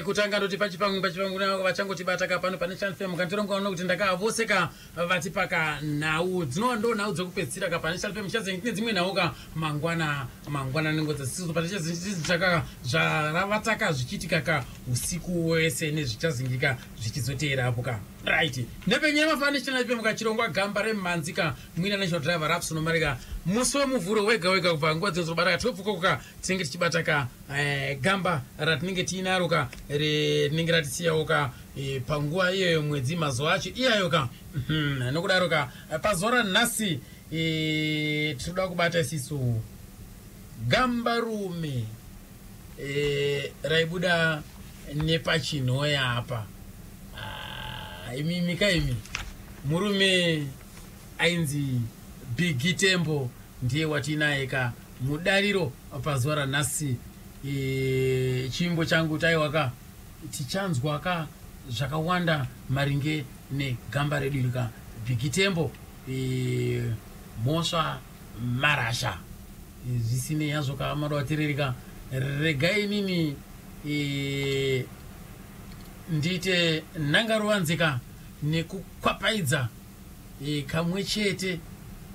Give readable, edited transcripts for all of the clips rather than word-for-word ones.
Kutanga ndoti pachipangwe vachangotibata ka pano pane Channel FM kandironga uno kuti ndakavoseka vatipaka nhau dzinova ndo nhau dzekupedzisira ka pane Channel FM chazenge tine dzimwe nhau ka mangwana nenguva dzasiso pane chaka zvaravataka zvichiitika ka usiku wese nezvichazingika zvichizoteera apo ka. Right, nepenyaya mafana Channel FM kachirongwa gamba remhanzi ka mwina national driver Raps nomarika musi wemuvhuro wega wega kubva nguva dzinozobata ka 12 ka tinenge tichibata ka gamba ratinenge tiinaro ka rinenge ratisiyawo ka panguva iyoyo mwedzi mazuva acho iyayo ka. Nokudaro ka pazuva ranhasi tinoda kubata isisu gamba rume raibuda nepachinhoya apa. Imi kaimi murume ainzi Biggie Tembo ndiye watinaye ka mudariro pazuva ranhasi. Chimbo changu taiwaka tichanzwa ka zvakawanda maringe negamba redu iri ka Biggie Tembo mhosva marasha. Zvisinei hazvo ka madovaterereka, regai inini ndiite nhangaruvanzika nekukwapaidza kamwe chete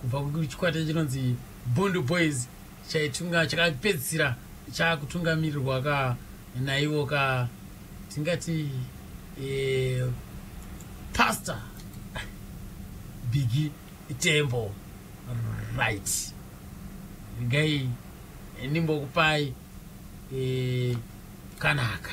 kubva kuchikwata chinonzi Bundu Boys chaitunga chakapedzisira chakutungamirirwa ka naivo ka tingati Pastor Biggie Tembo. Right, regai ndimbokupai kanaka.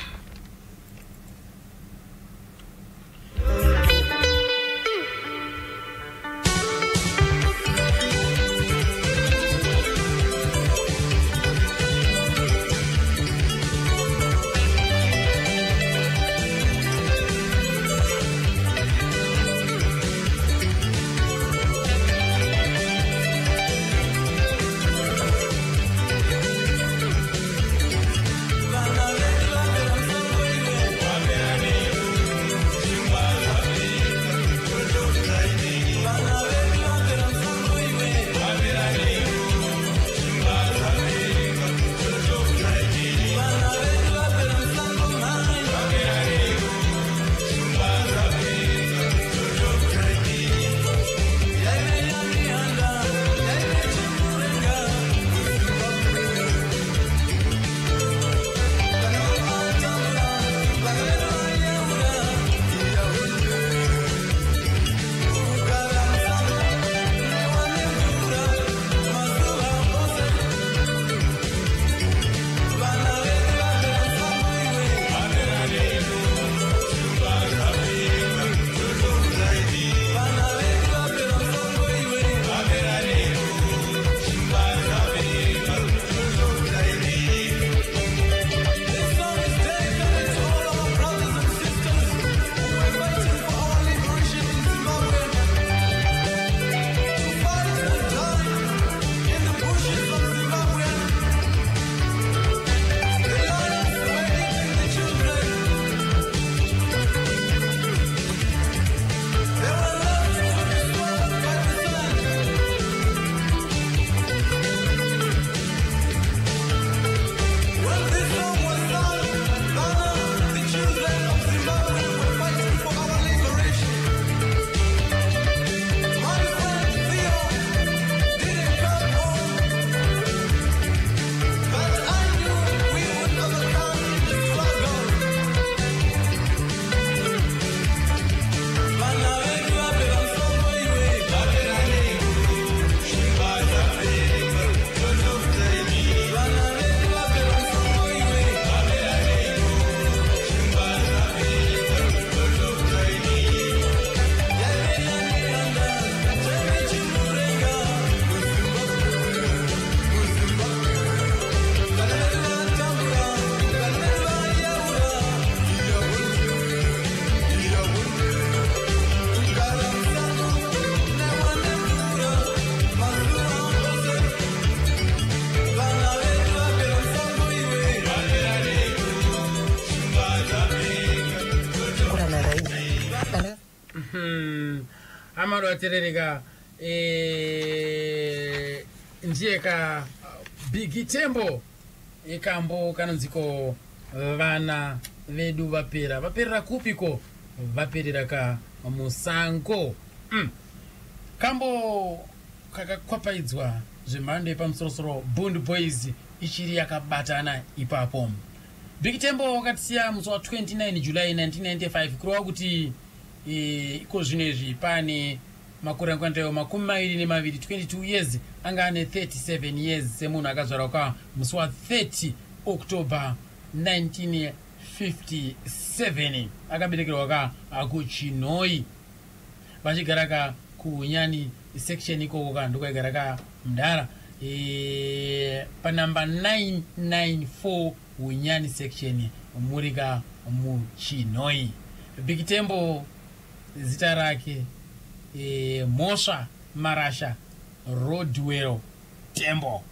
Amaroaterereka ndiye ka Biggie Tembo ikambo kanonziko Vana vedu vapera, vaperera kupiko? Vaperera ka musango. Kambo kakakwapaidzwa zvemhando yepamusorosoro, Bhundu Boys ichiri yakabatana ipapo. Big Tembo wakatisiya musi wa29 July 1995, kureva kuti iko zvino izvi pane makore anokwanitaiwo 22, 22 years. Anga ane 37 years semunhu akazvarwa ka musi wa30 October 1957. Akaberekerwa ka kuChinhoi, vachigara ka kuNyani section ikoko ka ndokwaigara ka mudhara, panamba 994 Unyani section, muri ka muChinhoi. Big Tembo zita rake Mhosva Marasha Rodwell Tembo,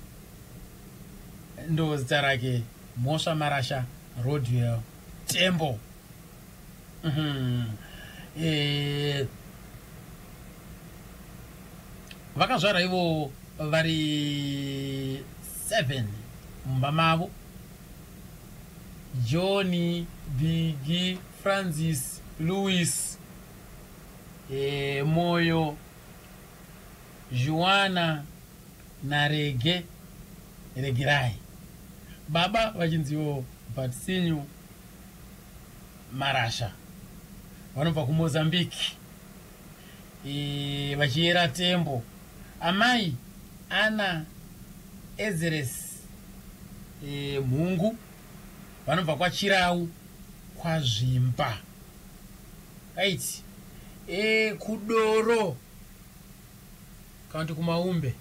ndo zita rake, Mhosva Marasha Rodwell Tembo. Vakazvara ivo vari 7 mumba mavo: John, Bigi, Francis, Louis, Moyo, Juana naRege Regerai. Baba vachinziwo Batsinyu Marasha, vanobva kuMozambique, vachiyera Tembo. Amai Ana Ezeres Mhungu, vanobva kwaChirau, kwaZvimba. Right, kuDoro kana kuti kuMaumbe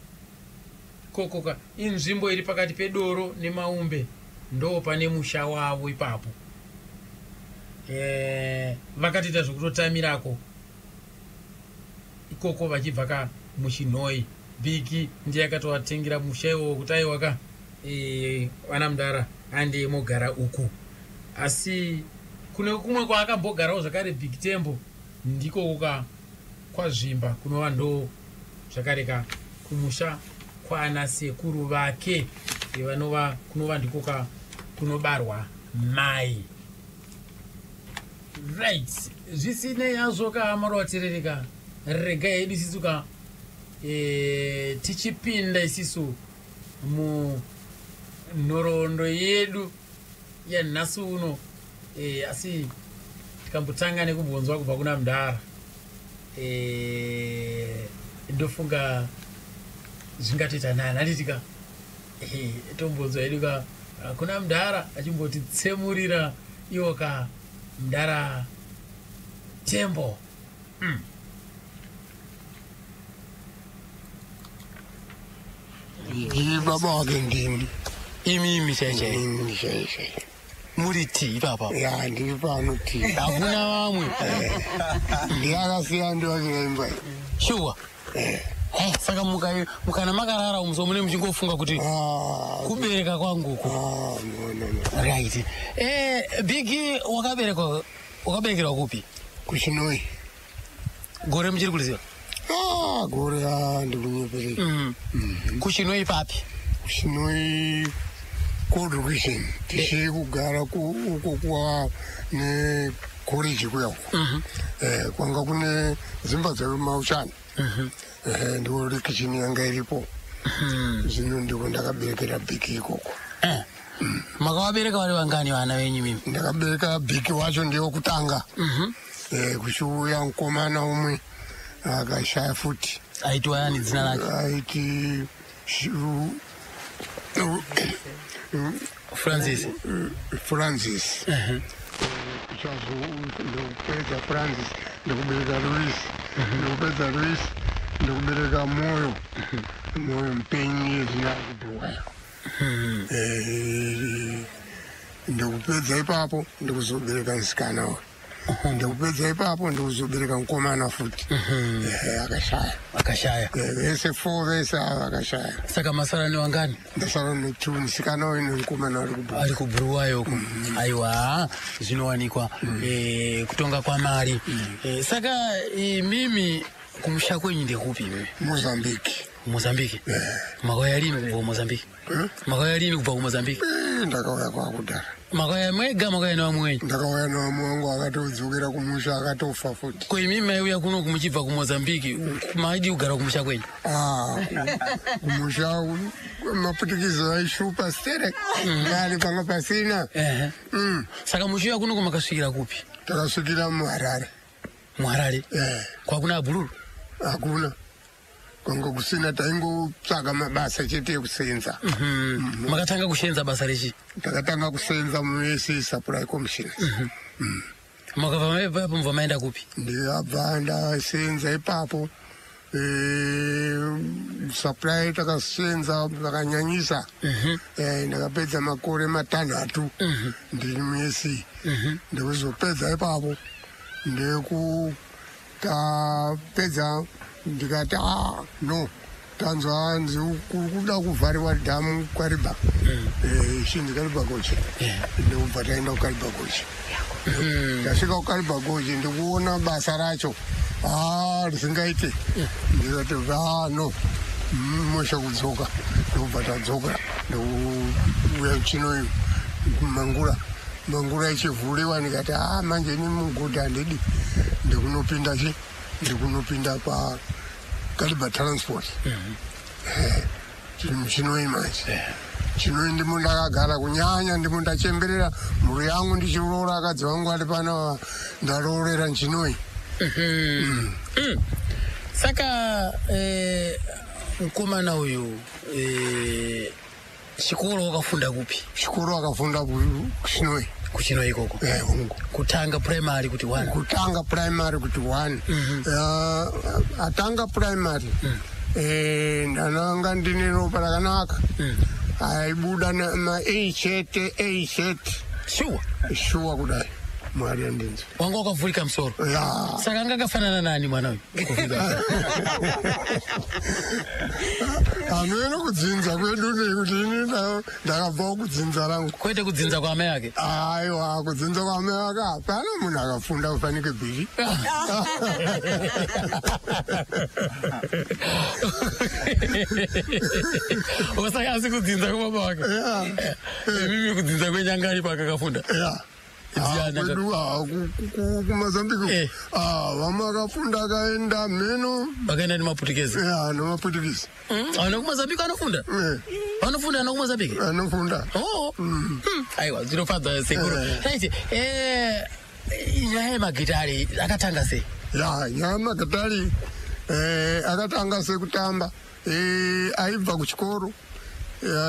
kokoka, inzvimbo iri pakati peDoro neMaumbe, ndo pane musha wavo ipapo. Vakatoita zvokutotamirako ikoko vachibva ka muChinhoi. Bigi ndiye akatovatengera musha iwowo kuti aiwa ka, vana mudara, andi mogara uku. Asi kune kumwe kwaakambogarawo zvakare Big Tembo, ndikoko ka kwaZvimba, kunova ndo zvakare ka kumusha kwana sekuru vake, vanova kunova ndiko ka kunobarwa mai. Right, zvisinei hazvo ka, marovaterereka, rega yedu isisu ka tichipinda isisu munhoroondo yedu yanhasi uno, asi tikambotanga nekubvunzwa kubva kuna mudhara, ndofunga zvingatoita nani, handitika? Tombonzwa hedu ka kuna mudhara achimbotitsemurira iwo ka mudhara Tembo. Ndiri baba wake ndini. Imimi chai chai? Ndini chai chai. Muri ti ipapa? Ya, ndiri pano ti. Hakuna vamwe? Ndiyakasiya ndiwakira imba iyi. Shuwa? Saka mukana makarara umuso mune muchingofunga kuti Ah, kubereka kwanguku? Ah, no, no, no. Right, Bigi, wakaberekwa, wakaberekerwa kupi? KuChinoi. Gore muchiri kuriziva? Ah, gore, ah, ndikunyeperei. KuChinoi papi? KuChinoi cold kitchen, tichiri kugara uko kwa nekoreji kuya uko. Kwanga kune dzimba dzemauchani, ndiko kitchen yanga iripo. Zvino ndiko ndakaberekera Bhiki ikoko. Makavabereka vari vangani vana venyu mimi? Ndakabereka Bhiki wacho ndiwo kutanga, kuchiuya mukomana umwe akashaya futi. Aitwa yani dzina rake? Aiti Francis? Francis. Kuchazo ndokupedza Francis, ndikubereka Louis, ndikupedza Louis, ndikubereka Moyo. Moyo mupenyu zvino ari kuBhuwayo. Ndikupedza ipapo ndikuzobereka musikana uyu, ndikupedza ipapo ndikuzobereka mukomana futi, akashaya. Akashaya? Vese four, vese ava vakashaya. Saka masara nevangani? Ndasara netwo, musikana uyu nemukomana ari kuBhuwa. Ari kuBhuruwayo uko. Aiwa, zvinowanikwa, kutonga kwamari. Saka imimi kumusha kwenyu ndekupi imimi? Mozambique. Mozambique. Makauya lini kubva kuMozambique? Makauya lini kubva kuMozambique? Ndakauya kwakudhara. Makauya mwega, makauya nevamwe wenyu? Ndakauya nevamwe wangu, akatodzokera kumusha, akatofa futi. Ko imi maiuya kuno muchibva kuMozambique, maidi kugara kumusha kwenyu? Ah, kumusha maputukizi aishupa sterek, ngani panga pasina. Saka muchiuya kuno makasvikira kupi? Takasvikira muHarare. MuHarare? Eh. Kwakuna abhururu? Hakuna, kwanga kusina, taingotsvaga mabasa chete ekusenza. Makatanga kushenza basa rechi? Takatanga kusenza muSA Supply Commission. Makabva maipapo mubva maenda kupi? Ndikabva ndasenza ipapo, supply takasenza vakanyanyisa. Ndakapedza makore 6 ndiri muSA. Ndikuzopedza ipapo, ndekutapedza ndikati, a no, tanzwa hanzi kuri kuda kuvhariwa dhamu Kariba, chinzi Kariba Gorge. Ndikubva taenda kuKariba Gorge. Ndasvika kuKariba Gorge, ndikuona basa racho a risingaite. Ndikati, a no, mosha kudzoka. Ndikubva tadzoka, ndikuuya Chinoyi, mangura mangura ichivhuriwa. Ndikati, a manje ini mugodhi handidi, ndikunopinda chi ndikunopinda paKariba Transport. Chinoi manje, Chinoi ndimo ndakagara kunyanya, ndimo ndachemberera mhuri yangu, ndichiroora akadzi vangu ari pana, ndaroorera Chinoi. Saka mukomana uyu, chikoro wakafunda kupi? Chikoro akafunda kuChinoi. KuChinoi ikoko? Hongu. Kutanga primary kuti one? Kutanga primary kuti one. Atanga primary, ndananga ndine ropa rakanaka, aibuda ma-A chete, A chete. Shuwa? Shuwa, kudai Mwari andinzwa. Wanga wakavhurika musoro? Ya. Saka anga akafanana nani mwana uyu? Kuvhurika. Hameno kudzinza kwedu, nekuti ini ndakabvawo kudzinza rangu. Kwete kudzinza kwaamai ake? Aiwa, kudzinza kwaamai ake hapana munhu akafunda kufanike bhiri. Saka asi kudzinza kwababa wake? Ya. Mimi kudzinza kwenyangari pakakafunda? Ya. Ndiani Kwedu kuMazambiki, vamwe akafunda akaenda mheno. Vakaenda nemaputukezi? Ya, nemaputukisi. Vana kuMazambiki vanofunda? Vanofunda vana kuMazambiki? Anofunda. Oh. Aiwa, zvinofadza sekuru. Right, nyaya yemagitari akatanga sei? Ya, nyaya yemagitari akatanga sekutamba. Aibva kuchikoro,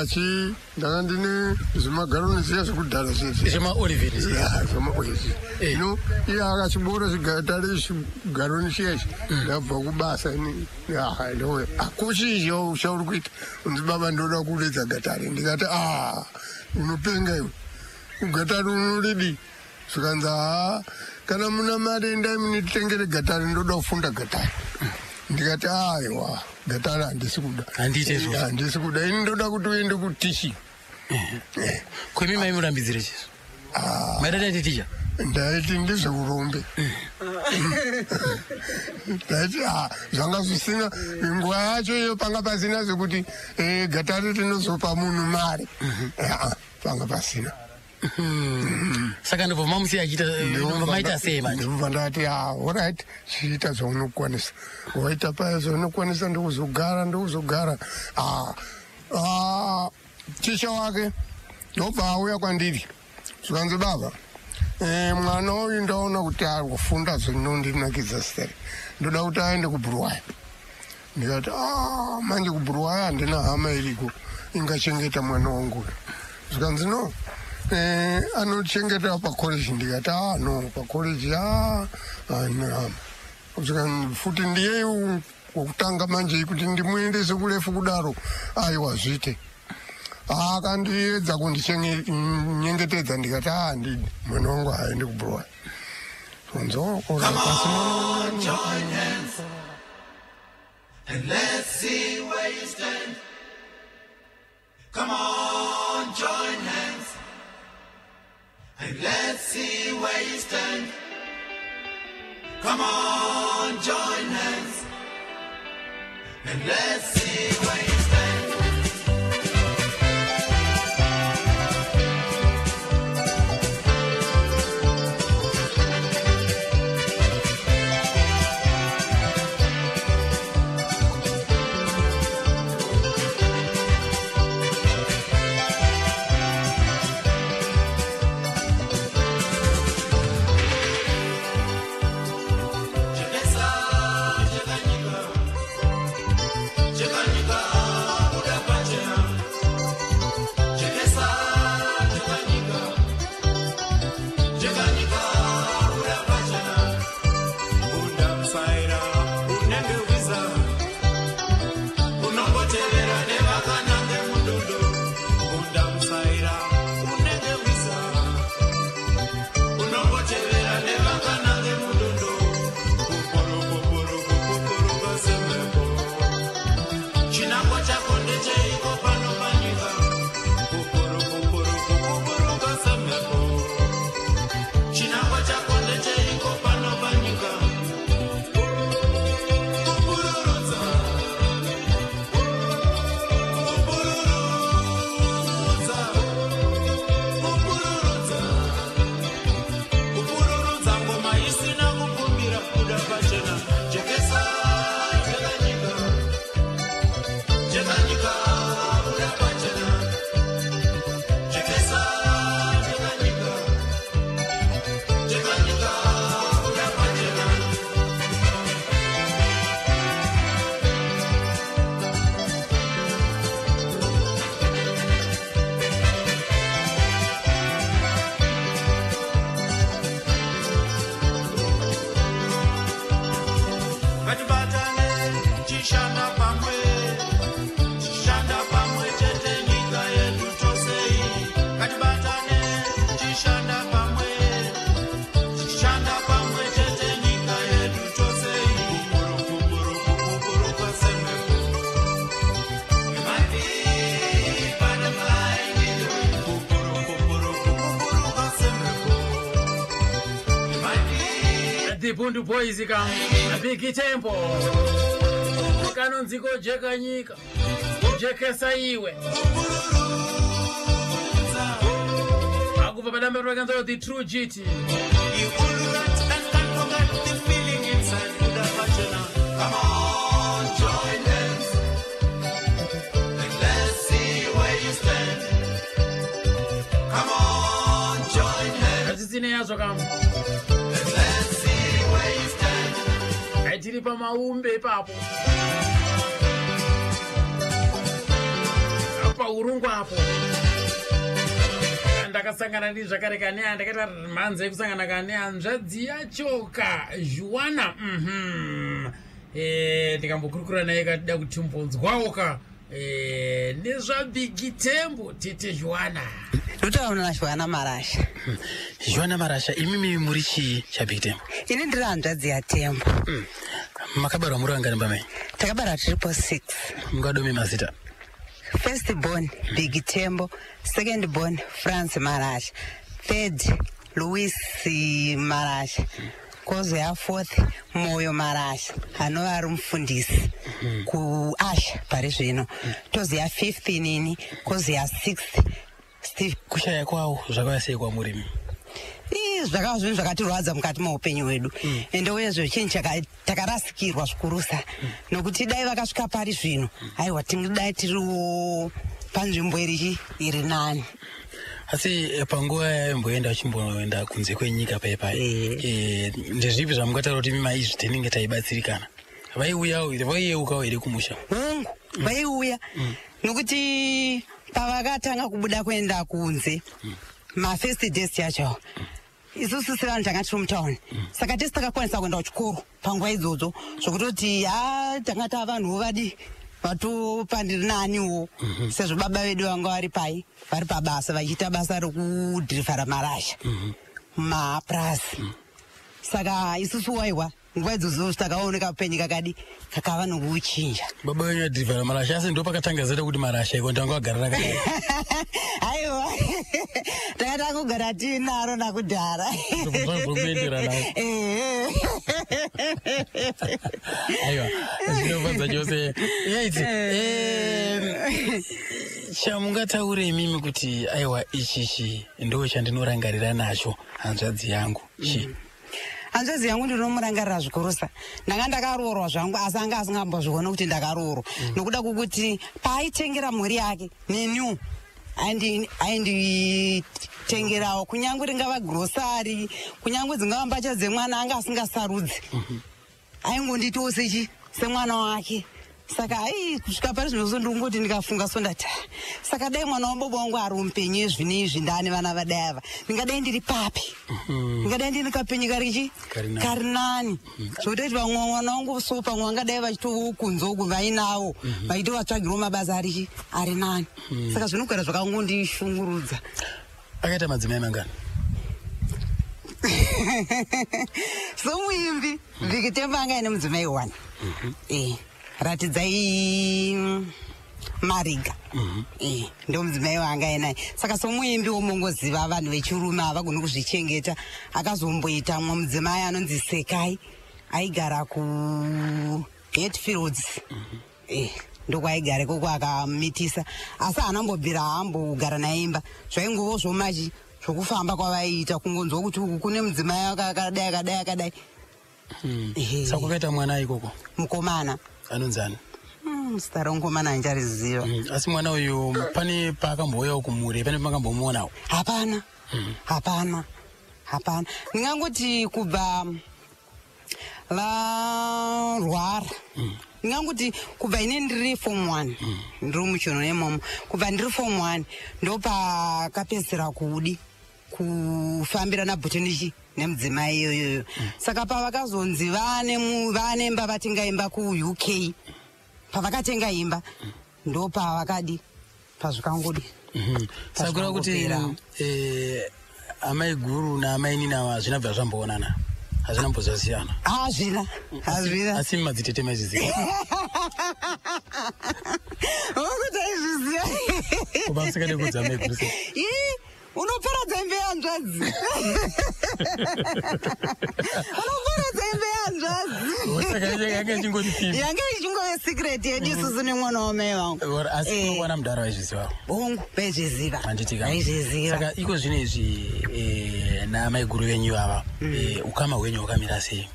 achi ndanga ndine zvimagaroni zviya zvekudhara zvezvi. ZvemaOlivin? Ya, zvemaOlivin. No, iye akachibora chigatari, chigaroni chiyechi. Ndabva kubasa ini, akuchizho chauri kuita? Unzi, baba, ndoda kuridza gatari. Ndikati, a unopenga iwe, gatari unoridi? Zvikanzi, haa, kana muna mari endai munitengere gatari, ndoda kufunda gatari. Ndikati, aiwa, gatari handisi kuda. Handiite izvozvo. Handisi kuda, ini ndoda kuti uende kutichi. Kwemi maimurambidzire chizvo? Maida taiti ticha? Ndaiti ndezveurombe. Ndaiti a zvanga zvisina nguva yacho iyo, panga pasina zvekuti gatari rinozopa munhu mari. Ah, panga pasina. Saka ndobva mamusiya achiita, maita sei manje? Ndobva ndati, a alright, chiita zvaunokwanisa. Waita paya zvaunokwanisa, ndokuzogara ndokuzogara. Ah, ticha wake ndobva auya kwandiri, zvikanzi, baba, mwana uyu ndaona kuti ari kufunda zvinondinakidza stere, ndoda kuti aende kuBhuruwayo. Ndikati, a manje kuBhuruwayo handina hama iriko ingachengeta mwana wangu uyu. Zvikanzi, no, anochengeta pacollege. Ndikati, a no, pacollege a handina hama. Zvikanzi, futi ndiye wokutanga manje kuti ndimuendese kurefu kudaro, aiwa, zviite. Akandiedza kundinyengetedza, ndikati, a handidi, mwana wangu haendi kuBhuruwayo. Come on, join hands and let's see where you stand. Come on, join hands and let's see where you stand. Come on, join hands and let's see where you stand. The Bundu Boys ka Big Tempo kanonziko jeka nyika jekesa iwe akubva padambe rwakanzwa The True GT. You wouldn't and can't forget the feeling inside the vagina. Come on, join hands and let's see where you stand. Come on, join hands Hatisine yazvo kam and let's see where you stand. Haitiri pamaumbe ipapo paurungu apo ndakasangana ndi zvakare kane ndakaita mhanza yekusangana kane hanzvadzi yachoka Juana. Ndikambokurukura naye katida kutimbonzwawo ka nezvaBig Tembo tete Juana. Ndotaura naJuana Marasha. Juana Marasha, imimi muri chii chaBig Tembo? Ini ndiri hanzvadzi yaTembo. Makabarwa muri vangani pamai? Takabara tiripo 6. Mungadome mazita? First born Big Tembo, second born France Marasha, third Louis Marasha, kwozoya fourth Moyo Marasha anova ari mufundisi kuAsha pari zvino, tozoya fifth inini, kwozoya sixth Steve. Kushaya kwawo zvakauya sei kwamurimi? Ii, zvakava zvinhu zvakatirwadza mukati meupenyu hwedu, ende uyezve chinhu takarasikirwa zvikurusa, nokuti dai vakasvika pari zvino, aiwa, tingadai tiriwo panzvimbo irichi iri nani. Asi panguva yaimboenda achimboenda kunze kwenyika paipai, ndezvipi zvamungataura kuti mima izvi tinenge taibatsirikana? Vaiuyawo here, vaiyeukawo here kumusha? Hungu, vaiuya, nokuti pavakatanga kubuda kuenda kunze mafirst days yacho, isusu sevanhu tanga tiri mutauni, saka tisi takakwanisa kuenda kuchikoro panguva idzodzo, zvokutoti ha, tanga taa vanhuwo vadi vatopandiri naniwo, sezvo baba vedu vanga vari pai, vari pabasa, vachiita basa rekudhirivhara marasha mumapurasi. Saka isusu waiwa nguva idzodzo takaoneka upenyu kakadi kakava nokuchinja. Baba venyu vadhirivhara marasha, asi ndo pakatanga zita kuti Marasha iko ndanga vagara rakadai? Aiwa, takatanga kugara tiinaro nakudhara. Zvokuenderana. Ehe. Aiwa, zvinofadza chose. Yaiti chamungataure imimi kuti aiwa, ichichi ndo chandinorangarira nacho hanzvadzi yangu chi? Hanzvadzi yangu ndinomurangarira zvikurusa. Ndanga ndakaroorwa zvangu, asi anga asingambozvioni kuti ndakaroorwa, nokuda kwokuti paaitengera mhuri yake, neniwo ainditengerawo, kunyange ringava grocery, kunyange dzingava mbatya dzemwana, anga asingasarudzi, aingonditiwo sechi semwana wake. Saka ai, kusvika pari zvino so ndikungoti ndikafunga so ndati, "Ah, saka dai mwana wababa wangu ari mupenyu ezvino izvi, ndaane vana vadai ava, ndingadai ndiri papi? Ndingadai ndiri kapenyu karichi Kari nani. kari nani, zvokutoti vamwe mwana wangu so pamwe vangadai vachitokunze uku vainawo, vachitovatsvagirawo mabasa arichi ari nani." Saka zvinogara zvakangondishungurudza. Akaita madzimai mangani? Somuimbi Big Tembo anga ine mudzimai one, Ratidzai Mariga. Ndo mudzimai waanga inaye. Saka somuimbi womongoziva vanhu vechirume havagoni kuzvichengeta, akazomboita mumwe mudzimai anonzi Sekai, aigara ku Hatfields. Ndokwaigara ikoko, akamitisa, asi haana mbobvira haambogara naye imba. Zvaingovo zvomachi zvokufamba kwavaiita, kungonzwa kuti uku kune mudzimai akadai, akadai, akadai. Ehe. Saka kwakaita mwana ikoko? Mukomana. Anonzi ani? Zita romukomana handichariziva. Asi mwana uyu pane paakambouyawo kumuri, pane pamakambomuonawo? Hapana, hapana, hapana. Ndingangoti kubva varwara, ndingangoti kubva ine ndiri form one, ndiri muchiuno imomo, kubva ndiri form one ndopakapedzisira kudi kufambira nabhutinichi nemudzimai iyoyoyo. Saka pavakazonzi vane vane imba, vatenga imba kuUK, pavakatenga imba ndopavakadi pazvikangodi. Saka kureva kuti Pazvikangopera. Amai guru naamai nini ava hazvina bva zvamboonana, hazvina mbozvasiyana? Hazvina, hazvina. Asi madzitete maizviziva? Okuti aizviziva. Kuba musingade kuudza amai guru sei? Ii, unoparadza imbe. yehanzvadzi. Unoparadza imba yehanzvadzi. Saka yanga ichingori fimbi. Yange ichingove secret yedu isusu nemwana wamai vangu. Or asi Eh. kunowana mudhara waizviziva. Hongu, vaizviziva. Handitika. Vaizviziva. Saka iko zvino izvi namaiguru venyu ava, ukama hwenyu hwakamira sei?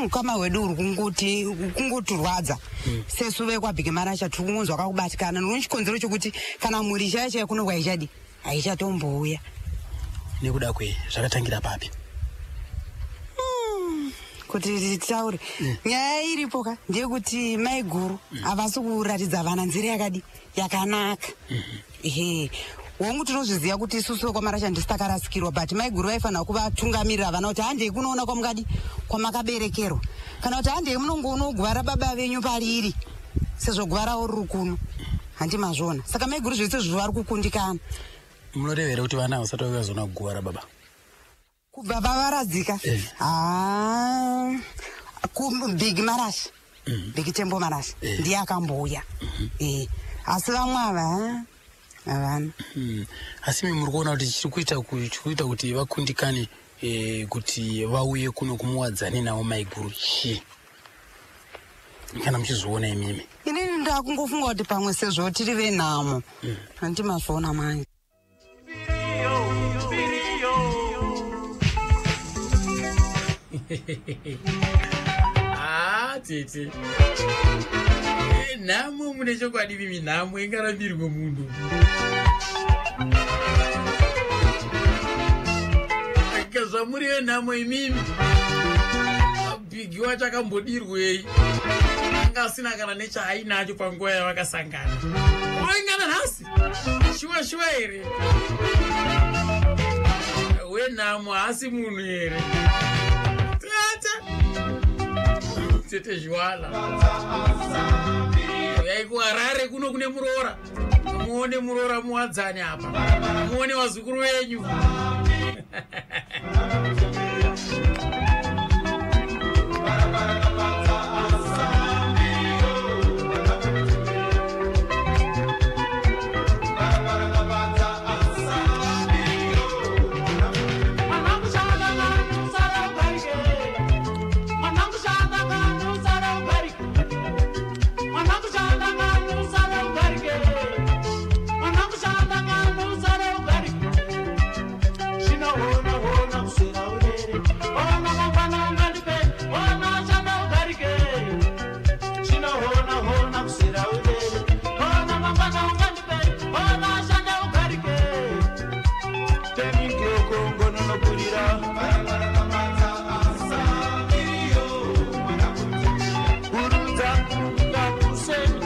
Ukama hwedu huri kungoti kungotirwadza sesu vekwaBhiki Marasha. Tiri kungonzwa kakubatikana nokuti chikonzero chokuti kana mhuri chaiyo chaiyo kuno kwaichadi haichatombouya. Nekuda kwei? Zvakatangira papi? Kuti titaure nyaya iripo ka, ndeyekuti maiguru havasi kuratidza vana nzira yakadi yakanaka. Ehe, hongu, tinozviziva kuti isusu vekwaMarasha ndisi takarasikirwa, but maiguru vaifanira kuvatungamirira vana kuti handei kunoona kwamungadi kwamakaberekerwa, kana kuti handei munongoonawo guva rababa venyu pariri, sezvo guva ravo riri kuno. Handi mazviona? Saka maiguru zvese izvozvo vari kukundikana. Munoreva here kuti vana vasati vakazoona guva rababa? Kubva vavaradzika. Ha, kuBig Marasha, Big Tembo Marasha ndiye akambouya. Asi vamwe ava, ha, havana. Asi imi muri kuona kuti chiri kuita chiri kuita kuti vakundikane kuti vauye kuno kumuwadzani navo maiguru chii, kana muchizviona imimi? Inini ndakungofunga kuti pamwe sezvo tiri venhamo, handi mazviona manje? Biriyo, biriyo. Ah, tete. Nhamo, mune chokwadi mimi, nhamo ingarambirwe munhu? Ka zvamuri venhamo imimi, Bhigi wacho akambodirwei? Anga asina kana nechaainacho panguva yavakasangana. Waingana nhasi shuwa shuwa here? Wenhamo haasi munhu here? Tata, tete zviwala, uyai kuHarare kuno kune muroora, muone muroora, muwadzani apa, muone vazukuru venyu. Mwanangu shanda kanu sara ugarike. Mwanangu shanda kanu sara ugarike. Mwanangu shanda kanu sara ugarike. Mwanangu shanda kanu sara ugarike. Shina hona hona kusera urere. Ona mangwana ungandipe. Ona shanda ugarike. Shina hona hona kusera urere. Ona mangwana ungandipe. Ona shanda ugarike. Teminkyokongononokulira. Urudza ngakuseni.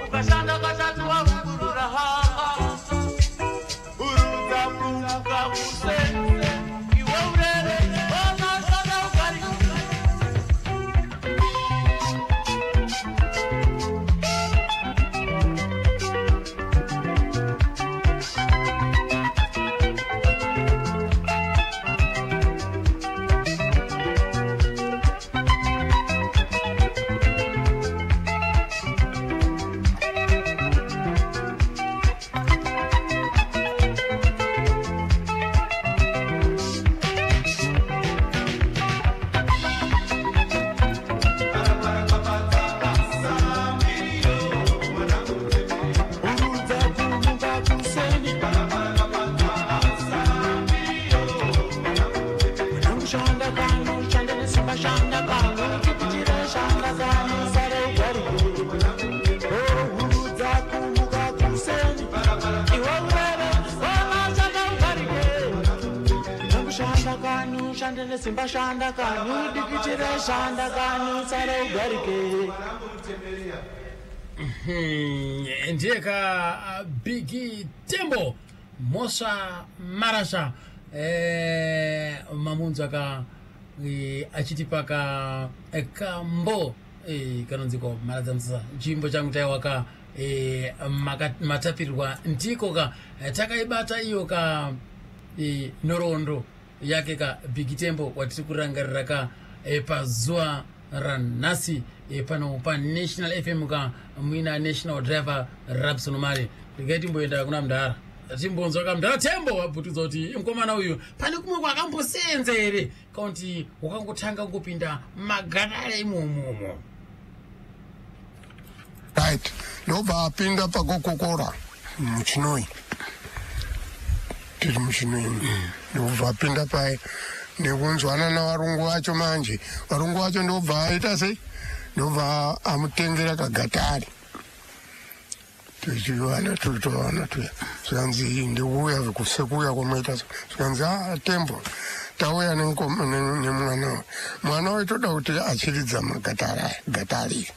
Ukashanda katatu waungurura haka. Urudza kumuka kuseni. Iwe urere, ona shanda ugarike. Urudza kumuka kuseni. Shanda kanu, shanda nesimba, shanda kanu, tikuchire shanda kanu, sare ugarike. Oh, urudza kumuka kuseni. Iwe urere, ona shanda ugarike. Shanda kanu, shanda nesimba, shanda kanu, dikichire shanda kanu, sare ugarike. Ndiye ka Bigi Tembo. Mhosva Marasha. Mamunzwa ka achitipa ka kambo kanonzi ko Mharadza Musasa, chimbo changu taiwa ka matapirirwa ndiko ka takaibata iyo ka nhoroondo yake ka Biggie Tembo watiri kurangarira ka pazuva ranhasi pano paNational FM ka muina National Driver Rabson Mari. Regai timboenda kuna mudhara, timbonzwa ka mudhara Tembo wabvutudza kuti mukomana uyu pane kumwe kwakambosenza here, kaunti wakangotanga kungopinda magadare imomomo. Right, ndobva apinda pakokokora muChinoi, tiri muChinoi. Ndobva apinda pai nekunzwana navarungu vacho. Manje varungu vacho ndobva aita sei? Ndobva amutengera kagatari. Tichivana tutovana tuya, zvikanzi ndikuuya sekuuya kwamaita. Zvikanzi, a Tembo, tauya nemwana uyu. Mwana uyu toda kuti achiridza magatari aya, gatari.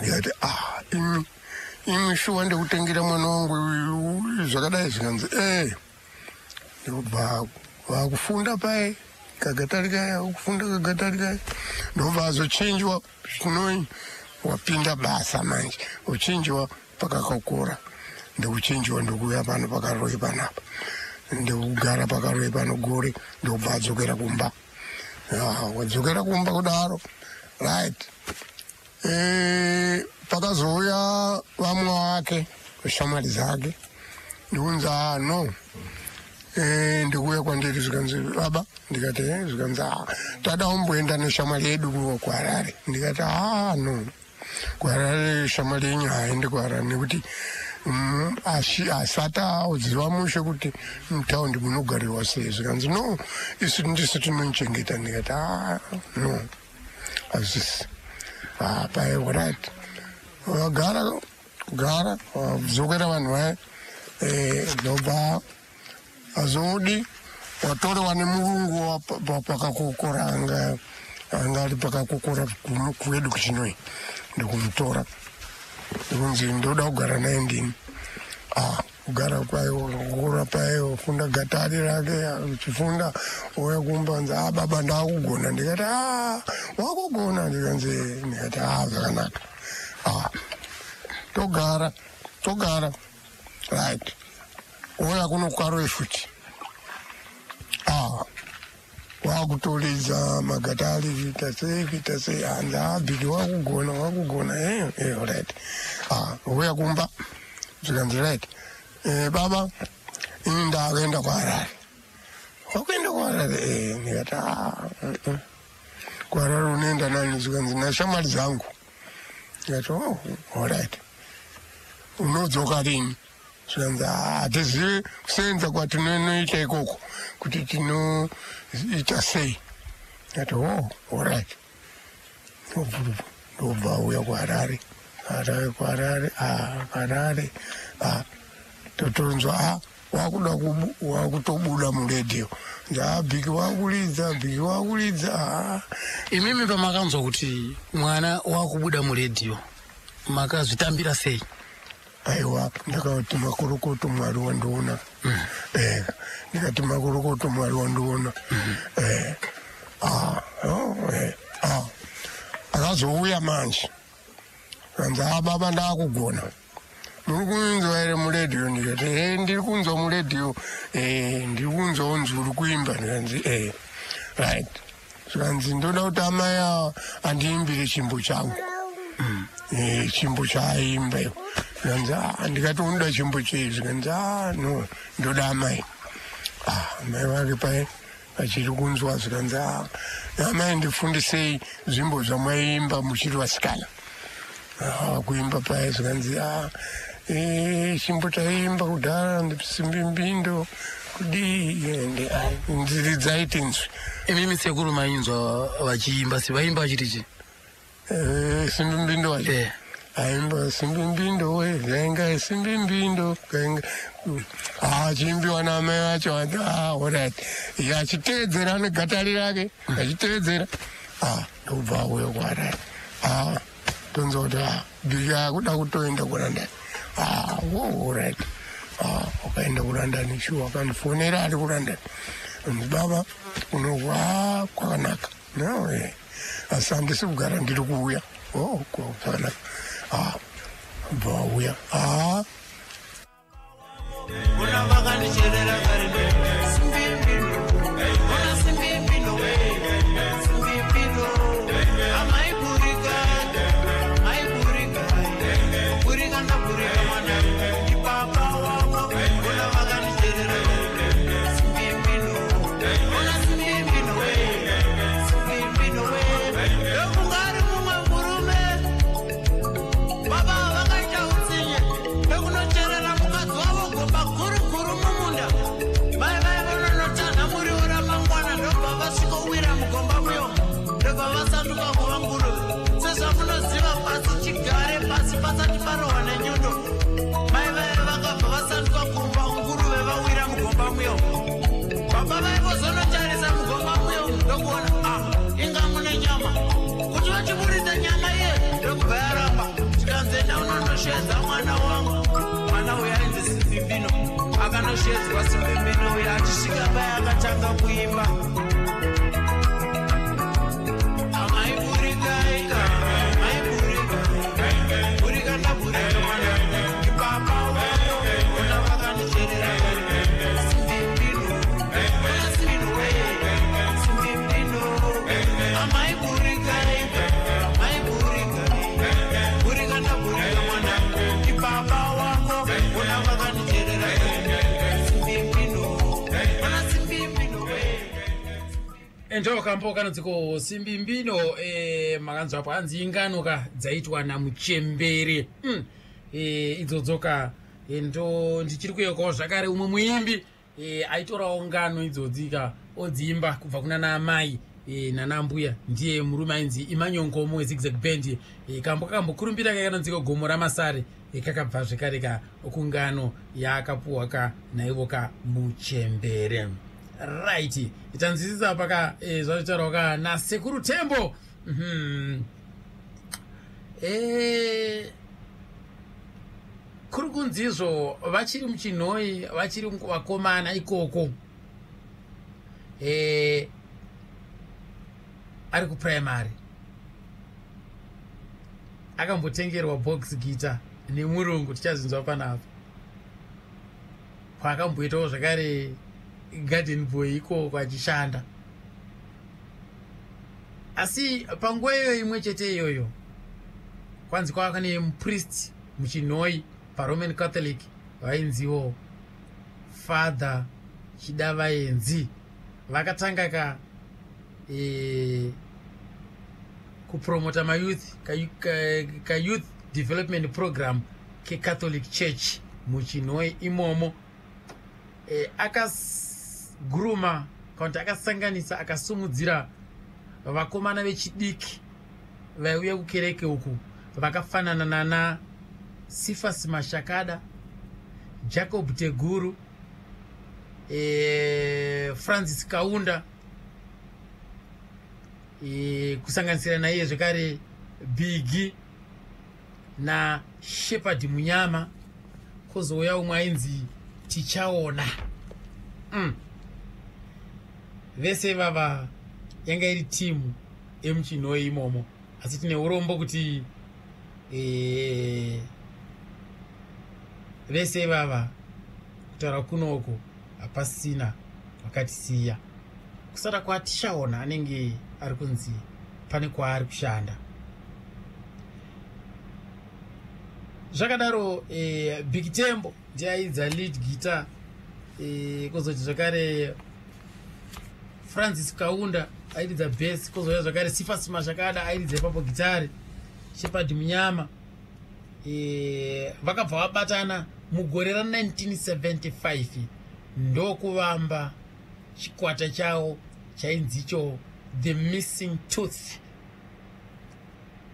Ndikati, ah, imi imi, shuwa ndikutengera mwana wangu uyu zvakadai? Zvikanzi, e ndobva vakufunda pai kagatari kaya, kufunda kagatari kaya. Ndobva azochinjwa chinoi, wapinda basa manje, uchinjwa pakakokora, ndikuchinjwa, ndikuuya pano paKaroi panapa, ndikugara paKaroi pano gore. Ndobva adzokera kumba. Wadzokera kumba kudaro, right, pakazouya vamwe vake, shamwari dzake, ndikunzi, ah, no, ndikuuya kwandiri. Zvikanzi, baba. Ndikati, zvikanzi, ah, tada kumboenda neshamwari yedu kuHarare. Ndikati, ah, no, kuHarare shamwari yenyu haendi kuHarare nekuti asati auziva mushe kuti mutaundi munogarirwa sei. Zvikanzi, no, isu ndisu tinomuchengeta. Ndikati, ah, no, hazvisi. Ah, pai, right, vagara kugara, vadzokera vanhu vaya. Ndobva azodi watorewa nemurungu pakakokora, anga ari pakakokora kwedu kuChinoi. Ndikumutora, ndikunzi ndoda kugara naye ndini. Ah, kugara kwayo, kukura payo, funda gatari rake, uchifunda, ouya kumba, nzi, a baba, ndakugona. Ndikati, a wakugona? Ndikanzi, ndikati, a zvakanaka. A togara, togara, right, ouya kuno kuKaroi futi. A wakutoridza magatari, kuita sei, kuita sei. Hanzi, a Biggie, wakugona, wakugona. Right, ah, ouya kumba. Zvikanzi, right, baba, ini ndakuenda kuHarare. Wakuenda kuHarare? Ndikati, ah, kuHarare unoenda nani? Zvikanzi, nashamwari dzangu. Ndikati, oh, alright, unodzoka rini? Zvikanzi, hatizivi kusenza kwatinonoita ikoko kuti tinoita sei. Ndikati, oh, alright. Ndobva auya kuHarare, Harare, kuHarare, ah, Harare. Ah, totonzwa, ah, wakuda wakutobuda muredhiyo. Nza, Biggie wakuridza, Biggie wakuridza. Ah. Imimi pamakanzwa kuti mwana wakubuda muredhiyo, makazvitambira sei? Aiwa, ndakati, makorokoto, Mwari wandiona. Ndikati, makorokoto, Mwari wandiona. Ah, oh, ah. Akazouya manje, kanzi, a baba, ndaakugona, muri kunzwa here muredhiyo? Ndikati, e ndiri kunzwa muredhiyo, ndiri kunzwa unzi uri kuimba. Ndikanzi, e right. Zvikanzi, ndoda kuti amai ava andiimbire chimbo changu. Chimbo chaaimba iwo. Zvikanzi, ah, ndikati, unoda chimbo chei? Zvikanzi, ah, no, ndoda amai. Ah, amai vake pai vachiri kunzwa. Zvikanzi, ah, amai, ndifundisei zvimbo zvamaiimba muchiri vasikana. Ah, kuimba pai. Zvikanzi, ah, chimbo taiimba kudhara, simbi-mbindo kudii. Ende ndiridzai tinzwi. Imimi sekuru mainzwa vachiimba se vaimba vachiti chi? Simbi-mbindo wacho. Aimba simbi-mbindo we gainga, simbi-mbindo gainga. Achiimbiwa naamai vacho. Ah, alright, iye achiteedzera negatari rake, achiteedzera. Ah, ndobva auya kuHarare. Ah, tonzwa kuti, ah, Biggie akuda kutoenda kuLondon. Ah, oh, alright. Ah, wakaenda kuLondon shuwa. Akandifonera ari kuLondon, anzi, "Baba, unoku kwakanaka." No, asi handisi kugara, ndiri kuuya. Oh, kwakanaka. Ah, bva wauya. Ah. Una vakandicherera kare, simbimbino. Una simbimbino we, simbimbino. Amaiburika, aiburika, burika ndaburika mwana ipapa wako. Una vakandicherera kare, simbimbino. Una simbimbino we, simbimbino we. Ndokungari mumwe murume, baba vakaita utsinye ndokunocherera mukadzi wavo gomba guru guru mumunda. Mai vai vononotanha muriwo ramangwana, ndobva vasvikowira mugomba muyo, ndobva vasanduka kuva nguruve. Sezvamunoziva, pasi chigare pasi pasati parohwa nenyundo, mai vai vakabva vasanduka kuva nguruve vawira mugomba muyo. Baba vaivozonotarisa mugomba muyo, ndokuona, a inga mune nyama. Kuti vachiburitsa nyama iye, ndokubva yaramba. Tikanzenda unonoshedza mwana wangu. Mwana uyu ainzi Simbimbino. Akanoshedzwa Simbimbino uyu, achisvika paya akatanga kuimba: "Amaiburikaika, maiburika, burika ndaburika mwana ipapa wako. Una vakandicherera simbimbino, una simbino we, simbimbino. Amaiburikaika, maiburika, burika ndaburika mwana ipapa wako. Una vakandicherera simbimbino, una simbimbino we." Ndo kambo kanonziko Simbimbino. Makanzwa apo, hanzi ingano ka dzaitwa namuchembere. Idzodzoka. Ndo ndichiri kuyeukawo zvakare umwe muimbi aitorawo ngano idzodzi ka, odziimba kubva kuna naamai nanambuya. Ndiye murume ainzi Emmanuel Nkomo weZigzag Band. Kambo kakambokurumbira kakanonziko Gomo Ramasare, kakabva zvekare ka kungano yaakapuwa ka naivo ka muchembere. Right, tanzwisisa paka zvatotaurwa ka naSekuru Tembo. Kuri kunzi izvo vachiri muChinhoi, vachiri vakomana ikoko, ari kupuraimary, akambotengerwa box guitar nemurungu. Tichazinzwa panapa kwaakamboitawo zvakare garden boy ikoko achishanda. Asi panguva iyoyo imwe chete iyoyo, kwanzi kwava nemupriest muChinhoi paRoman Catholic vainziwo Father Chidavaenzi. Vakatanga ka kupromota mayouth, kayouth development program keCatholic Church muChinhoi imomo. Akaguruma kana kuti akasanganisa, akasumudzira vakomana vechidiki vaiuya kukereke uku, vakafanana nana Sifas Mashakada, Jacob Teguru, Francis Kaunda, kusanganisira naiye zvekare Bigi naShepard Munyama, kwozouya umwe ainzi Tichaona. Vese vava yanga iri timu yemuChinhoi imomo. Asi tine urombo kuti vese vava, kutaura kunoko, hapasina, vakatisiya, kusara kwaTichaona anenge ari kunzi pane kwaari kushanda. Zvakadaro, Big Tembo ndiye airidza lead guitar, kwozoti zvakare Francis Kaunda airidza bass, kwozouya zvakare Sifas Mashakada airidza ipapo gitari, Shepard Munyama. Vakabva vabatana mugore ra1975, ndokuvamba chikwata chavo chainzicho The Missing Tooth,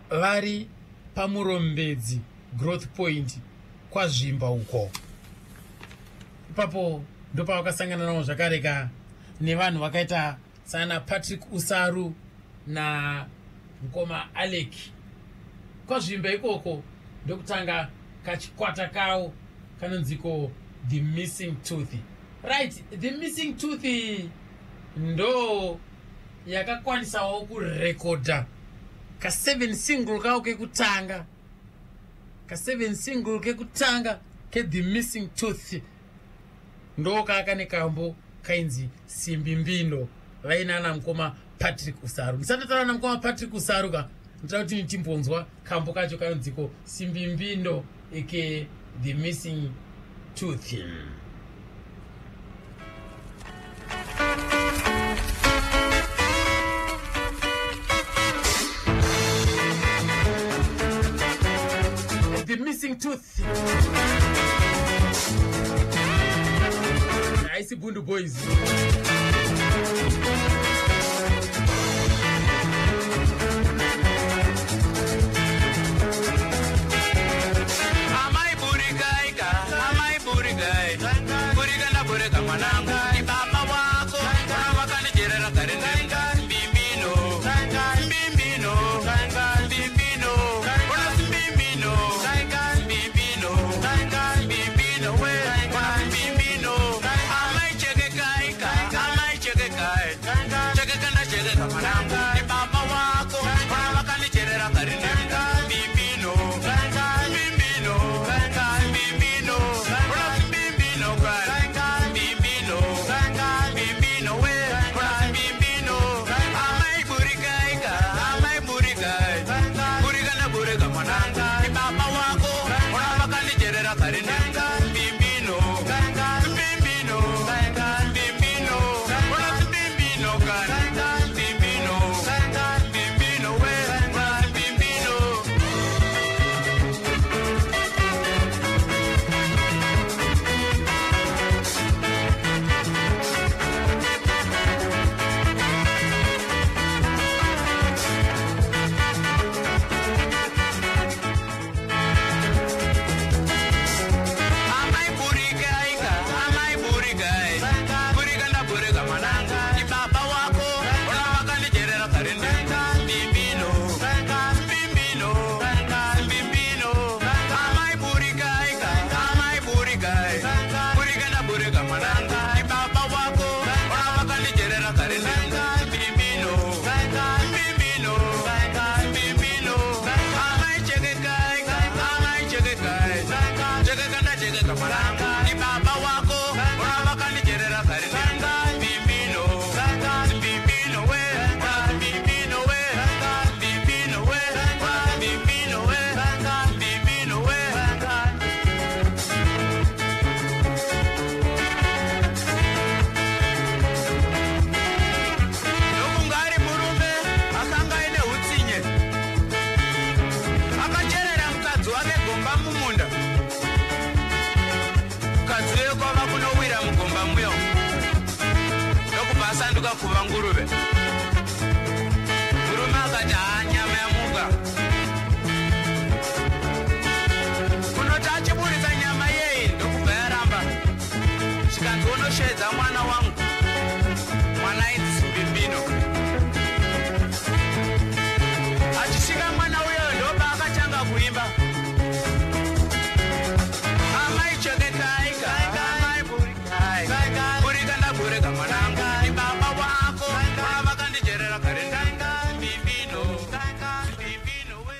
vari paMurombedzi Growth Point kwaZvimba uko. Ipapo ndopavakasangana navo zvakare ka nevanhu vakaita sana Patrick Usaru na mukoma Alec kwaZvimba ikoko, ndokutanga kachikwata kavo kanonziko The Missing Tooth. Right, The Missing Tooth ndo yakakwanisawo kurekodha ka7 single kawo kekutanga, ka7 single kekutanga keThe Missing Tooth, ndo kaka nekambo kainzi Simbi Mbindo, vainana mukoma Patrick Usaru. Ndisati ndataura namukoma Patrick Usaru ka, ndinoda kuti timbonzwa kambo kacho kanonziko Simbi Mbindo eke The Missing Tooth. The Missing Tooth, haisi Bundu Boys. Amai burikaika, amai burikai, burika ndaburika mwanangu, ni baba wako, ona wakanijerera kare ndenga, mbimbino, mbimbino, mbimbino, ona mbimbino, mbimbino, mbimbino we, ona mbimbino, amai chekekaika, amai chekekai, chekeka ndachekeka mwanangu, ni baba wako, ona wakanijerera kare ndenga, mbimbino, mbimbino, mbimbino, ona mbimbino kare, mbimbino, mbimbino we, ona mbimbino, amai burikaika, amai burikai, burika ndaburika mwanangu, ni baba wako, ona wakanijerera kare ndenga, mbimbino, mbimbino, mbimbino, ona mbimbino kare, mbimbino, mbimbino we, ona mbimbino. Amai burikaika, amai burikai, burika ndaburika mwanangu, ni baba wako, ona wakanijerera kare ndenga, mbimbino, mbimbino, mbimbino, amai burikaika, amai burikai, burika ndaburika mwanangu, ni baba wako, ona wakanijerera kare ndenga, mbimbino, mbimbino, mbimbino, amai chekekaika, amai chekekai, chekeka ndachekeka mwanangu, ni baba wako, ona wakanijerera kare ndenga, mbimbino, mbimbino we, ona mbimbino we, mbimbino we, ona mbimbino we, mbimbino we. Ndokunga ari murume akanga aine utsinye, akacherera mukadzi wake gomba mumunda. Mukadzi uye kwava kunowira mugomba muyo, ndokubva asanduka kuva nguruve. Murume akati, "Haa, nyama yamuka." Kunoti achiburitsa nyama iyeyi, ndokubva yaramba, zvikanzi, "Unosvedza mwana wangu." Mwana ainzi Simbimbino. Achisvika mwana uyoyo, ndopaakatanga kuimba, "Amai chekekaika, amai burikai, burika ndaburika mwanangu, ni baba wako, ona vakandijerera kare ndanga, mbimbino, mbimbino we."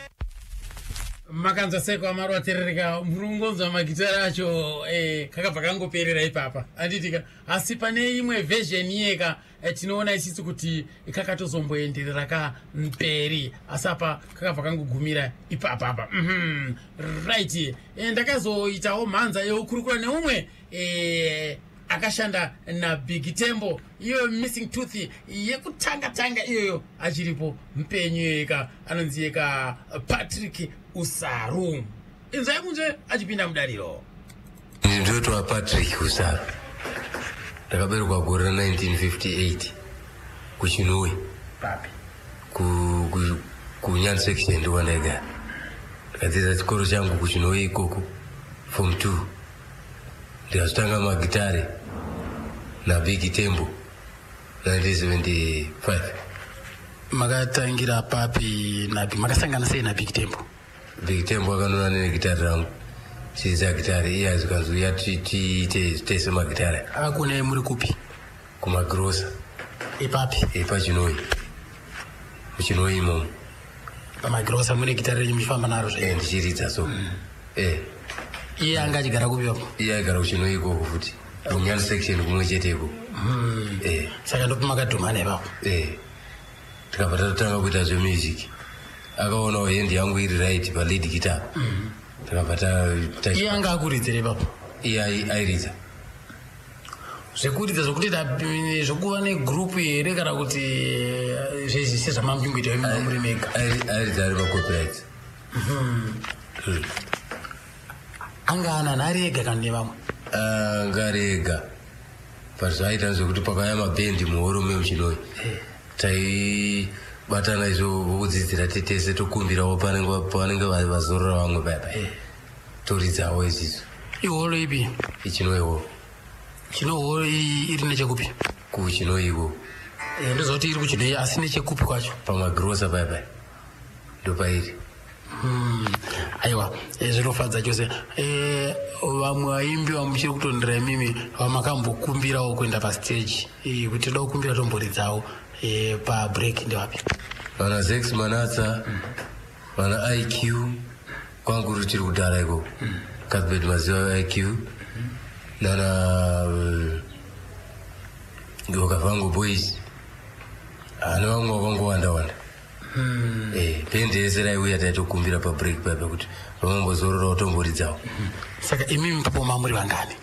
Makanzwa seko amaru aterereka, muri kungonzwa magitara acho kakabva kangoperera ipapa, handitika? Asi pane imwe version yeka tinoona isisi kuti kakatozomboenderera kamberi, asi apa kakabva kangogumira ipapapa. Right, ndakazoitawo mhanza yekukurukura neumwe akashanda naBig Tembo, iyo Missing Tooth yekutanga tanga iyoyo, achiripo mupenyu yeka, anonzi yeka Patrick Usaru. Inzwai kunze achipinda mudariro. Ndinotwa Patrick Usaru, ndakaberekwa gore ra1958 kuChinhoyi. Papi? KuNyani section ndokwandaigara. Ndikadzidza chikoro changu kuChinhoyi ikoko, form 2, ndikazotanga magitare naBig Tembo 1975. Makatangira papi nabi? Makasangana sei naBig Tembo? Big Tembo akanona negitari rangu. Chiridza gitare iye azikanzi uya tiite tese magitare. Akakuonai muri kupi? Kumagirosa. Ipapi? Pachinoi, muchinoi imomo. Pamagirosa mune gitare renyu muchifamba naro zve? Ndichiridza so. Iye anga achigara kupi papo? Iye aigara kuchinoi ikoko futi, kunyani section kumwe chete ikoko. Saka ndopamakadhumana ipapo? Tikabva tatotanga kuita zvemusic. Akaonawo hendi yangu iri right palead guitar. Takabva Iye anga akuridzira ipapo? Iye airidza. Zvekuridza zvokutoita zvokuva negroup here, kana kuti sezvamamvingoita imi muri mega? Airidza ari pacopyright. Anga anani, ari ega kana nevamwe? Anga ari ega, but zvaaita zvekuti pakauya mabhendi muhoro memuchinoi, taibatana izvo vokudzidzira titese, tokumbirawo pavanenge vazorora vamwe paya paya, toridzawo izvizvo. Ihoro ipi? Ichinoi horo. Chino horo iri nechekupi? Kuchinoiko. Ndoziva kuti iri kuchinoi, asi nechekupi kwacho? Pamagirosa paya paya ndopairi. Aiwa, zvinofadza chose. Vamwe vaimbi vamuchiri kutondera imimi vamakambokumbirawo kuenda pastage, kuti toda kukumbira tomboridzawo pabreak, ndevapi? Vana Zex Manatsa, vana IQ, kwangu ruchiri kudhara ikoko, Cuthbert Maziva, IQ, nana Okavango Boys, ane vamwe vakangowanda wanda. Bhendi rese raiuya taitokumbira pabreak paya pekuti vamambozororawo tomboridzawo. Saka imimi papo mamuri vangani?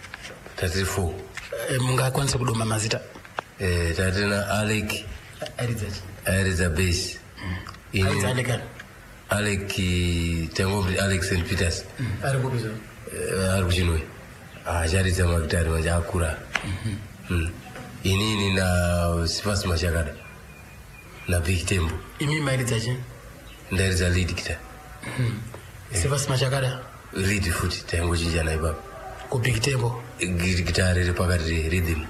Tatiri four. Mungakwanisa kudoma mazita? Tatina Alec. Airidza chi? Airidza bass. Airidza Alec ani? Alec, tangombi Alec St Peters. Ari kupi zvino? Ari kuchinoi, acharidza magitari manje akura. Inini na Sifas Machakada naBig Tembo. Imi mairidza chi? Ndairidza lead guitar. Sifas Machakada? Lead futi, taingochinjana ipapo. KuBig Tembo? Gitari riri pakati, rhythm,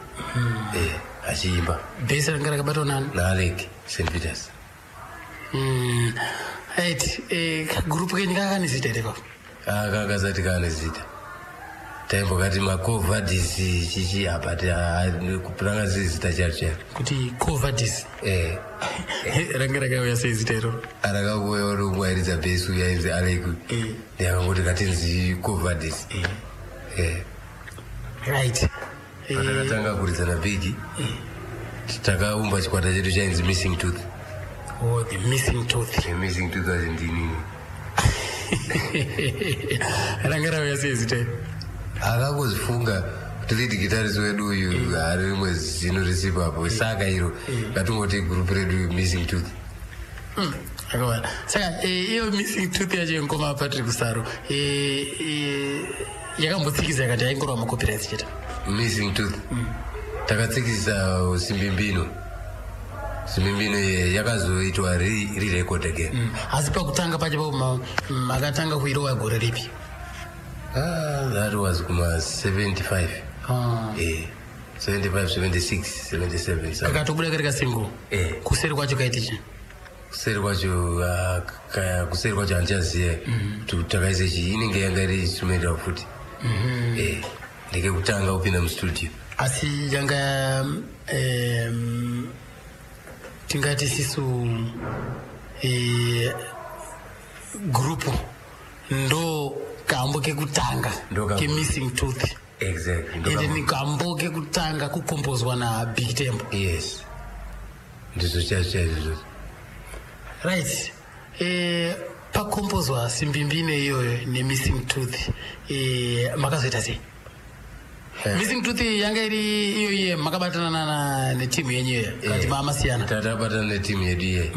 achiimba. Bhesi ranga rakabatwa nani? NaAlec St Peters. Right, gurupu kenyu kakane zita here ipapo? Kakasati kane zita, taimbokati maCovadis chichi apa, ranga siri zita chairo chairo. Kuti Covadis? Ranga rakauya sei zita iroro? Rakakuya uri airidza bhesi uyu ainzi Alec, ndakangoti katinzi Covadis. Right. Patakatanga kuridza naBig, takaumba chikwata chedu chainzi Missing Tooth. Oh, the Missing Tooth. The Missing Tooth wacho ndinini. Ranga rauya sei zita iro? Akangozifunga kuti lead guitarist wedu uyu hari rimwe zino risipo apo, saka iro ngatingoti gurupu redu Missing Tooth. Akawanda. Saka iyo Missing Tooth yacho, yengoma, Patrick Saro, yakambotsikisa yakati yaingorwa macopyrights chete? Missing Tooth takatsikisa Simbimbino. Simbimbino yakazoitwa re-record again. Asi pakutanga pacho papo makatanga kuirova gore ripi? Ah, that was kuma 75. 75, 76, 77 so. Kakatobuda kari kasingle? Kuseri kwacho kaiti chi? Kuseri kwacho, kuseri kwacho handichaziva kuti takaise chii. Inenge yanga iri instrumental futi. Ndekekutanga kupinda mustudio. Asi yanga tingati sisu gurupu ndo kambo kekutanga? Ndo kambo. KeMissing Tooth? Exactly, ndo Ende kambo. ni kambo kekutanga kukombozwa naBig Tembo? Yes, ndizvo chaizvo chaizvo izvozvo. Right, pakombozwa Simbimbine iyoyo neMissing Tooth, makazoita sei? Missing Tooth yanga iri iyo iye makabatana netimu yenyu iyo, kati maamasiyana? Tatabatana netimu yedu iye.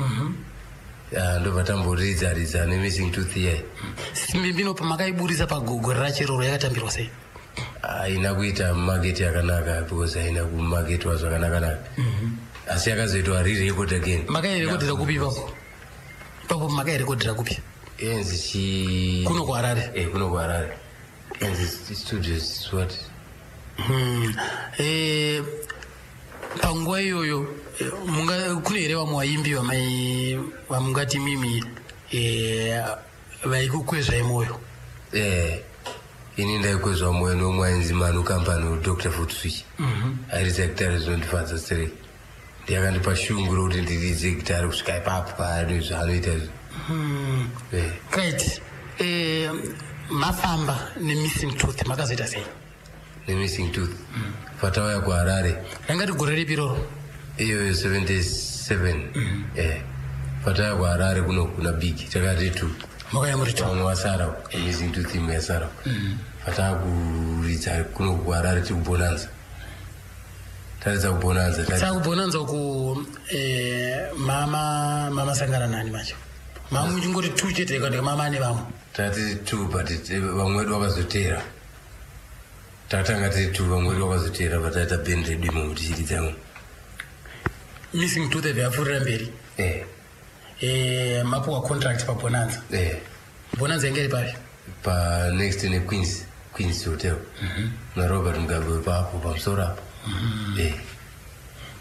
Ah, ndobva tamboridza ridza neMissing Tooth iye. Simbimbino pamakaiburisa pagore racho iroro, yakatambirwa sei? Haina kuita market yakanaka because haina kumaketwa zvakanaka-naka, asi yakazoitwa re-record again. Makairekodhera kupi ipapo? Ipapo makairekodhera kupi? Enzi chi Kuno kuHarare? Kuno kuHarare, enzi studios what. Panguva iyoyo, kune here vamwe vaimbi vamungati mimi vaikukwezvai mwoyo? Eh, Ini ndaikwezva mwoyo nomwe ainzi Manu Company, Dr Foot Switch. Airidza gitare zvinondifadza stereki. Ndiyakandipa shungu rokuti ndiridze gitare kusvika ipapo paari zvaanoita izvo. Right, mafamba neMissing Tooth, makazoita sei? NeMissing Tooth patauya kuHarare. Rangati gore ripi iroro? Iyoyo 77. Patauya kuHarare kuno kuna Big, takati two. Makauya muri two. Vamwe vasara, Missing Tooth imwe yasara. Pataakuridza kuno kuHarare, tiri kuBonanza, taridza kuBonanza. Saka kuBonanza uku, mama mamasangana nani macho? Mama muchingoti two chete kana mama ane vamwe? Takatiri two, but vamwe vedu vakazoteera. Takatanga tiri two, vamwe vedu vakazoteera, pataita band redu imomo tichiridza imomo. Missing Tooth yapfuurira mberi. Mapuwa contract paBonanza. Bonanza yange iri papi? Panext neQueens, Queens Hotel, naRobert Mugabe papo pamusoro apo.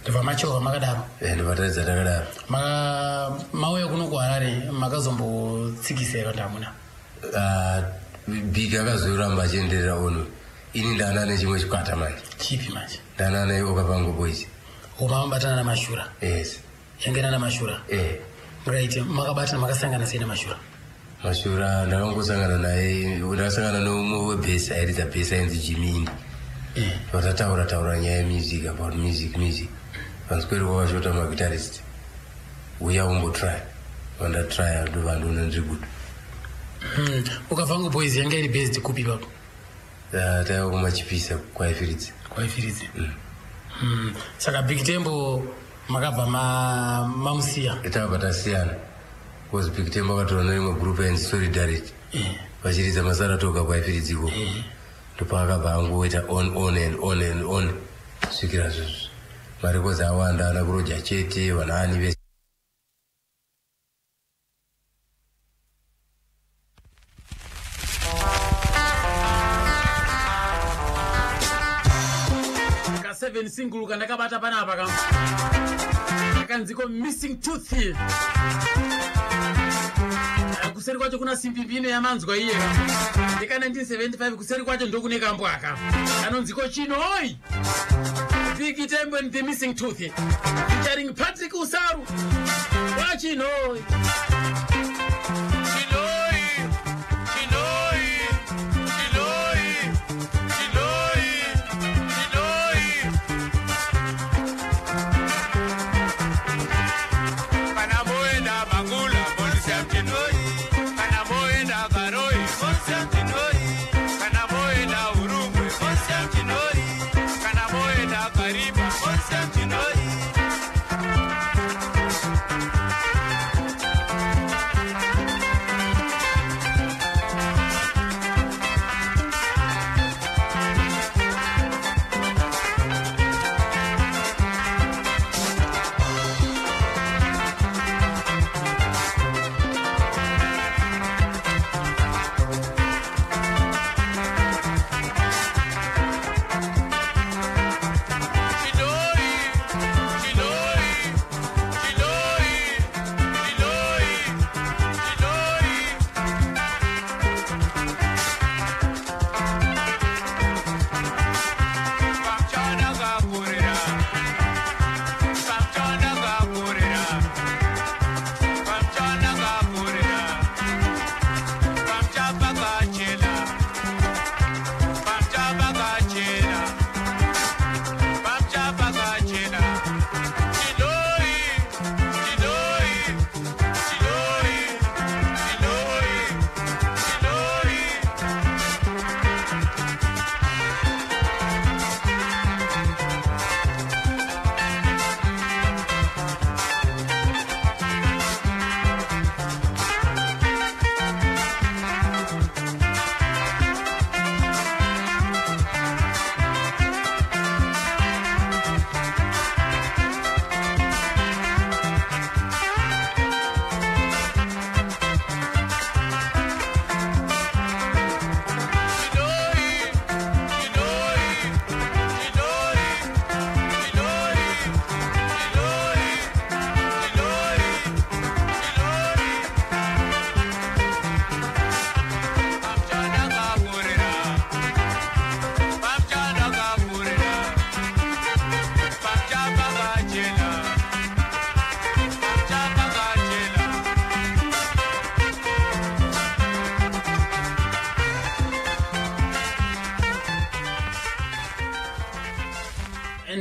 Ndobva machovha makadaro. Ndobva taridza takadaro. Mauya kuno kuHarare, makazombotsikisa here kuti hamuna? Ah, Big akazoramba achienderera ono. Ini ndana nechimwe chikwata manje. Chipi manje? Ndana neOkavango Boys. Mabatana naMashura? Yes. Yange nana Mashura? Eh. Right, makabatana, makasangana sei naMashura? Mashura ndakangosangana naye, ndakasangana neumwe webhesi airidza bhesi ainzi Jimmy Indi. Vatataura taura nyaya yemusic, about music, music. Vanzi kweri kwakashota maguitarist, uya umbotry. Vandatrya, ndobva ndoona ndiri good. Okavango Boys yange iri based kupi ipapo? Taiva kuMachipisa, kwaifiridzi. Kwaifiridzi. Saka Big Tembo makabva mamusiya? Takabva tasiyana because Big Tembo akatora nerimwe group ainzi Solidarity, vachiridza Masaratoga kwaifiridzi ikoko. Ndopaakabva angoita on, on and on and on kusvikira zvozvo marekodzi awanda, ana kuroja chete, vanaani vese. Ka7 single kandakabata panapa ka kakanziko Missing Tooth. Kuseri kwacho kuna simbimbino yamanzwa iye ndeka 1975. Kuseri kwacho ndokune kambwaka kanonziko Chinoi. Big Tembo and the Missing Tooth featuring Patrick Usaru waChinoi. Chinoi, Chinoi, Chinoi, Chinoi, Chinoi. Kana moenda Mangula, Bolisia Chinoi. Kana moenda Karoi, Bolisia Chinoi. Kana moenda Urungwe, Bolisia Chinoi. Kana moenda Kariba, Bolisia Chinoi.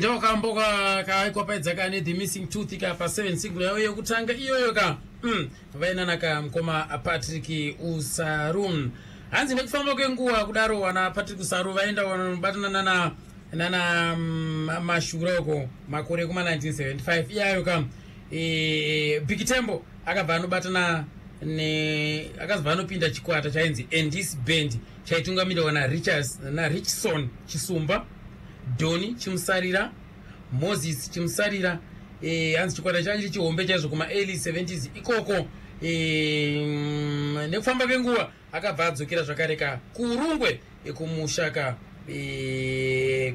Ndokambo kaikwapaidza kane The Missing Tooth ka pa7 single yavo yekutanga iyoyo ka. Vainana ka mukoma Patrick Usaru. Hanzi nekufamba kwenguva kudaro, wana Patrick Usaru vaenda vanobatana nana Mashura uko makore ekuma 1975 iyayo ka. Big Tembo akabva anobatana ne akazobva anopinda chikwata chainzi Andis Band, chaitungamirwa naRichards naRichson Chisumba, Doni Chimusarira, Moses Chimusarira. Hanzi chikwata chacho chihombe chaizvo kuma early 70s ikoko. Nekufamba kwenguva akabva adzokera zvakare ka kuUrungwe, kumusha ka,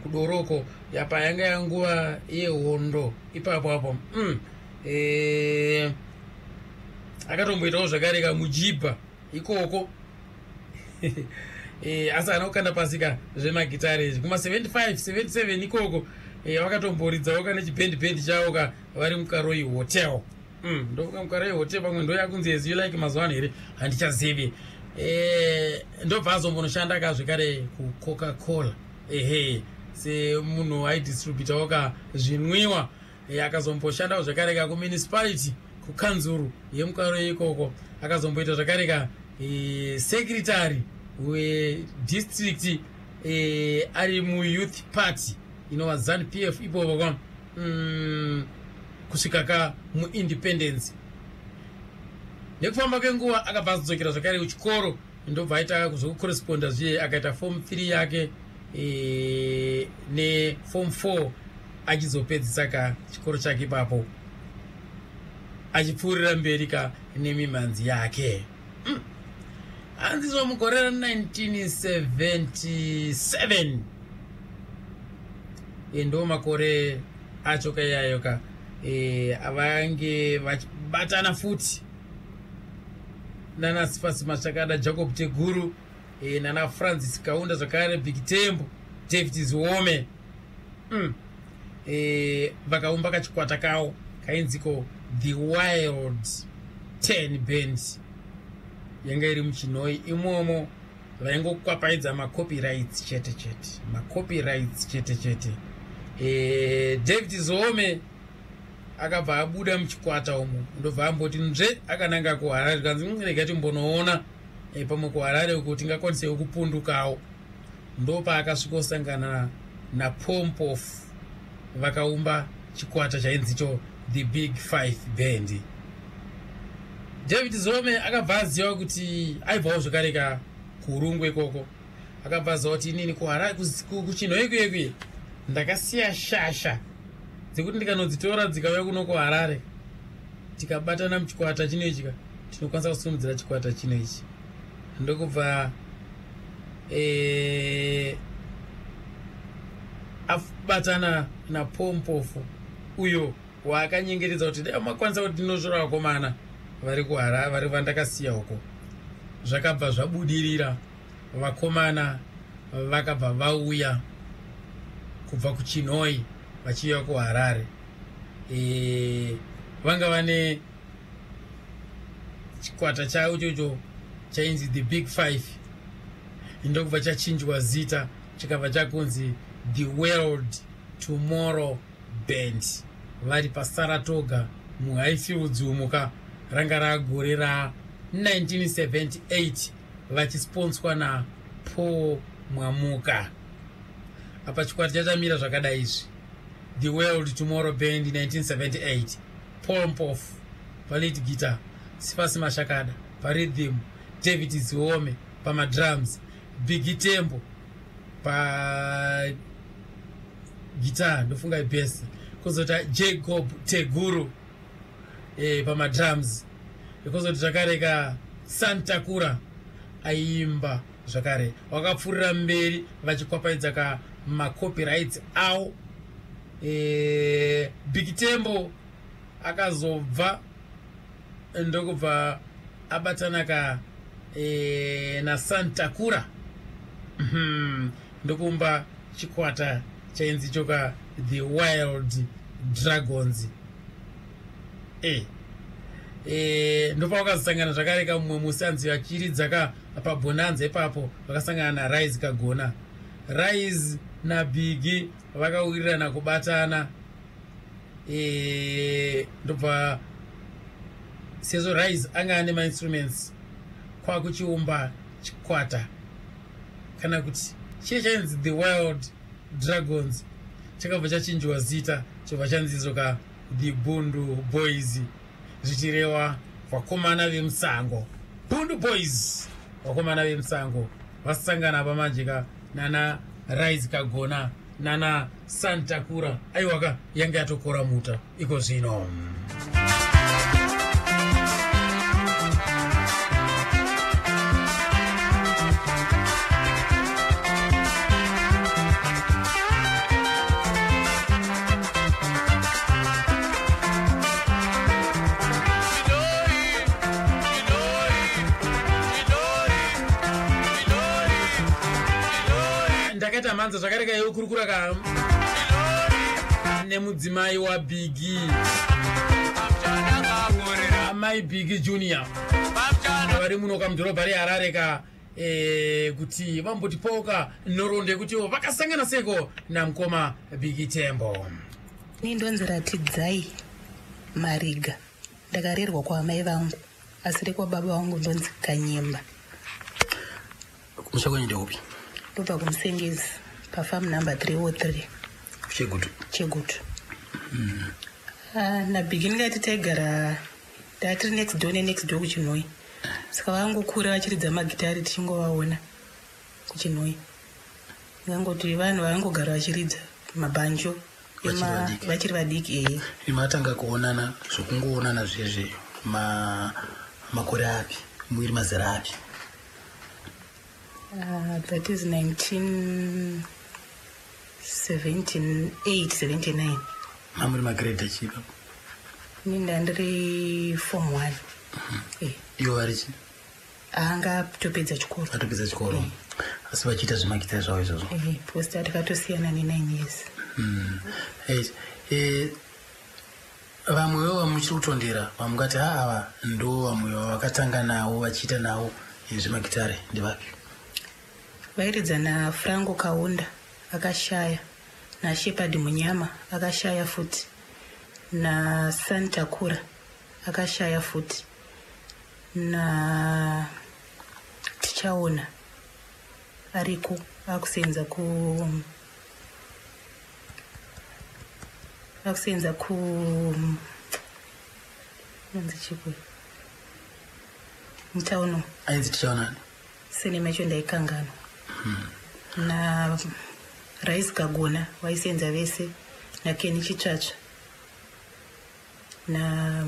kudoroko. Yapa yanga yanguva yehondo ipapo apo. Akatomboitawo zvakare ka mujibha ikoko, asi haana kukanda pasi ka zvemagitare izvi. Kuma 75 77 ikoko, vakatomboridzawo ka nechibhendi bhendi chavo ka vari muKaroi Hotel. Ndofunga muKaroi Hotel pamwe ndo yakunzi As You Like mazuva ano here, handichazivi. Ndobva azombonoshanda ka zvekare kuCoca Cola, ehe, semunhu aidistributawo ka zvinwiwa. Akazomboshandawo zvakare ka kumunicipality, kukanzuru yemuKaroi ikoko. Akazomboita zvakare ka secretary wedistrict, ari muyouth party inova ZANU PF ipopo kwa kusvika ka muindependence. Nekufamba kwenguva akabva azodzokera zvakare kuchikoro, ndobva aita zvokucorresponda zviye, akaita form 3 yake neform 4, achizopedzisa ka chikoro chake ipapo, achipfuurira mberi ka nemimhanzi yake. Hanzizvo mugore ra1977, ndo makore acho kaiyayo ka, vange vachibatana futi nana Sifasi Machakada, Jacob Teguru, nana Francis Kaunda zvakare, Big Tembo, David Ziome. Vakaumba kachikwata kawo kainziko The Wild 10 Band, yanga iri muChinoi imomo. Vaingokwapaidza macopyrights chete chete, macopyrights chete chete. David Ziome akabva abuda muchikwata umo, ndobva amboti nzve akananga kuHarare. Kanzi, "Rega timbonoona pamwe kuHarare uko tingakwanisewo kupundukawo." Ndopaakasvikosangana naPompof, vakaumba chikwata chainzicho The Big Five Band. David Zome akabva aziva kuti aibvawo zvakare ka kuUrungwe ikoko. Akabva aziva kuti inini kuHarare, kuChinhoi kuye ndakasiya shasha dzekuti ndikanodzitora dzikauya kuno kuHarare, tikabatana muchikwata chino ichi ka, tinokwanisa kusimudzira chikwata chino ichi. Ndokubva abatana naPompofu, uyo waakanyengeredza kuti dai makwanisa kuti ndinotora vakomana vari kuHarare, vari vandakasiya uko. Zvakabva zvabudirira, vakomana vakabva vauya kubva kuChinoi vachiuya kuHarare. Vanga vane chikwata chavo chocho chainzi The Big Five, ndokubva chachinjwa zita, chikabva chakunzi The World Tomorrow Band, vari paSaratoga muHighfields umuka. Ranga ragore ra1978, vachisponswa naPaul Mwamuka. Apa chikwata chachamira zvakadai izvi: The World Tomorrow Band 1978, Paul Mpofu palead guitar, Sifasi Mashakada parhythm, David Ziome pamadrums, Bigi Tembo paguitar, ndofunga ibass, kuzota Jacob Teguru pamadrums, kuzoti zvakare ka Santakura aiimba zvakare. Wakapfuurira mberi vachikwapaidza ka macopyrights avo. Big Tembo akazobva, ndokubva abatana ka naSantakura, ndokuumba chikwata chainzi choka The Wild Dragons. Ndopavakazosangana zvakare kamumwe musi, anzi vachiridza ka pabonanza ipapo, vakasangana naRise Kagona. Rise naBiggie vakawirirana kubatana. Ndobva sezvo Rise anga ane mainstruments, kwakuchiumba chikwata kana kuti chiye chainzi the Wild Dragons, chakabva chachinjwa zita, chobva chanzizoka the Bundu Boys, zvichireva vakomana vemusango. Bundu Boys, vakomana vemusango vasangana pamanje ka nana Rise Kagona nana Santakura. Aiwaka, yanga yatokora muta iko zvino. Ndakaita mhanza zvakareka yeukurukura ka nemudzimai waBiggie, amai Biggie Junior, vari muno kamudhorobha reHarare ka, kuti vambotipoka nhoroondo yekutiwo vakasangana seko namukoma Biggie Tembo. Ini ndonzi Ratidzai Mariga. Ndakarerwa kwaamai vangu, asi rekwababa vangu ndonzi Kanyemba. Kumusha kwenyu ndeupi? Ndobva kuMusengezi, pafamu number 303. Chegutu? Chegutu. Ah, naBiggie ndingati taigara tatiri next door nenext door kuChinhoyi. Saka vangokura vachiridza magitari, tichingovaona kuChinhoyi. Ndingangoti vanhu vangogara vachiridza mabhanjo. Vachiri vadiki? Vachiri vadiki, ehe. Matanga kuonana zvokungoonana zvezve makore api, muiri mazera api? That is 1978, 79. Mamuri magrade achipa? Ini ndandiri form one. Ivo vari chi? Anga atopedza chikoro. Atopedza chikoro, asi vachiita zvemagitari zvavo izvozvo? Eh, because takatosiyana ne9 years. Right. Vamwewo vamuchiri kutondera vamungati ha ava ndo vamwe vavakatanga navo vachiita navo zvemagitare ndevapi? Vairidza naFranco Kaunda, akashaya, naShepard Munyama, akashaya futi, naSantakura, akashaya futi, na Tichaona ariko, akusenza ku nonzi chiko mutauno. Ainzi Tichaonani? Sinema yacho ndaikanganwa. Na Rais Kagona vaisenza vese, naKeni Chitsvatsva, na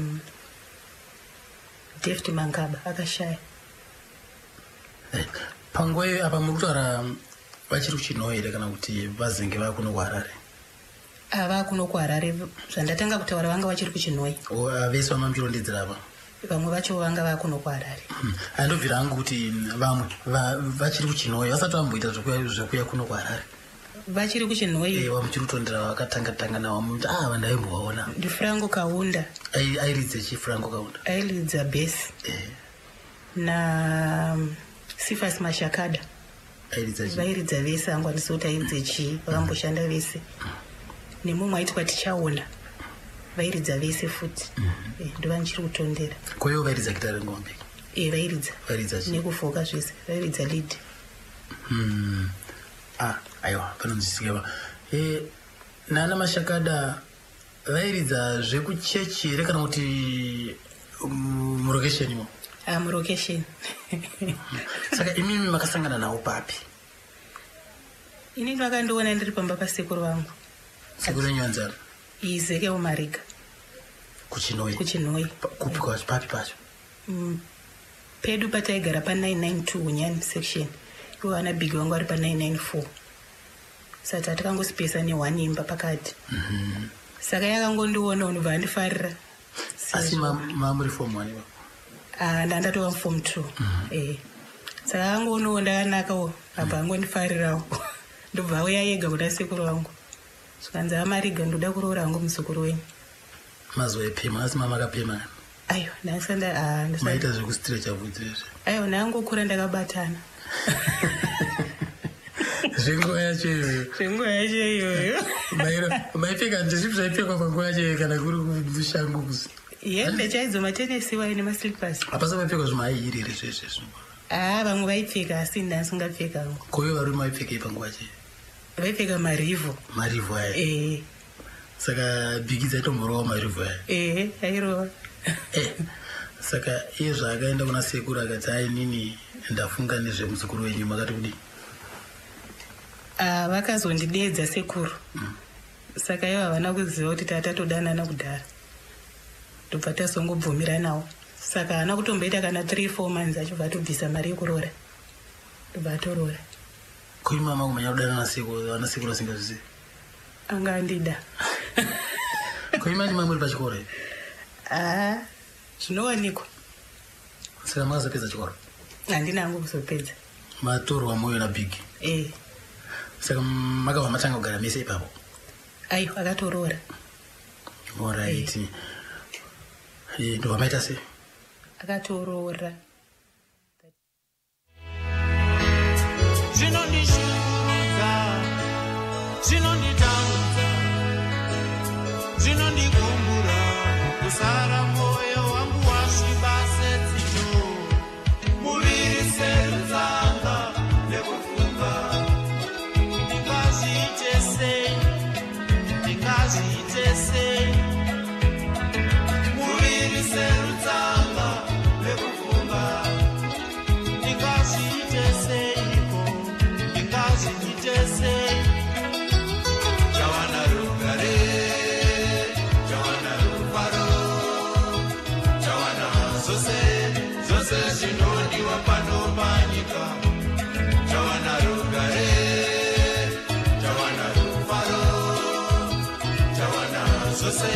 Deft Mangaba, akashaya. Panguva iyo apa muri kutaura, vachiri kuChinhoyi here kana kuti vazenge vakuno kuHarare? Ava kuno kuHarare. Zvandatanga kutaura vanga vachiri kuChinhoyi. Vese vamamuchirondedzera apa? Vamwe vacho vanga vakuno kuHarare. Andobvira hangu kuti vamwe vachiri kuChinhoyi vasati vamboita zvekuya kuno kuHarare. Vachiri kuChinhoyi. Vamuchiri kutondera vakatanga tanga navo muti a vandaimbovaona? NdiFranco Kaunda. Airidze chi Franco Kaunda? Airidza bass. Na Sifas Mashakada. Airidza chi? Vairidza vese hangu, handisi kuti airidze chii. Vakamboshanda vese nemumwe aitwa Tichaona, vairidza vese futi. Ndovandichiri kutondera. Koivo vairidza gitare ngombe? E, vairidza. Vairidza chi? Nekufoka zvese, vairidza lead. Ah, aiwa, panonzwisika. Nana Mashakada vairidza zvekuchechi here kana kuti murokeshenimo? Ah, murokesheni. Saka imimi makasangana navo papi? Inini vakandiona ndiri pamba pasekuru vangu. Sekuru enyu anzana? Izekeo Mariga. KuChinhoyi? KuChinhoyi. Kupi kwacho, papi pacho? Pedu pataigara pa992 Unyani section, ivo vana Biggie vangu vari pa994, saka tatakangosipesa neone imba pakati. Saka yakangondiona, unobva andifarira. Asi mamuri form one ipapo? Ah, ndandatova form two. Saka angoonawo ndakanakawo, abva angondifarirawo, ndobva auya ega kuda sekuru vangu, zvikanzi, "Amariga, ndoda kuroora hangu muzukuru wenyu." Mazuva epema, asi mamakapema? Aiwa, ndasanda ah, Maita zvekustrecha bvudzi izvi? Aiwa, ndangokura ndakabatana. Zvenguva yacho iyoyo. Zvenguva yacho iyoyo. Maipfeka ndezvipi zvaipfekwa panguva yacho iyoyo kana kuri kushango kuzi? Hembe chaidzo, matenesi wayo nemaslippers. Hapasa maipfekwa zvimahaihiri here zvezvezvo? Haa, vamwe vaipfeka, asi ndasingapfekawo. Koivo varume vaipfekei panguva yacho? Vaipfeka marivho. Marivho aya? Ee. Saka bhigi dzaitomborova marivho aya? Ee, airova. Saka iye zvaakaenda kuna sekuru akati, "Ai, nini ndafunga nezvemuzukuru wenyu," makati kudii? Ah, vakazondidedza sekuru. Saka ivo havana kuziva kuti tatatodanana kudhara, ndobva tazongobvumiranawo. Saka haana kutomboita kana 3 4 months, achibva atobvisa mari yekuroora, ndobva atoroora. Koi mama kumanya kudanana nasekuru, vana sekuru vasingazvizivi? Anga andida. Koi mati mamuri pachikoro here? Haa, zvinowanikwa. Saka makazopedza chikoro? Handina hangu kuzopedza. Matorwa mwoyo nabhigi? Ee. Saka makabva matanga kugara mese ipapo? Aiwa, akatoroora. Alright. Ndobva maita sei? Akatoroora. Zvinondishungurudza, zvinonditambudza, zvinondigumbura, kusara mwoyo wangu wasviba setsito, muviri serutsanga nekufunga. Ndingazviite sei? Ndingazviite sei? Muviri serutsanga nekufunga. Ndingazviite seiko? Ndingazviite sei? Chawana rugare, chawana rufaro, chawana zvose zvose zvinodiwa pano panyika. Chawana rugare, chawana rufaro, chawana zvose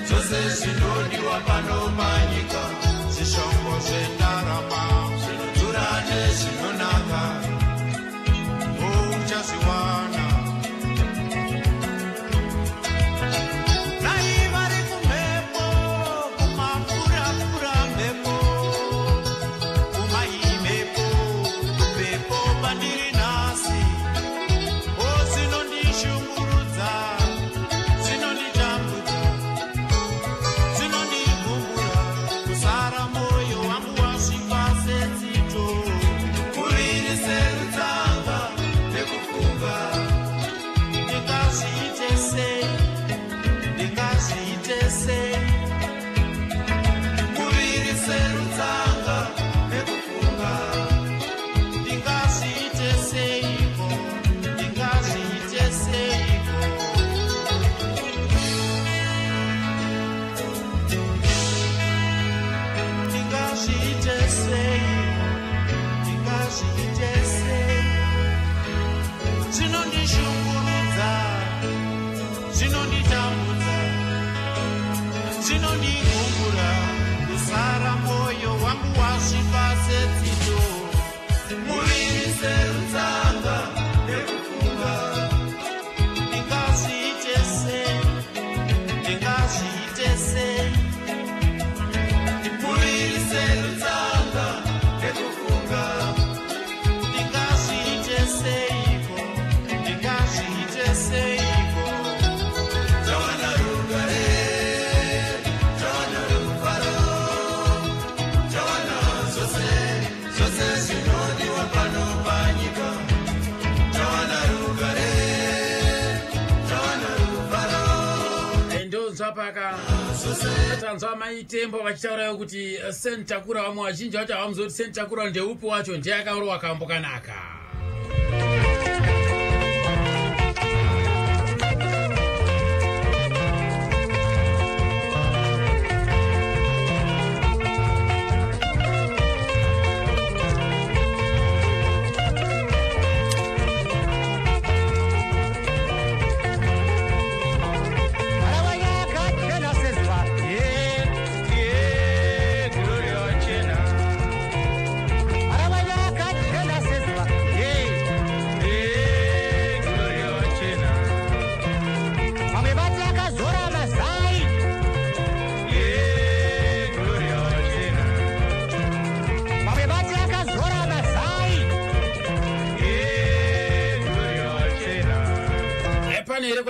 zvose zvinodiwa pano panyika. Zvishongo zvendarama zvinodhura nezvinonaka uchazviwana. Nai vari kumhepo, kumafurafura mhepo, kumaimhepo, kumhepo pandiri nhasi. O, zvinondishungurudza, zvinonditambudza, zvinondigumbura, kusara mwoyo wangu wasviba setsito, muviri serutsanga nekufunga. Ndingazviite sei? Ndingazviite sei? Muviri serutsanga nekufunga. Ndingazviite seiko? Ndingazviite seiko? Ndingazviite seiko? Ndingazviite sei? Zvinondishungurudza, zvinonditambudza, zvinondigumbura, kusara mwoyo wangu wasviba setsito, muviri serutsanga nekufunga. Ndingazviite sei? Ndingazviite sei? Muviri serutsanga nekufunga. Ndingazviite seiko? Ndingazviite seiko? Chawana rugare, chawana rufaro, chawana zvose zvose zvinodiwa pano panyika. Chawana rugare, chawana rufaro. Ndonzwa paka tanzwa maitembo vachitaurayo kuti Sentakura, vamwe vazhinji vacho havamuzivi kuti Sentakura ndeupi wacho, ndiye akarowa kambo kanaka. Gloria.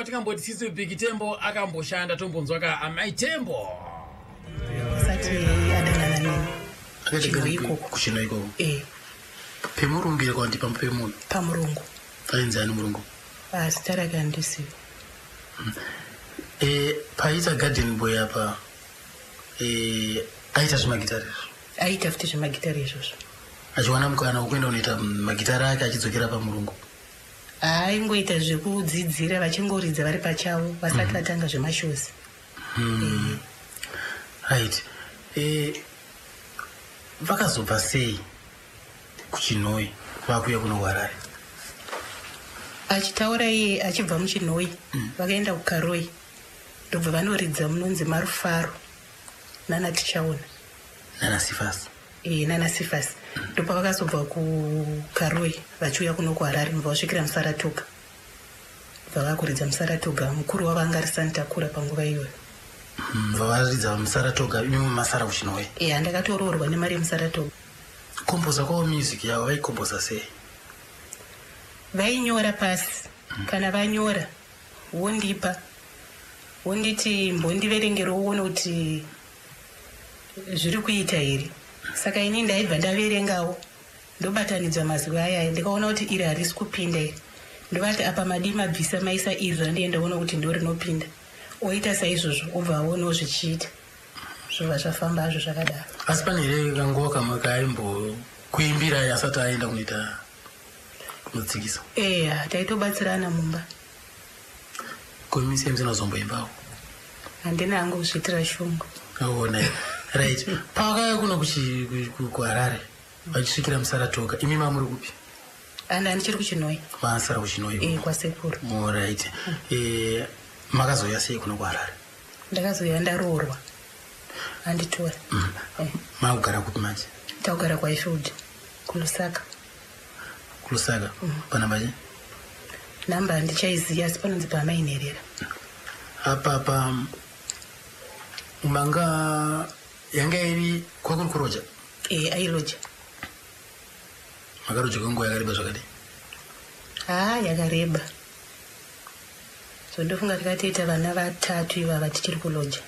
kwatingamboti sisu Big Tembo akamboshanda? Tombonzwa ka amai Tembo. Asati adanana neni. Chinhoyi ikoko. Kuchinhoyi ikoko? E. Pemurungu here kwandi pemunhu? Pamurungu. Ainzi ani murungu? Zita rake handisivi. Paita garden boy apa, aita zvemagitari izvo? Aita futi zvemagitari izvozvo. Achiwana mukana wekuenda kunoita magitari ake achidzokera pamurungu? Aingoita zvekudzidzira, vachingoridza vari pachavo vasati vatanga zvemashozi. Right. Vakazobva sei kuChinhoyi vakuya kuno kuHarare? Achitaura iye achibva muChinhoyi, vakaenda kuKaroi, ndobva vanoridza munonzi Marufaro nana Tichaona. Nana Sifasi. E, nana Sifasi. Ndopavakazobva kuKaroi vachiuya kuno kuHarare, ndobva vasvikira muSaratoga, bva vakuridza muSaratoga. Mukuru wavo anga ari Santakura panguva iyoyo. Vavaridza muSaratoga, imwe masara kuChinhoyi? E, handakatoroorwa nemari yemuSaratoga. Kompoza kwavo, music yavo vaikompoza sei? Vainyora pasi. Kana vanyora wondipa, wonditi mbondiverengero uone kuti zviri kuita here. Saka ini ndaibva ndaverengawo, ndobatanidza mazwi ayaya. Ndikaona kuti iri harisi kupinda iri, ndovati apa madii mabvisa maisa iri randienda ona kuti ndo rinopinda. Oita saizvozvo, obva aonawo zvichiita, zvobva zvafamba hazvo zvakadaro. Asi pane here kanguva kamwe kaaimbokuimbirai asati aenda kunoita kunotsikisa? Eya, taitobatsirana mumba. Komise musinazomboimbawo? Handina hangu kuzviitira shungu. Aona, right. Pavakauya kuno kuHarare vachisvikira muSaratoga, imi mamuri kupi? Anda ndichiri kuChinhoyi. Masara kuChinhoyi? E, kwasekuru. Alright. Makazouya sei kuno kuHarare? Ndakazouya ndaroorwa, anditora. Makugara kupi manje? Takugara kwaIfield, kuLusaka. KuLusaka, panamba chi? Namba handichaiziva, asi panonzi paMainherera. Apa pa manga yanga iri kwakuri kuroja? E, ailoja. Makaroja kwenguva yakareba zvakadii? Haa, yakareba. So ndofunga tikatoita vana vatatu ivava tichiri kuloja.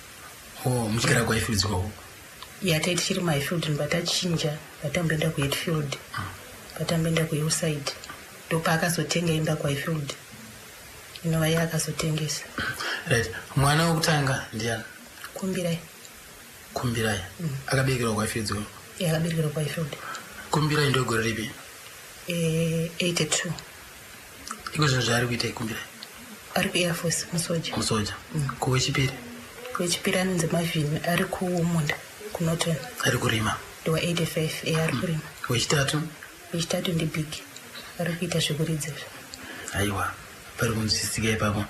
O, muchigara kwaIfields kwako? Yatai tichiri muHighfield, ndobva tachinja, vatamboenda kuHatfield, vatamboenda kuHillside. Ndopaakazotenga imba kwaHighfield inova iye akazotengesa. Right. Mwana wekutanga ndiani? Kumbirai. Kumbirai akaberekerwa kwaIfields kwako? Yakaberekerwa kwaHighfield. Kumbirai ndogore ripi? 82. Iko zvinhu zvaari kuita ikumbirai? Ari kuAir Force, musoja. Musoja. Kuwechipiri? Wechipiri anonzi Marvin, ari kumunda kuNorton. Ari kurima? Ndowa 85. E, ari kurima. Wechitatu? Wechitatu ndibig, ari kuita zvekuridza izvo. Aiwa, pari kunzwisisika ipapo.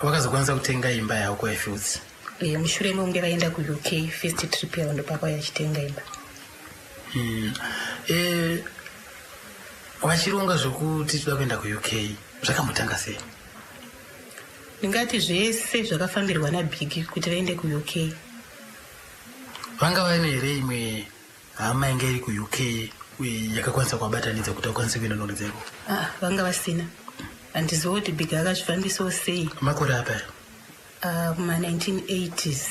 Vakazokwanisa kutenga imba yavo kwaIfields? E, mushure mekunge vaenda kuUK first trip yavo, ndopakauya achitenga imba. Vachironga zvekuti toda kuenda kuUK, zvakambotanga sei? Ndingati zvese zvakafambirwa nabhigi kuti vaende kuUK. Vanga vaine here imwe hama yanga iri kuUK uye yakakwanisa kuvabatanidza kuti vakwanise kuenda noridza ikoko? Ah, vanga vasina. Handizivi kuti Big akazvifambisawo sei. Makore apa? Ah, kuma-1980s.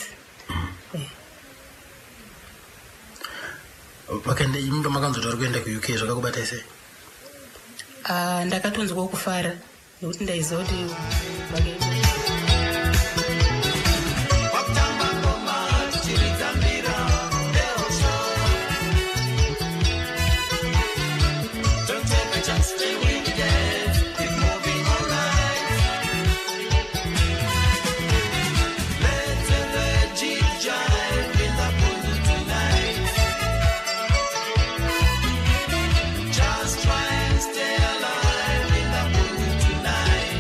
Vakaenda, imi pamakanzoti vari kuenda kuUK, zvakakubatai sei? Ah, ndakatonzwawo kufara nekuti ndaiziva kuti vakaenda. Wakutamba ngoma tichiridza mbira ehosho. Don't take a chance, stay with the dance, keep moving all night. Let's energy jive in the pool tonight. Just try and stay alive in the pool tonight.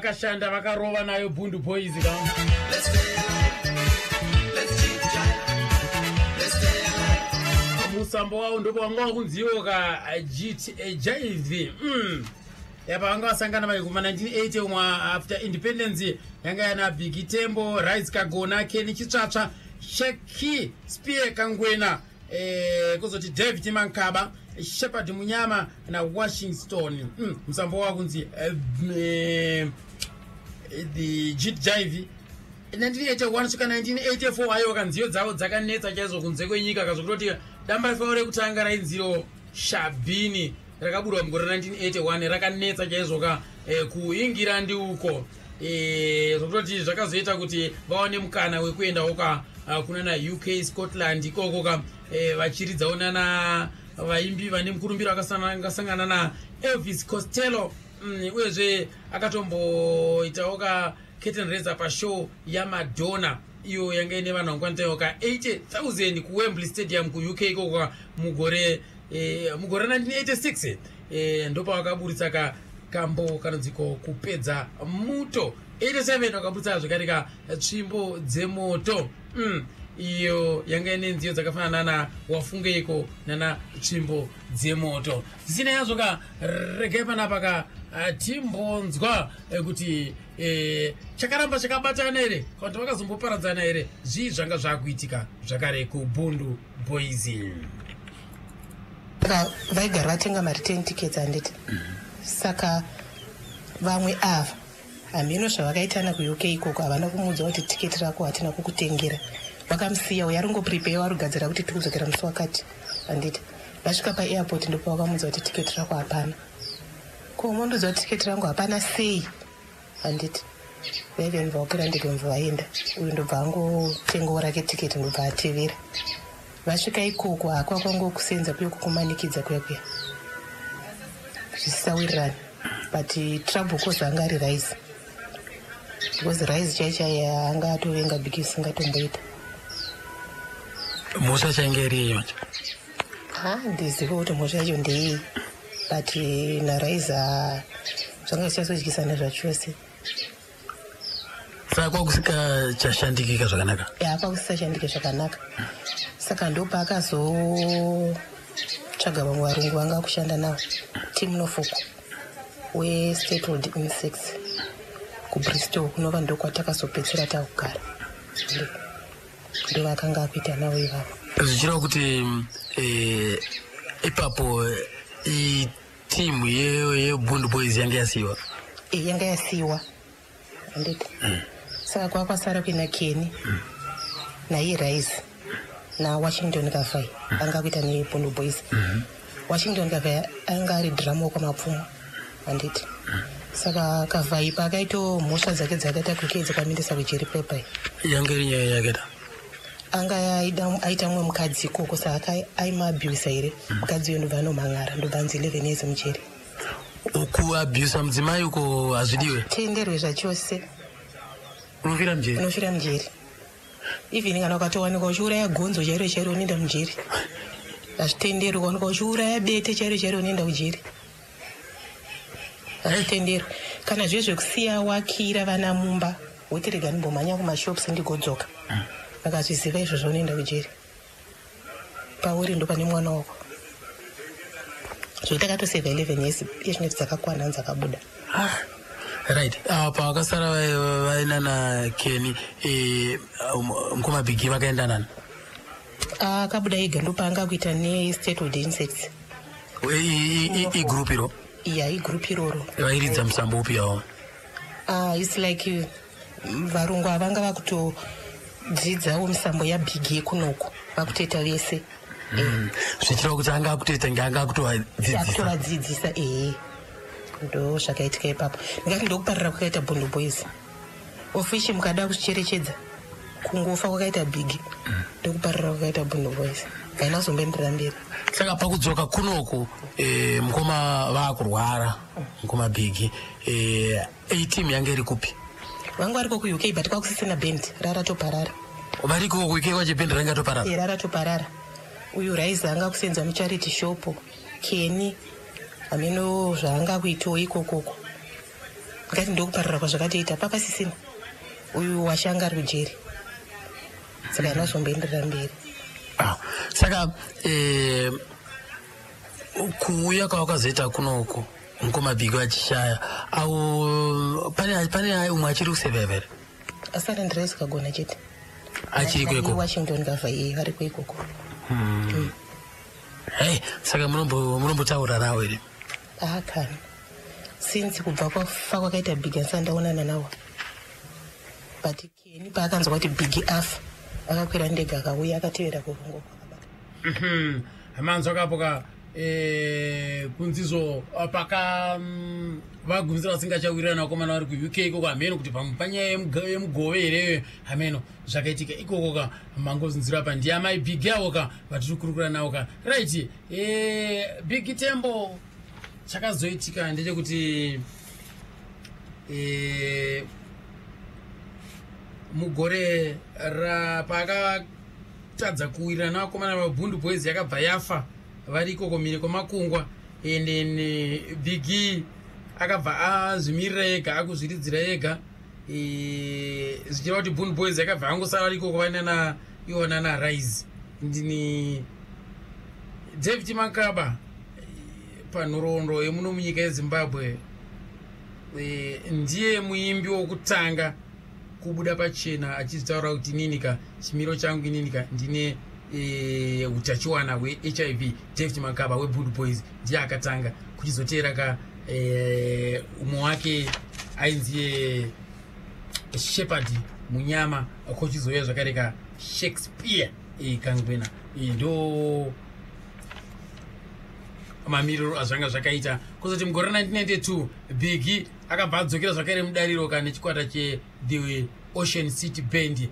Vakashanda vakarova nayo Bhundu Boys ka. Let's stay alive. Let's chit chat. Let's stay alive. Musambo wavo ndipo wanga wakunziwo ka jive. Yapa vanga vasangana vai kuma 1980 umwe after independence, yanga yana Bigi Tembo, Rice Kagona, Keni Chitsvatsva, Sheki Spear Kangwena, kuzoti David Mankaba, Shepard Munyama naWashington. Musambo wakunzi the jit jive 1981 svika 1984. Aiwa, kanziyo dzavo dzakanetsa chaizvo kunze kwenyika, kazvokutoti damba rifavo rekutanga rainziro Shabini rakaburwa mugore 1981 rakanetsa chaizvo ka kuIngirandi uko, zvokutoti zvakazoita kuti vawane mukana wekuendawo ka kuna na UK, Scotland ikoko ka, vachiridzawo nana vaimbi vane mukurumbiro vakasangana na Elvis Costello. Uyezve akatomboitawo ka curtain raiser pashow yaMadonna iyo yanga ine vanhu vangwanitawo ka 80,000 kuWembley Stadium kuUK ikoko mugore 1986. Ndopavakaburitsa ka kambo kanonziko Kupedza Muto. 87 vakaburitsa zvakare ka Tsvimbo Dzemoto, iyo yanga ine nziyo dzakafanana na Wafungeiko nana Tsvimbo Dzemoto. Zvisina yazvo ka, regai panapa ka timbonzwa kuti chakaramba chakabatana here kana kuti vakazomboparadzana here. Zvii zvanga zvakuitika zvakare kuBhundu Boys? Saka vaigara vatenga mareturn tickets, handiti? Saka vamwe ava hameno zvavakaitana kuUK ikoko, havana kumuudza kuti tiketi rako hatina kukutengera. Vakamusiya uyo aringoprepare, warugadzira kuti tikudzokera musi wakati, handiti? Vasvika paairport ndipo vakamuudza kuti tiketi rako hapana. Ko mondiudza kuti tiketi rangu hapana sei, handiti? Vaive ndobva vakwira ndege, ndobva vaenda. Uyu ndobva angotengawo rake tiketi, ndobva atevera. Vasvika ikoko hakwa kwangokusenza kuye kukumanikidza kuya kuya, zvisisawirirani. But trouble cause anga ari Rice, because Rice chai chai anga atovenga Bhiki isingatomboita. Mhosva chainge iri yei manje? Ha, ndizive kuti mhosva yacho ndeyei, but naRise zvanga zvichazodyisana zvachose. Saka kwakusikachashandikika zvakanaka? Ya, kwakusisashandike zvakanaka. Saka ndopaakazotsvaga vamwe varungu vanga kushanda navo, Team Norfolk weStattled Insects kuBristol, kunova ndokwatakazopedzisira takugara. Ndovakanga akuita navo ivavo. Zvichireva kuti ipapo itimu yeBhundu Boys yange yasiyiwa? E, yanga yasiyiwa, handiti? Saka kwakwasara kuina Kenny naiye Rice naWashington Kafai anga akuita neBhundu Boys. Washington Kafai anga ari drummer kwamapfumo, handiti? Saka Kavhai paakaitawo mhosva dzake dzakaita kuke dzakamuendesa kujeri pepai. Yange iri nyaya yakaita? Anga aita mumwe mukadzi ikoko, saka aimuabhusa here mukadzi uyo, ndobva anomhan'ara, ndobva anzi 11 years mujeri. Kuabhusa mudzimai uko hazvidiwe? Tenderwe zvachose. Unofira mujeri? Unofira mujeri. Even kana ukatowanikwa uchiuraya gonzo chairo chairo, unoenda mujeri. Hazvitenderwi. Ukawanikwa uchiuraya bete chairo chairo, unoenda kujeri. Hazvitenderwi. Kana zviye zvekusiya wakira vana mumba, woti rega ndimbomhanya kumashops ndigodzoka, vakazviziva izvozvo, unoenda kujeri. Pauri ndo pane mwana wako. Zvokuti akatosevha 11 years, izvinoti dzakakwana, dzakabuda. Ah, right. Pavakasara vaina naKenny, mukoma Bhigi vakaenda nani? Akabuda ega, ndopaanga kuita neStattled Insects. Igroup iro? Iya, igroup iroro. Vairidza musambo upi yavo? It's like varungu avanga vakutodzidzawo misambo yaBhigi yekunoku, vakutoita vese. Zvichireva kuti anga akutoita nge anga akutovadzidzisa? Akutovadzidzisa, ehe. Ndo zvakaitika ipapo. Ndingati ndokuparira kwakaita Bhundu Boys ofishi. Mukada kucherechedza kungofa kwakaita Bhigi, ndokuparira kwakaita Bhundu Boys, haina kuzomboenderera mberi. Saka pakudzoka kunoku, mukoma vaakurwara, mukoma Bhigi, atimu yange iri kupi? Vanga variko kuUK, but kwakusisina band, raratoparara. Variko kuUK kwacho bhendi range ratoparara? E, raratoparara. Uyu Rice anga kusenza mucharity shop. Kenny hameno zvaanga kuitawo ikokoko. Ndikati ndokuparara kwazvakatoita papasisina. Uyu washanga ari kujeri, saka haina kuzomboenderera mberi. Ah, saka kuuya kwawakazoita kunoku mukoma Bhigi vachishaya au pane umwe achiri kusurvive here? Asara ndiraisi kagona chete. Achiriko ikoko? Washington kavha iye variko ikoko. Hei, saka munombotaura nawo here? Akana, since kubva kwafa kwakaita Bhigi andisati ndaonana nawo, but Keni paakanzwa kuti Bhigi afa, akakwira ndege akauya akatevera kurungo kwakabata. Manzwa kapo ka kunzizvo paka vagumisira vasingachawirirana vakomana vari kuUK ikoko. Hameno kuti pamwe panyaya yemugove here, hameno zvakaitika ikoko ka. Mangozinzira pa ndiamai Bhigi avo ka vatiri kukurukura navo ka. Right, Bhigi Tembo, chakazoitika ndechekuti mugore paakatadza kuwirirana navakomana vaBhundu Boys, yakabva yafa vari ikoko mhiri kwemakungwa, and then Bhigi akabva azvimirira ega, akuzviridzira ega, zvichireva kuti Bhundu Boys yakabva angosara vari ikoko vainana ivo nana Rise. Ndini David Makaba. Panhoroondo yemuno munyika yeZimbabwe, ndiye muimbi wokutanga kubuda pachena achizvitaura kuti ininika chimiro changu, ininika ndine utachiwana hweHIV. David Makaba weBhundu Boys ndiye akatanga. Kuchizoteera ka umwe wake ainzi Shepard Munyama, kochizouya zvakare ka Shakespeare Kangwena. Ndo mamiriro azvanga zvakaita. Kuzoti mugore ra1992 Bhigi akabva adzokera zvakare mudariro ka nechikwata cheThe Ocean City Band.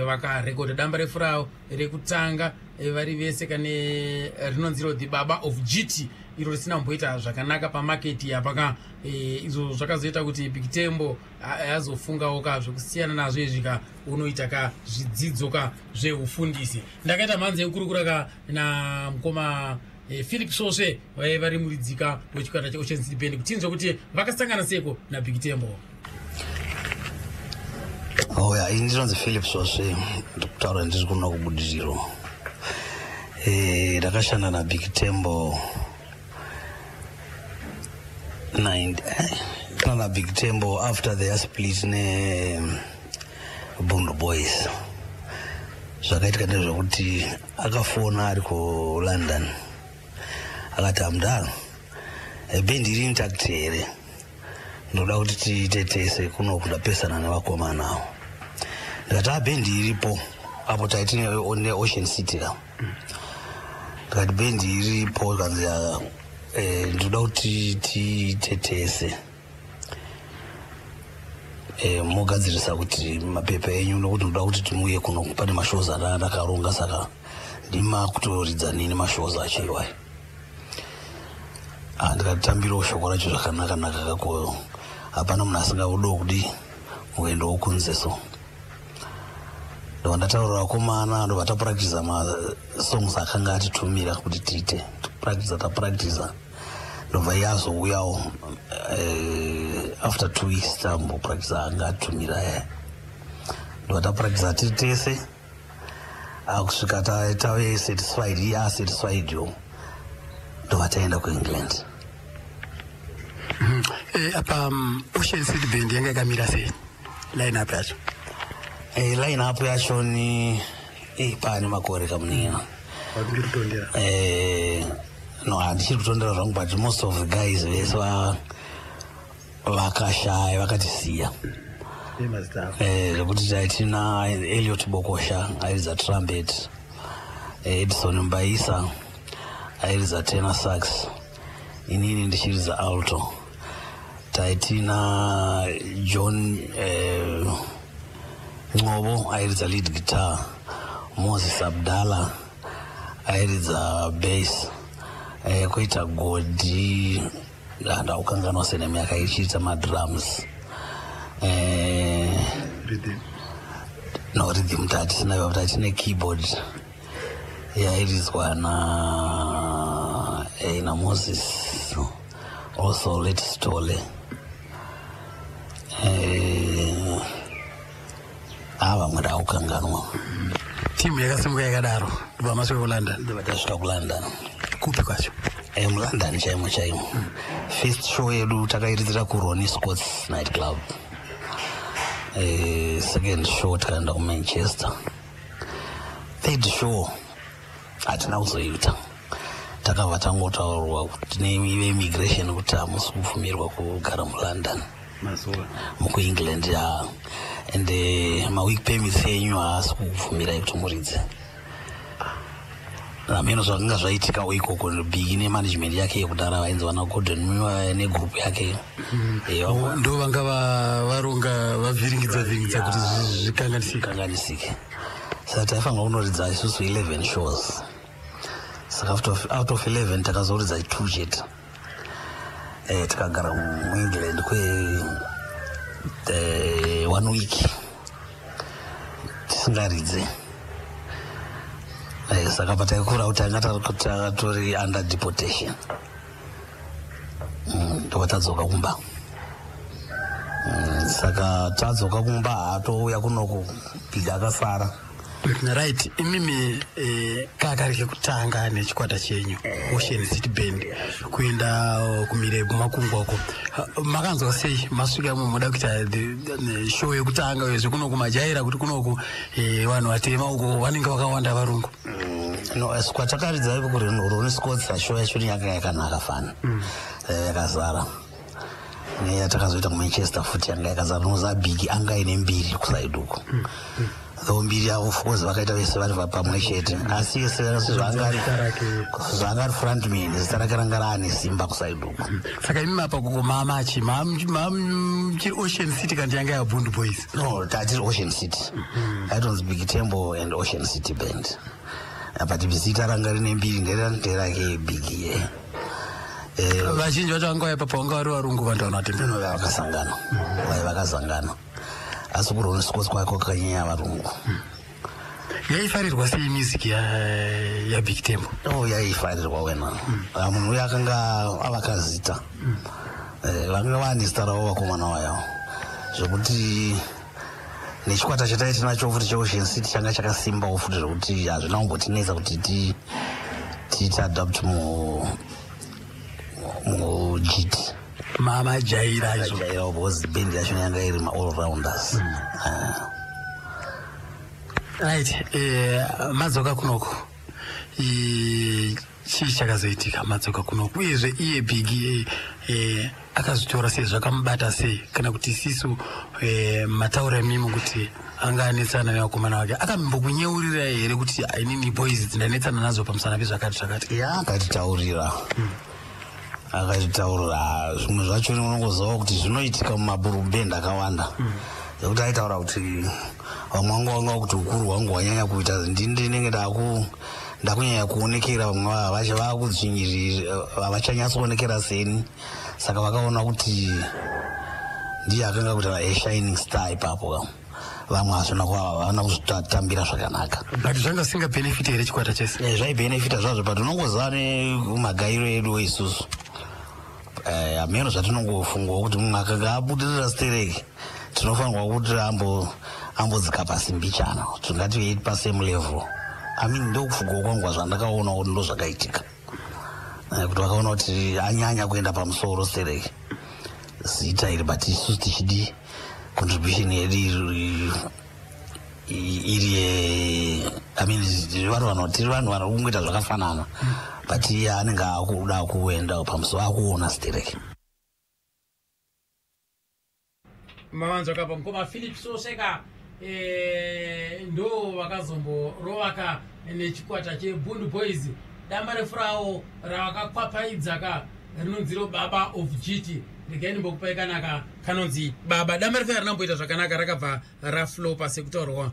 Vakarekodha damba refu ravo rekutanga vari vese kane rinonziro The Baba of Jiti, iro risina kumboita zvakanaka pamaketi yapaka. Izvo zvakazoita kuti Big Tembo azofungawo ka zvekusiyana nazvo izvi ka, unoita ka zvidzidzo ka zveufundisi. Ndakaita mhanzi yekukurukura ka namukoma Philip Svosve, vaive vari muridzika wechikwata cheOcean City Band, kutinzwa kuti vakasangana seko naBig Tembo. Oya, ini ndinonzi Philip Svosve, ndikutaura ndiri kuno kuBudiriro. Ndakashanda naBig Tembo naBig Tembo after their split neBundu Boys. Zvakaitika ndezvekuti akafona ari kuLondon, akati, "Hamudaro, bhendi iri intact here? Ndoda kuti tiite tese kuno kundapesana nevakomana avo." Ndikati, "A, bhendi iripo." Apo taiti neOcean City ka. Ndikati, "Bhendi iripo." Kanzi, "Ndoda kuti tiite tese, mogadzirisa kuti mapepa enyu, nokuti ndoda kuti timuye kuno, pane mashows andakaronga, saka ndima kutoridza nini mashows acho iwayo." Ah, ndikatambirawo shoko racho zvakanaka naka kako. Hapana munhu asingabudiwo kudi muendowo kunze, so ndobva ndataurira vakomana, ndobva tapractisa masongs akanga atitumira kuti tiite. Tapractisa, tapractisa, ndobva iye azouyawo after 2 weeks tambopractisa anga atitumira aya. Ndobva tapractisa tiri tese akusvika tave satisfied, iye asatisfied yo, ndobva taenda kuEngland. Apa Ocean City Band yanga yakamira sei, line up yacho? Line up yacho ni pane makore kamunina. Ndiri kutondera. No, handichiri kutondera zvangu, but most of the guys vese vakashaya, vakatisiya. Nemazita avo? Zvekuti taitina Eliot Bokosha airidza trumpet, Edison Mbaisa airidza tenor sax, inini ndichiridza alto. Taitina John Ncobo airidza lead guitar, Moses Abdallah airidza bass, koita Godi, ndaukanganwa senemi, yaka ichiita madrums. Rhythm? No, rhythm tatisina, ipapo tatine keyboard yairidzwa na naMoses, also late Stole. Vamwe ndakukanganwa. Timu yakasimuka yakadaro, ndobva masvika kuLondon. Ndobva tasvika kuLondon. Kupi kwacho? MuLondon chaimo chaimo. First show yedu takairidzira kuRonnie Scott's night club. Second show tikaenda kuManchester. Third show hatina kuzoita, takabva tangotaurwa kuti neveimmigration kuti hamusi kubvumirwa kugara muLondon. Mazuva. MukuEngland, ya. And mawork permits enyu haasi kubvumirai kuti muridze. Hameno zvakanga zvaitikawo ikoko. Big nemanagement yake yekudhara, vainzi vana Gordon Muir negroup yake. Ndo vanga varonga, vavhiringidza vhiringidza kuti zvikanganisike. Kanganisike. Saka taifanira kunoridza isusu 11 shows, saka out of 11 takazoridza two chete. Tikagara muEngland kwe one week tisingaridze. Saka pataikura kuti anga takatori under deportation. Ndobva tadzoka kumba. Saka tadzoka kumba, haatouya kunoku, Big akasara. Right, imimi kakari kekutanga nechikwata chenyu Ocean City Band kuenda kumire kumakungwa uko. Makanzwa sei masvika muda kuita show yekutanga, uyezve kunoku majaira kuti kunoku vanhu vatema, uko vanenge vakawanda varungu? No, asi kwatakaridza ipo kuRonnie Scott's, show yacho yanga yakanaka fani. Yakazara. Neyatakazoita kuManchester futi yanga yakazara. Noza Big anga ine mbiri kuside uko, though mbiri yavo, of course, vakaita vese vari pamwe chete, asi ese zvaanga ari frontman, zita rake ranga raane simba kuside uko. Saka imi apa koko mamachi muchiri Ocean City kandi yanga yaBhundu Boys? No, tatiri Ocean City. Aitonzi Big Tembo and Ocean City Band, but zita ranga rine mbiri nderake Big ye. Vazhinji vacho vanga vaipapo vanga vari varungu, vanhu vanhu No, vakasangana, vai vakasangana, asi kuRonnie Scott's kwako kakanyanya varungu. Yaifarirwa sei music yaBig Tembo? Oh, yaifarirwa wena. Ah, munhu uyo akanga avakazita. Vanga vane zita ravo vakomana vayo, zvekuti nechikwata chatai tinacho futi cheOcean City changa chakasimbawo futi, zvekuti hazvina kumbotinetsa kuti tiite adapt mujit. Mamajaira izvo. Jairawo, because band yacho yanga iri maall rounders. Ah. Right, madzoka kunoko. Chii chakazoitika madzoka kunoko? Uyezve iye Big akazvitora sei? Zvakamubata sei? Kana kuti isisu mataura imimi kuti anga anetsana nevakomana vake, akambokunyeurira here kuti inini boys dzindanetsana nadzo pamusana pezvakati zvakati? Ya, akatitaurira, akatitaurira. Zvimwe zvacho unongoziva kuti zvinoitika mumabhurubend akawanda, ekuti aitaura kuti vamwe vangu vanga kuti ukuru hwangu hwanyanya kuita, ndini ndinenge ndakunyanya kuonekera, vamwe vakudzvinyirira, havachanyatsoonekera seni. Saka vakaona kuti ndiye akanga kuita ashining star ipapo ka. Vamwe hazvina havana kuzvitambira zvakanaka. But zvanga zvisingabenefiti here chikwata chese? Zvaibhenefita zvazvo, but unongoziva nemagairo edu isusu. Hameno zvatinongofungawo kuti munhu akanga abudirira stereki, tinofanirwa kuti ambodzika pasi mbichana, tingativei pasame level. I mean, ndokufungawo kwangu zvandakaona kuti ndo zvakaitika. Kuti vakaona kuti anyanya kuenda pamusoro stereki zita iri, but isusu tichidi contribution yedu iri I mean, vanhu tiri vanhu vari kungoita zvakafanana, but iye anenge akuda kuenda pamusoro, akuona stereki. Mavanzwa kapa mukoma Philip Soseka, ndo vakazomborovaka nechikwata cheBhundu Boys. Damba refurawo ravakakwapaidza ka rinonziro Baba of Jiti. Regai ndimbokupai kanaka kanonzi Baba. Damba refura rinamboita zvakanaka, rakabva raflopa sekutaurwa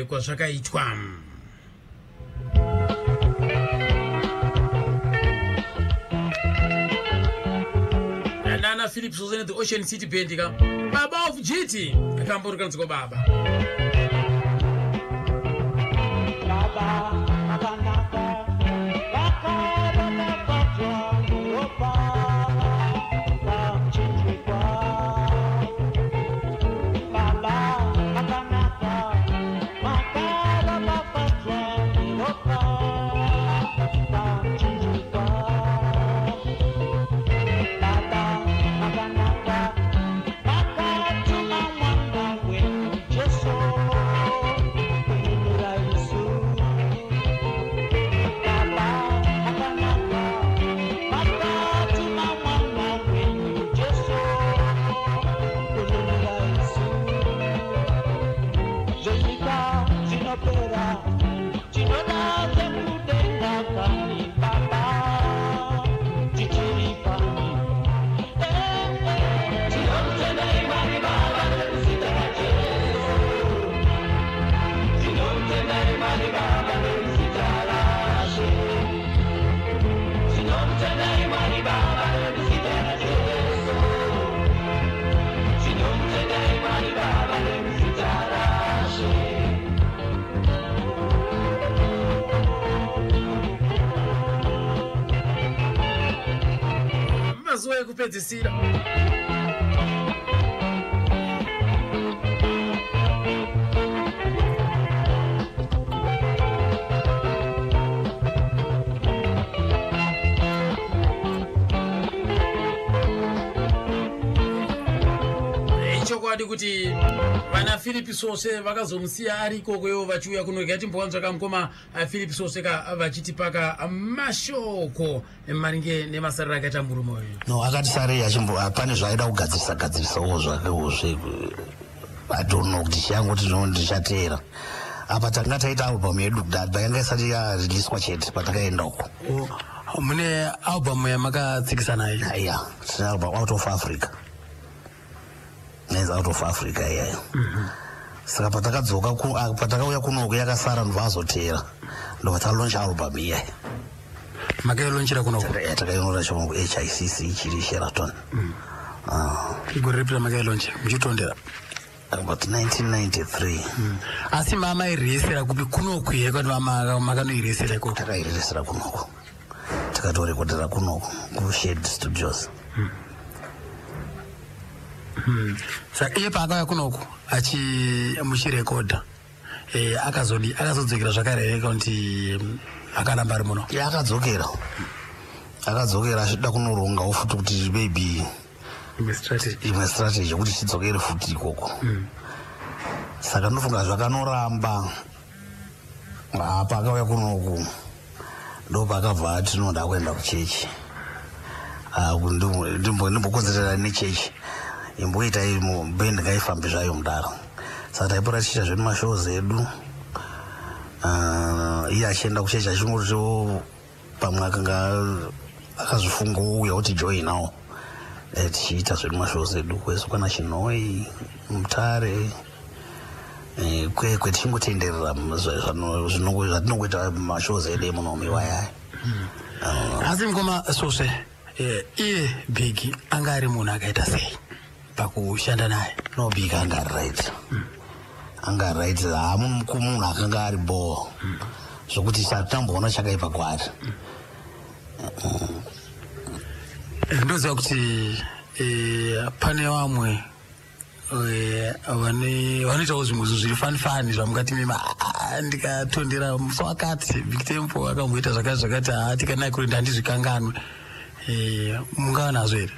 kwazvakaitwa. Nana Philip Sose, the Ocean City Band ka, Baba of Jiti, akambori kanonziko Baba. Baba makanaka, vakarakapadzwa muropa pamuchinjikwa. Mazuva ekupedzisira. Ichokwadi kuti vana Philip Sose vakazomusiya ari ikokoyo vachiuya kuno. Timbowanzvaka mukoma Philip Sose ka vachitipaka mashoko maringe nemasariro akaita murume uyu. No, akati sarei achimbo pane zvaaida kugadzirisa gadzirisawo zvakewo zve, I don't know kuti chiyangoti no ndichateera. Apa tanga taita album yedu kudhara, yanga isati yariliswa chete patakaenda uko. Oh, mune album yamakatsikisa nayo? Ya, tine album, Out of Africa. Inzi Out of Africa iyayo. Saka patakadzoka patakauya kunoku yakasara, ndobva azoteera, ndobva talauncha album iyayo. Makailonchera kunoku? Takainora chongo HICC ichiri Sheraton. Igore ripi ramakailoncha muchitondera? About 1993. Asi mamairesera kupi? Kunoku here kwati makanoiresera ikoko? Takairesera kunoku, tikatorekodera kunoku kuShade Studios. Saka iye paakauya kunoku achi muchirekodha, akazodi akazodzokera zvakare here kuti akaramba ari muno? Ya, akadzokera achida kunorongawo futi kuti maybe imwe strategy. Imwe strategy yekuti chidzokere futi ikoko. Saka ndofunga zvakanoramba. Apa akauya kunoku, ndopaakabva ati noda kuenda kuchechi. Ah, ndimbokonzerera nechechi, imboita bhendi ngaifambe zvayo mudaro. Saka taipota tichiita zvedu mashows edu. Ah, iye achienda kuchechi, achingotiwo pamwe akanga akazvifungawo uya kuti joinawo. Tichiita zvedu mashows edu kwese kwana Chinhoi, Mutare, Kwekwe, tichingotenderera zvatinongoita mashows edu emunomu iwayaya. Asi mukoma Sosve, iye Big anga ari munhu akaita sei pakushanda naye? No, Big anga ari right, anga ari right. Haamunhu akanga ari bho zvokuti satamboona chakaipa kwaari. Ndoziva kuti pane vamwe vanoitawo zvimwe zvinhu zviri funny funny zvamungati mima, "Ah, ndikatondera musi wakati Big Tempo akamboita zvakati zvakati, haa, tikanai kuri handizvikanganwe." Mungava nazvo here?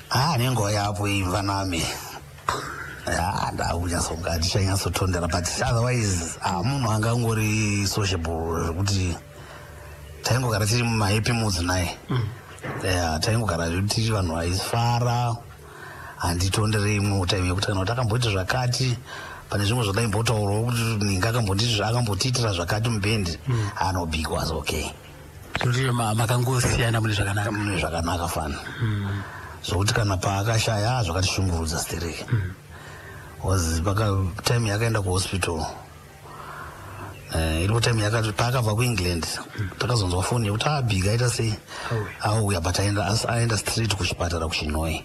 Ha, nenguva yapo imva nami ha, ndakunyatsoga handichanyatsotondera, but otherwise ha, munhu angangori sociable zvekuti taingogara tiri mumahappy moods naye. Ya, taingogara tiri vanhu vaifara. Handitondere imwe time yekuti kana kuti akamboita zvakati pane zvimwe zvadaimbotaurawo kuti ninga akambotiitira zvakati mubhendi ano, Big was okay. Zvekuti makangosiyana mune zvakanaka. Mune zvakanaka fana, zvokuti kana paakashaya zvakatishungurudza stereki. Was paka time yakaenda kuhospital, iripo time yakati paakabva kuEngland, takazonzwa foni yekuti aBig aita sei, auya, but aenda straight kuchipatara kuChinoi.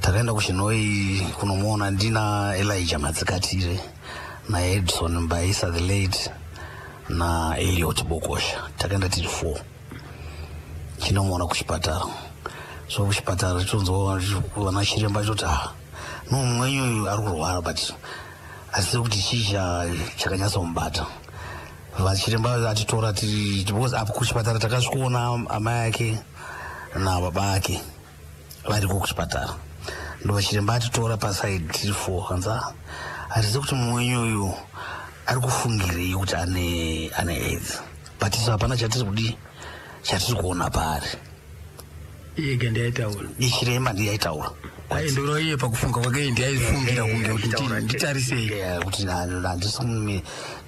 Takaenda kuChinoi kunomuona ndina Elijah Matsikatire naEdson Mbaisa the late naEliot Bokosha. Takaenda tiri four chinomuona kuchipatara. So kuchipatara tonzwa vana chiremba choti, "Ah, no, mumwenyu uyu ari kurwara, but asiri kuti chii chakanyatsomubata." Vachiremba atitora tiri, because apo kuchipatara takasvikoona amai ake nababa ake variko kuchipatara. Ndo vachiremba atitora paside tiri four, kanzi, "Ah, hatizi kuti mumwenyu uyu ari kufungirei kuti ane AIDS, but isu hapana chatiri kudii, chatiri kuona paari." Iyega ndiaitaura? Ichiremba ndiyaitaura. Aindora iye pakufunga kwake ndiaifungira kunge kuti nditarisei. Yeah, kuti handisi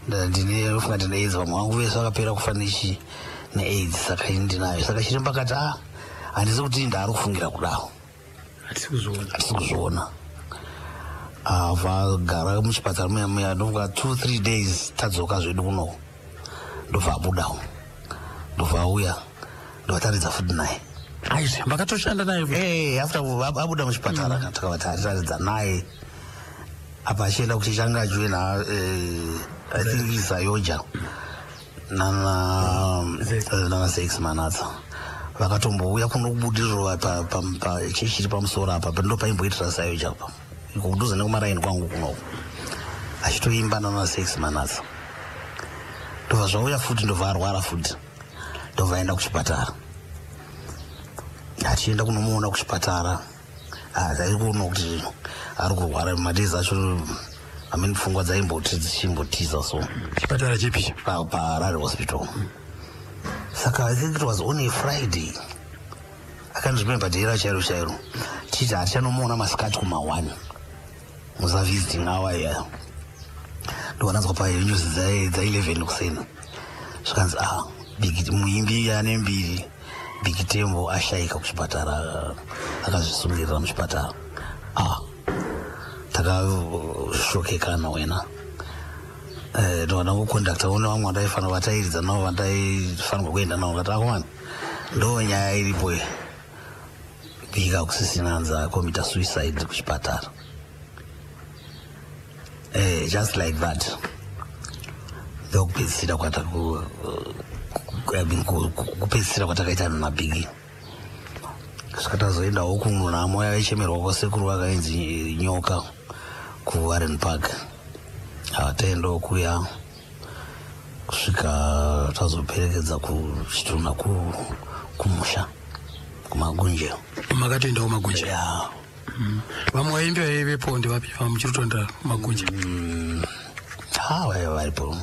ndinofunga ndine AIDS, vamwe vangu vese vakapera kufa nechi neAIDS, saka ini ndinayo. Saka chiremba akati, "A, handisi kuti ndaari kufungira kudaro." Hatisi kuzviona. Hatisi kuzviona. Vagara muchipatara muya muya, ndofunga 2-3 days, tadzoka zvedu kunoko, ndobva abudawo, ndobva auya, ndobva futi naye. Aizve makatoshanda naye futi? After abuda muchipatara, takava taridza naye. Apa achienda kuchechi, anga ajoina, I think, Zayoja nana Zex Manatsa. Vakatombouya kuno kubudiriro chechi chiri pamusoro apa, ndo paimboitira sayo chapa iko kudhuze nekumaraini kwangu kunoku, achitoimba nana Sex Manatsa. Ndobva zvauya futi, ndobva arwara futi, ndobva aenda kuchipatara. Achienda kunomuona kuchipatara, ari kuona kuti ari kurwara. Madays acho amene pfungwa dzaimboti dzichimbotiza so. Chipatara chipi? PaHarare Hospital. Saka I think it was on a Friday, I can't remember day chairo chairo, tichiti hatichanomuona masikati kuma1 musavisiting hour iya. Ndovananzwa panews dza11 kuseni, zvikanzi, "Ah, Big muimbi ane mbiri Big Tembo ashayika kuchipatara, akazvisungirira muchipatara." Ah, takashokekana wena. Ndovada kukondakta une vamwe vandaifanira vatairidza navo, vandaifanirwa kuenda navo, ngati akomana, ndo nyaya iripo iyi, Big akusisina, anzi acommita suicide kuchipatara. Just like that, ndokupedzisira I mean, kupedzisira kwatakaita naBig. Svika tazoendawo kunhamo yaichemerwa kwasekuru vakainzi Nyoka kuWarren Park. Taendawo kuya kusvika tazoperekedza kuchitunha kumusha kuMagunje. Makatoendawo Magunje? Ya. Vamwe vaimbi vaivepo ndevapi vamuchiri kutoenda Magunje? Ha, vaiva varipo,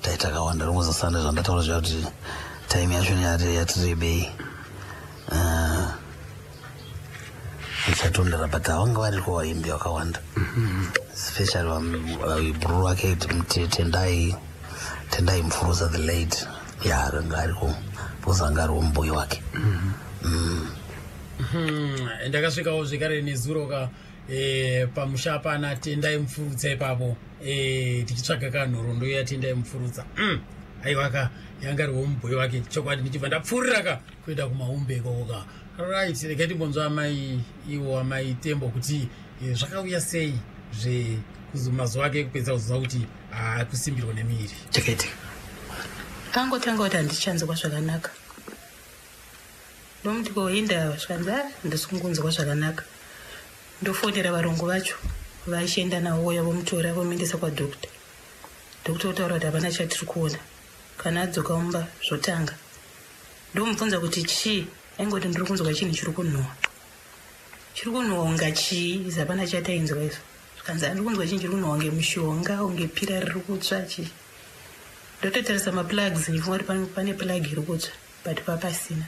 tai takawanda. Ringozosanda zvandataura zviya kuti time yacho yatirebei, ichatondera, but havanga variko vaimbi vakawanda, especially bhururu wake Tendai Mfurusa, the late. Ya, akanga ariko because anga ariwo muboi wake. Ndakasvikawo zvekare nezuro ka pamusha pana Tendai Mupfurutsa ipapo, tichitsvaga kanhorondo yaTendai Mupfurutsa. Aiwa ka, yanga ariwo mubhoi wake chokwadi. Ndichibva ndapfuurira ka kuenda kumaumbe ikoko ka. Right, regai timbonzwa amai iwo, amai Tembo, kuti zvakauya sei zvemazuva ake ekupedza kuziva kuti akusimbirwa nemiri. Chakaitika? Angotanga kuti handichanzwa zvakanaka. Ndomuti, "Koinda?" Zvikanzi, "A, handisi kungonzwa zvakanaka." Ndofonera varungu vacho vachienda navo, voya vomutora, vomuendesa kwadoctor. Doctor otaura kuti hapana chatiri kuona. Kana adzoka mumba zvotanga. Ndomubvunza kuti chii, aingoti, "Ndiri kunzwa chinhu chiri kunhuhwa." Chiri kunhuhwa unga chii? Izi hapana chatainzwa izvo. Zvikanzi, "Handiri kunzwa chinhu chiri kunhuhwa, unge mushonga, unge pira riri kutsva chii." Ndototarisa maplugs, ndifunga kuti pane plug iri kutsva, but papasina.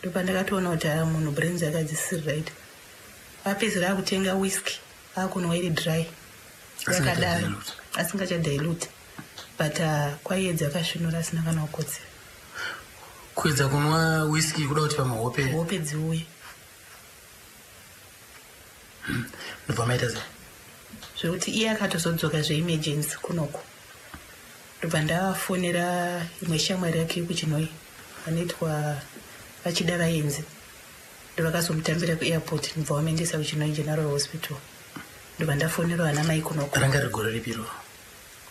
Ndopandakatoona kuti haa, munhu brains akadzisiri right. Apedzera akutenga whisky, akunwa iri dry yakadaro, asingachadilute, but kwaiedza akasvinura asina kana kukotsera. Kuedza kunwa whisky kuda kuti pamwe hope hope dziuye. Ndobva maita sei? Zvekuti iye akatozodzoka zveemergency kunoku, ndobva ndavafonera imwe shamwari yake yekuChinoi vanoitwa vachida vaenzi, ndovakazomutambira kuairport, ndobva vamuendesa kuChinoi General Hospital. Ndobva ndafonerwa vana mai kunoku. Ranga riri gore ripiro?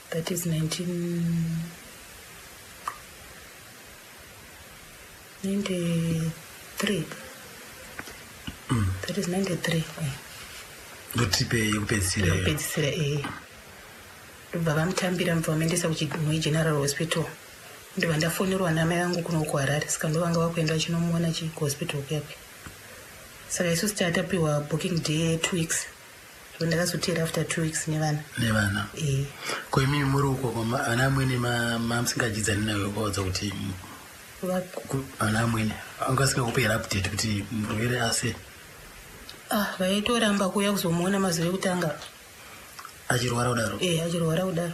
That is 1993. That is 93, eh. Ndotrip yekupedzisira iyo? Ndokupedzisira, ee. Ndobva vamutambira, mubva vamuendesa kuChinoi General Hospital. Ndobva ndafonerwa namai vangu kuno kuHarare, saka ndovanga vakuenda vachinomuona chi kuhospital kuyakwe. Saka isusu tatapiwa booking day 2 weeks, so ndakazotera after 2 weeks nevana. Nevana? Ee. Ko imimi muri uko ana amwene mamusingadyidzani nayo kwaudza kuti ana amwene anga asingakupe here update kuti murwere ase? Ah, vaitoramba kuuya kuzomuona mazuva ekutanga. Achirwara kudaro? Ee, achirwara kudaro.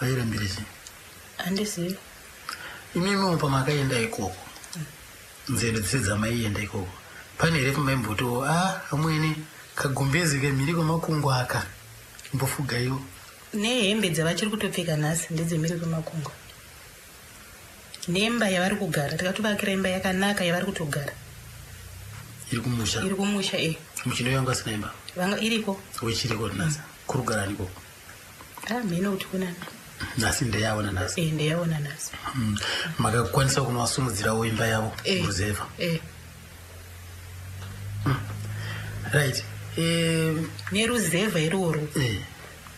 Vairambire chii? Handizivi. Imimiwo pamakaenda ikoko, nzendo dzese dzamaienda ikoko, pane here pamaimbotiwo, "A, amwene, kagumbezi kemhiri kwemakungwa aka, mbofugaiwo"? Nehembe dzavachiri kutopfeka nhasi ndedzemhiri kwemakungwa, nemba yavari kugara, takatovakira imba yakanaka yavari kutogara. Iri kumusha? Iri kumusha, e. Muchindo yangu asina imba? Vanga iriko. Wechiriko nhasi kuri kugara nikoko? Ah, mheno kuti kunani. Nhasi ndeyavo nanhasi? E, ndeyavo nanhasi. Makakwanisa kunovasumudzirawo imba yavo muruzevha? E. Right. Neruzevha iroro,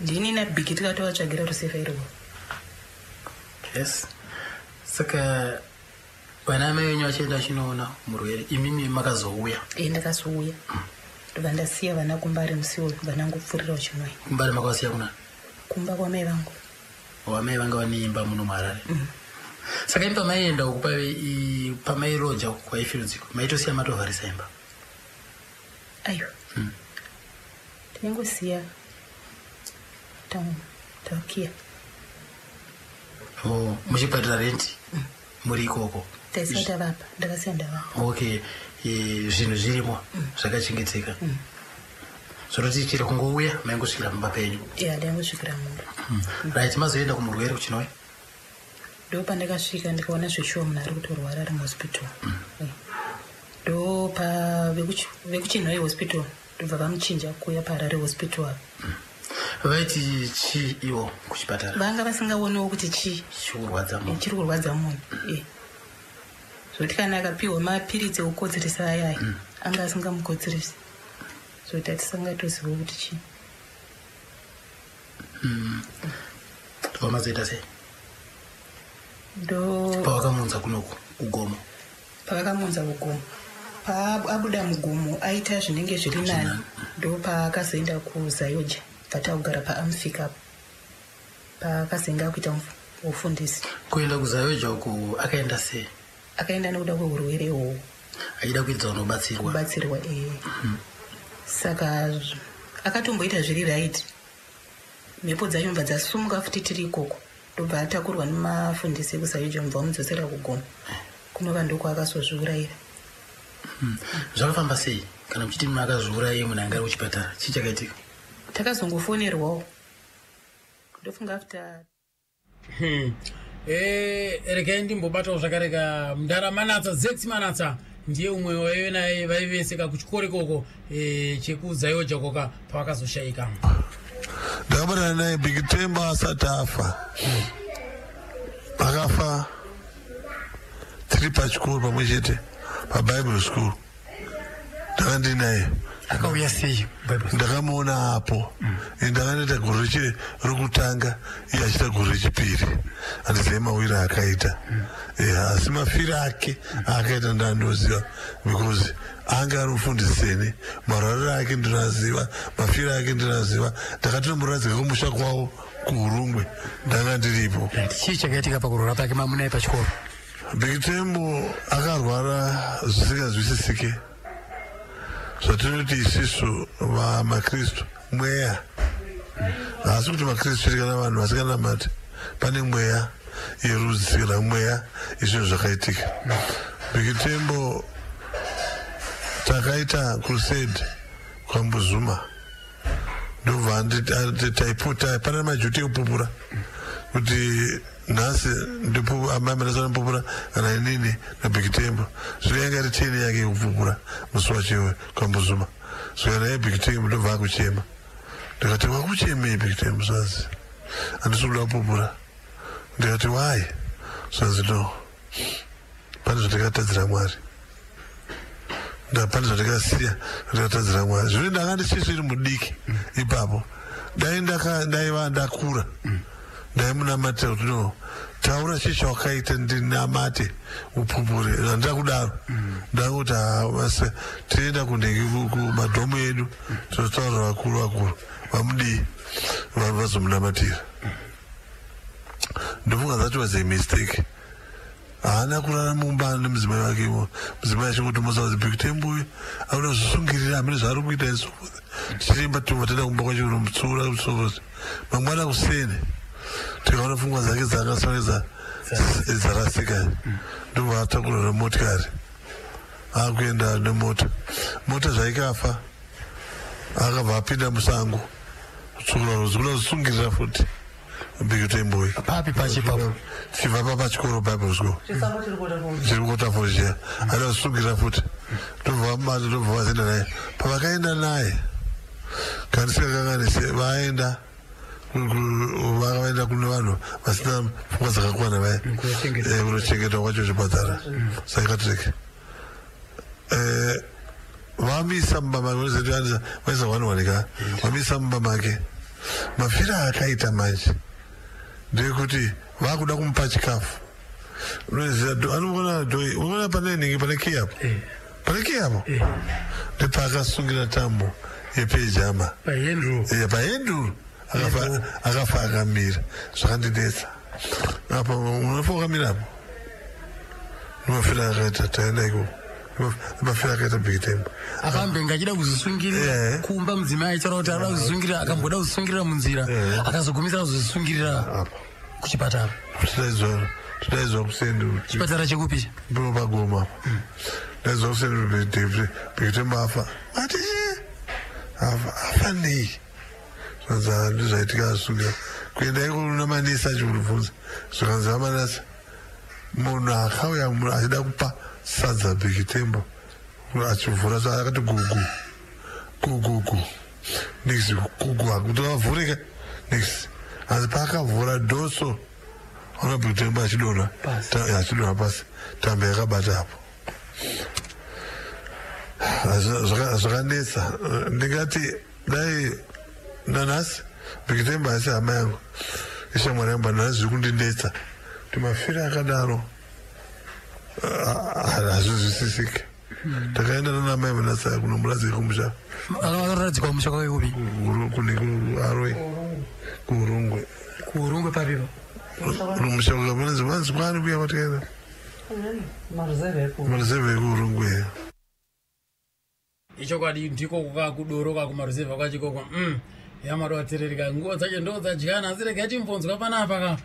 ndini naBhiki tikatovatsvagira ruzevha iroro. Yes, saka vana mai venyu vachienda vachinoona murwere, imimi makazouya? E, ndakazouya, ndobva ndasiya vana kuMbare musi uyu, bva ndangopfuurira kuChinhoyi. KuMbare makavasiya kuna? Kumba kwamai vangu. Wamai vanga vane imba muno muHarare. Saka imi pamaienda uku, pamairoja uku kwaifirudziko, maitosiya matovharisa imba? Aiwa, tinengosiya takiya. Oh, muchibhadhira renti muri ikoko? Taisiya tavapa, ndakasiya ndavapa. Okay, zvinhu zvirimo zvakachengeteka, zvototi chiri kungouya maingosvikira mumba penyu? Ya, ndaingosvikira mumba. Right, mazoenda kumurwere kuChinhoyi? Ndo pandakasvika ndikaona zveshuwa munhu ari kutorwara ari muhospital. Ndo pa vekuChinhoyi Hospital ndobva vamuchinja kuuya paHarare Hospital apa. Vaiti chii ivo kuchipatara? Vanga vasingaonewo kuti chii chikurwadza munhu. Chiri kurwadza munhu. Zvokuti kana akapiwa mapiritsi ekukotsirisa ayaya, anga asingamukotsirisi, zvokuti hatisangatoziva kuti chii. Vamazoita sei? Ndo pavakamunza kunoku kugomo? Pavakamunza kugomo, paabuda mugomo aita zvinenge zviri nani, ndo paakazoenda kuZAOGA, bvatakugara paamfika apo paakazenge akuita ufundisi. Kuenda kuZAOGA uku akaenda sei? Akaenda nekuda kweurwere ihwohwo. Achida kuedza kunobatsirwa? Kubatsirwa, ee. Saka akatomboita zviri right, mhepo dzacho mbva dzasumuka futi tiri ikoko, ndobva atakurwa nemafundisi ekuZAOGA, mubva vamudzosera kugomo, kunova ndokwaakazozviurayira. Zvakafamba sei kana muchiti munhu akazviuraye, munhu anga ari kuchipatara? Chii chakaitika? Takazongofonerwawo, ndofunga after Regai ndimbobatawo zvakareka mudara Manatsa. Zex Manatsa ndiye umwe waive naye, vaiveseka kuchikoro ikoko chekuZAOGA koka pavakazoshayika. Ndakabatana naye Big Tembo asati afa. Akafa tiri pachikoro pamwe chete, paBible school, ndanga ndinaye. Akauya sei? Ndakamuona apo. Ndakandoita gore rokutanga, iye achiita gore rechipiri. Handizive mawiro akaita, asi mafiro ake aakaita ndandoziva, because anga ari mufundiseni. Marwariro ake ndinoaziva, mafiro ake ndinoaziva. Ndakatonomuradzika kumusha kwavo kuUrungwe, ndanga ndiripo. Chii chakaitika pakurwara pake mamunaye pachikoro? Big Tembo akarwara zvisinganzwisisike. Zvatinoti isisu vamakristu, mweya, asi kuti makristu chete kana vanhu vasinganamati, pane mweya yerudzi kana mweya izvinhu zvakaitika. Big Tembo takaita crusade kwaMbuzuma, ndobva taiputa pane majuti ekupupura kuti nhasi ndipo amai Manasa anopupura kana inini naBig Tembo. Zvino yanga iri turn yake yekupupura musi wacho kwaMbuzuma. Svika naye Big Tembo, ndobva akuchema. Ndikati, "Wakuchemei, Big Tembo?" Zvanzi, "Handisi kuda kupupura." Ndikati, "Why?" Zvanzi, "No, pane zvandakatadzira Mwari, pane zvandakasiya zvandakatadzira Mwari." Zvino ndanga ndichisiri mudiki ipapo. Dai ndaiva ndakura, ndaimunamatira kuti, "No, taura chii chawakaita, ndinamate upupure." Handida kudaro, ndangoti, "Basa tienda kunhenge kumadhomu edu, tinotaurira vakuru vakuru vamudii, vazomunamatira." Ndofunga that was a mistake. Haana kurara mumba nemudzimai wake. Mudzimai achingoti musazi, "Big Tembo uyu akuda kuzvisungirira, hamene zvaari kuita." And so forth. Tichirimba tobva taenda kumba kwacho kunomutsura, so forth. Mangwana kuseni tikaona pfungwa dzake dzakasange dzarasika, ndobva atakurwa nemotikari, akuenda nemota. Mota zvaikafa, akabva apinda musango kutsukura rudzi, kuda kuzvisungirira futi Big Tembo. Papi pachi ipapo? Tichibva pa pachikoro, Bible school chiri kuWaterfalls chiya, ada kuzvisungirira futi. Ndobva vamubata, ndobva vazoenda naye. Pavakaenda naye, kana ndisingakanganisi, vaenda Vakaenda kune vanhu vasina pfungwa dzakakwana vaya. Kunochengetwa kwacho zvipatara, psychiatric. Vamisa mumba make, vaisa one one ka, vamisa mumba make. Mafiro aakaita manje ndeyekuti vakuda kumupa chikafu. Unoziva, anoona doi, unoona pane nhingi, pane key apo, pane key apo, ndepaakasungira tambo yepejama. Pahendro. Pahendro. Akafa akamira. Zvakandinetsa apa, unofa wakamira apo. Nemafiro akaita, taenda ikoko, nemafiro akaita Big Tembo. Akambe achida kuzvisungirira kumba, mudzimai aitaura kuti arida kuzvisungirira, akamboda kuzvisungirira munzira, akazogumisira kuzvisungirira kuchipatara. Tidaidzwa kuseni. Chipatara chekupi? Ndipo pagoma apo. Daidzwa kuseni, Big Tembo afa. Ati chii? Afa? Afa nei? Zvanzi ndizvaitika, asungira. Kuenda iko namanesi achikuribvunza, zvikanzi vamanesi, munhu akauya, munhu achida kupa sadza Big Tembo, achivhura, so akati gugu gugugu nix gugu kuti vavhurika nix. Asi paakavhura dhoso, ona Big Tembo achidonha, achidonha pasi, tambo yakabata apo. Zvakanetsa. Ndingati dai nanhasi Big Tembo asi hama yangu, ishamwari yangu, nanhasi zviri kundinetsa kuti mafiro akadaro hazvizwisisiki. Takaenda nanamai Vanasaya kunomuradzika kumusha. Akaradzikwa kumusha kwake kupi? Kune kuAroi, kuUrungwe. KuUrungwe papipo? Rumusha vanzi kwani kuya kwatikaenda, maruzevha ekuUrungwe. Ichokwadi, ndiko kukakudoroka kumaruzevha kwachikoko. Yamatoaterereka, nguo dzacho ndo dzadyana. Asi regai timbonzwa panapa ka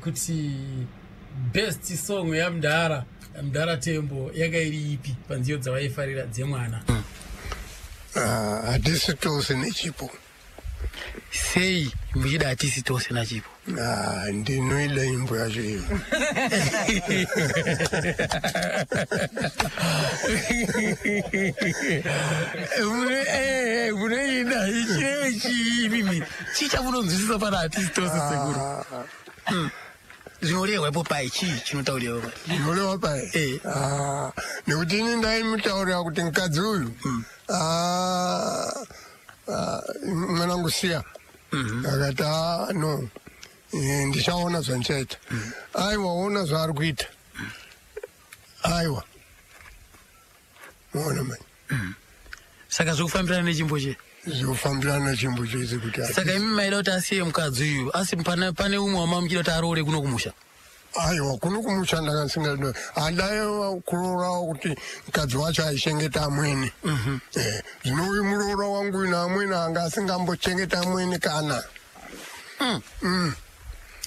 kuti best song yamudhara, mudhara Tembo, yanga iri ipi panziyo dzavaifarira dzemwana? Ah, Hatisi Tose nechipo. Sei muchida Hatisi Tose naChipo? Ah, ndinoida imbo yacho iyo. Munoida ichinechi imimi? Chii chamunonzwisisa pana Hatisi Tose, sekuru? Zvinorehwa ipo pai, chii chinotauriwa pai? Zvinorehwa pai? Ah, nekuti ini ndaimutaurira kuti mukadzi uyu, ah, ah, mwanangu siya. Akati, "Ah, no, ndichaona zvandichaita." Aiwa, ona zvaari kuita. Aiwa, maona mani. Saka zvokufambirana nechimbo che? Zvofambirana nechimbo chese kuti Saka imi maida kuti asiye mukadzi uyu, asi pane umwe wamamuchida kuti aroore kuno kumusha? Aiwa, kuno kumusha ndakasingado handai kurorawo, kuti mukadzi wacho aichengeta amwene. Zvino uyu muroora wangu uyu naamwene anga asingambochengeta amwene kana.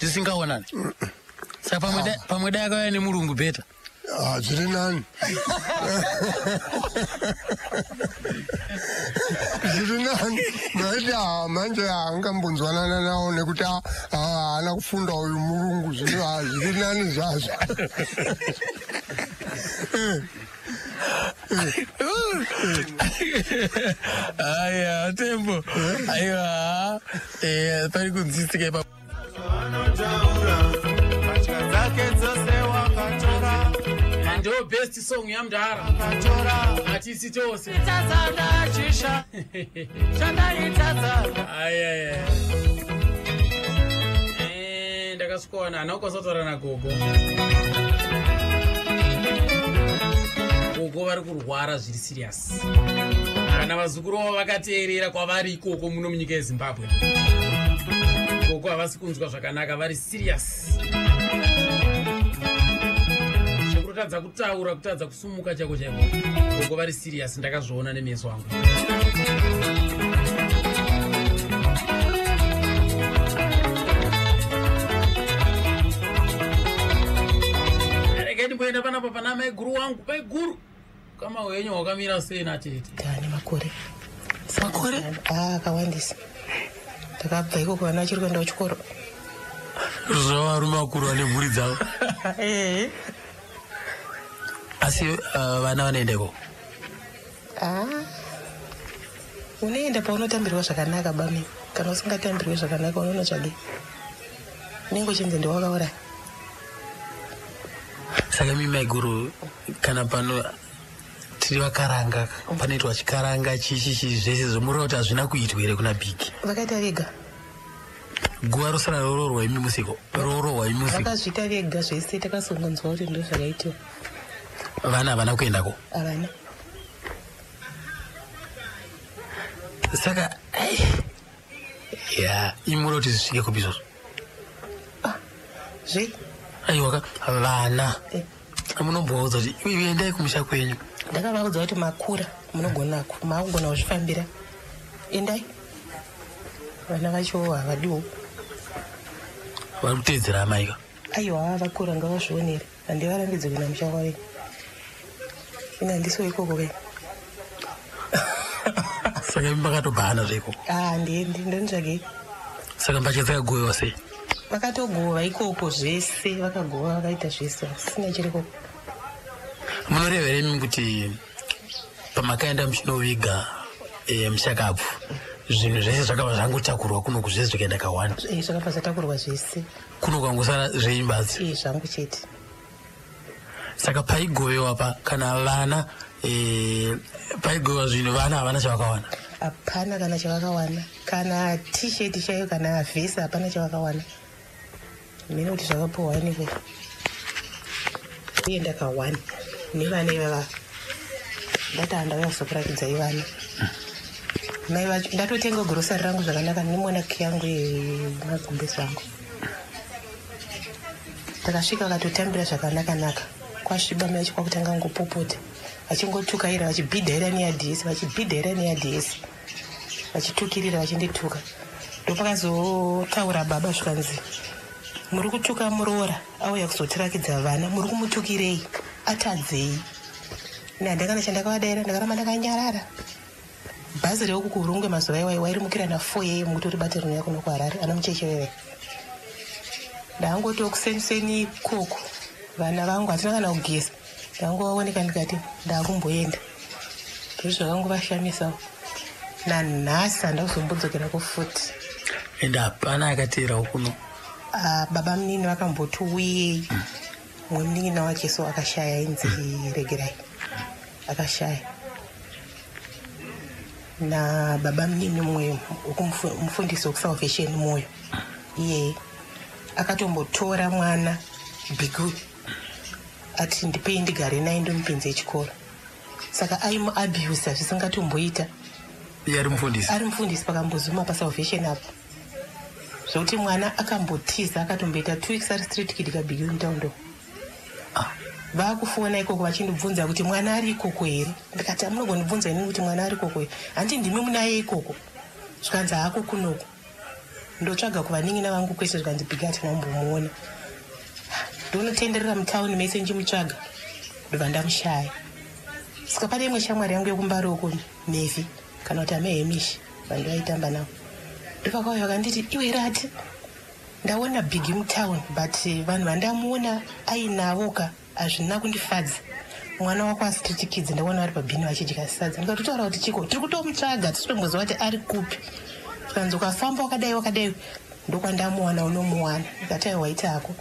Zvisingaonani. Saka pamwe dai akauya nemurungu better. Ah, zviri nani, zviri nani. Ndaiti ha, manje haangambonzwanana nawo nekuti haana kufunda uyu murungu. Zvino ha, zviri nani zvazvo. Aya Tembo, aiwa, pari kunzwisika ipapo. Mbatya dzake dzose wakatora. Ndo best song yamudhara, Hatisi Tose. Tazandachisha chandaitadza. Ayaya, ndakasvikowana hana kukwanisa kutaura nagogo. Gogo vari kurwara zviri serious. Kana vazukuru vavo vakateerera kwavari ikoko muno munyika yeZimbabwe, gogo havasi kunzwa zvakanaka, vari serious zvekutotadza kutaura, kutadza kusumuka chaiko chaiko. Gogo vari serious, ndakazviona nemeso angu. Regai ndimboenda panapa pana maiguru wangu. Maiguru, kama hwenyu hwakamira sei natete? Tane makore. Makore? Ah, akawandisa. Ndakabva ikoko vana vachiri kuenda kuchikoro. Zvavarume vakuru vane mhuri dzavo. Asi vana vanoenda ikoko? Ah, unoenda paunotambirwa zvakanaka, bami. Kana usingatambirwe zvakanaka unonotsvage, unenge uchinzi ndiwakauraya. Saka imi maiguru, kana pano tiri vakaranga, panoitwa chikaranga chichi chi zvese zvomureva kuti hazvina kuitwa here kuna Bhigi? Vakaita vega. Guva rosara rororwa imi musiko, rorohwa imi musiko. Vakazviita vega zvese, takazongonzwa kuti ndo zvakaitiwa. Vana havana kuendako? Havana. Saka ai, ya imura kuti zvisvike kupi izvozvo? Zve Aiwaka, vana munombovaudza kuti iwe endai kumusha kwenyu? Ndakavaudza kuti makura, munogona maakugona kuzvifambira, endai. Vana vacho havadiwo. Vari kuteedzera amaika? Aiwa, vakura, ngavazvionere. Handivarambidzi kuenda musha kwavo, ine handisiwo ikoko ke. Saka imi makatobhana zveikoko? Handiendi, ndonitsvagei? Saka mbatya dzakagovewa sei? Vakatogova ikoko zvese, vakagova, vakaita zvese, sina chiri ikoko. Munoreva here imi kuti pamakaenda muchinoviga mushakabvu, zvinhu zvese zvakabva zvangotakurwa kunoku zvese zvikaenda kawanda? Zvakabva zvatakurwa zvese. Kuno kwangosara zveimbatsi? Zvangu chete. Saka paigovewa pa kana vana paigovewa zvinhu, vana havana chavakawana? Hapana kana chavakawana, kana T-shirt chaiyo, kana vhesi, hapana chavakawana. Mene kuti zvakapuhwa niko uye ndakawana nevana ivava. Ndati handauya kuzokuratidzai vana mai vacho, ndatotenga grocery rangu zvakanaka nemonaki yangu yemagumbezi angu. Takasvika, vakatotambira zvakanaka-naka. Kwasviba, mai vacho kwakutanga ngopopota, vachingotukaira, vachibhidhaira neadhesi, vachibhidhaira neadhesi, vachitukirira, vachindituka. Ndopakazotaura baba, zvikanzi, "Muri kutuka muroora auya kuzotirakidza vana, muri kumutukirei? Atadzei?" Handakana chandakavadaira, ndakaramba ndakanyarara. Bhazi reuku kuHurungwe mazuva iwayo wairimukira na4 am kuti uribate rinouya kuno kuHarare, ana mucheche veve. Ndangoti kuseniseni ikoko, vana vangu hatina kana kugeza, ndangovaoneka, ndikati ndakumboenda. Ndozvo zvakangovashamisawo. Nanhasi handa kuzombodzokera kufuti. Ende hapana akateerawo kuno? Ah, baba munini vakamboti uyei. Mumwe munin'ina wake so akashaya, ainzi Regerai, akashaya nababa munini mumwe mufundisi wekuSalvation Moyo. Iyeye akatombotora mwana Bhigu, ati ndipei ndigare naye, ndomupinze chikoro. Saka aimuabusa zvisingatomboita. Iye ari mufundisi? Ari mufundisi paKambuzuma paSalvation apo, zvokuti mwana akambotiza, akatomboita 2 weeks ari street kid kaBhigi mutaundo. Vaakufona ikoko vachindibvunza kuti mwana ari ikoko here. Ndikati amunogondibvunza inini kuti mwana ari ikoko here? Handi ndimi munaye ikoko? Zvikanzi haako kunoku. Ndotsvaga kuvanin'ina vangu kwese, zvikanzi Bhigi hatina kumbomuona. Ndonotenderera mutauni mese ndichimutsvaga, ndobva ndamushaya. Saka pane imwe shamwari yangu yekuMbare uko, Mevi kana kuti Amehemishi, vanhu vaitamba navo, ndopakauya vakanditi, "Iwe Rati, ndaona Bhigi mutauni, but vanhu vandamuona ainavo ka hazvina kundifadza. Mwana wako astreet kids ndaona vari pabhini vachidya sadza." Ndikatotaura kuti chiko, tiri kutomutsvaga, tisitomboziva kuti ari kupi. Zvikanzi ukafamba wakadai wakadai ndokwandamuwana, unomuwana. Ndikati aiwa, waita hako.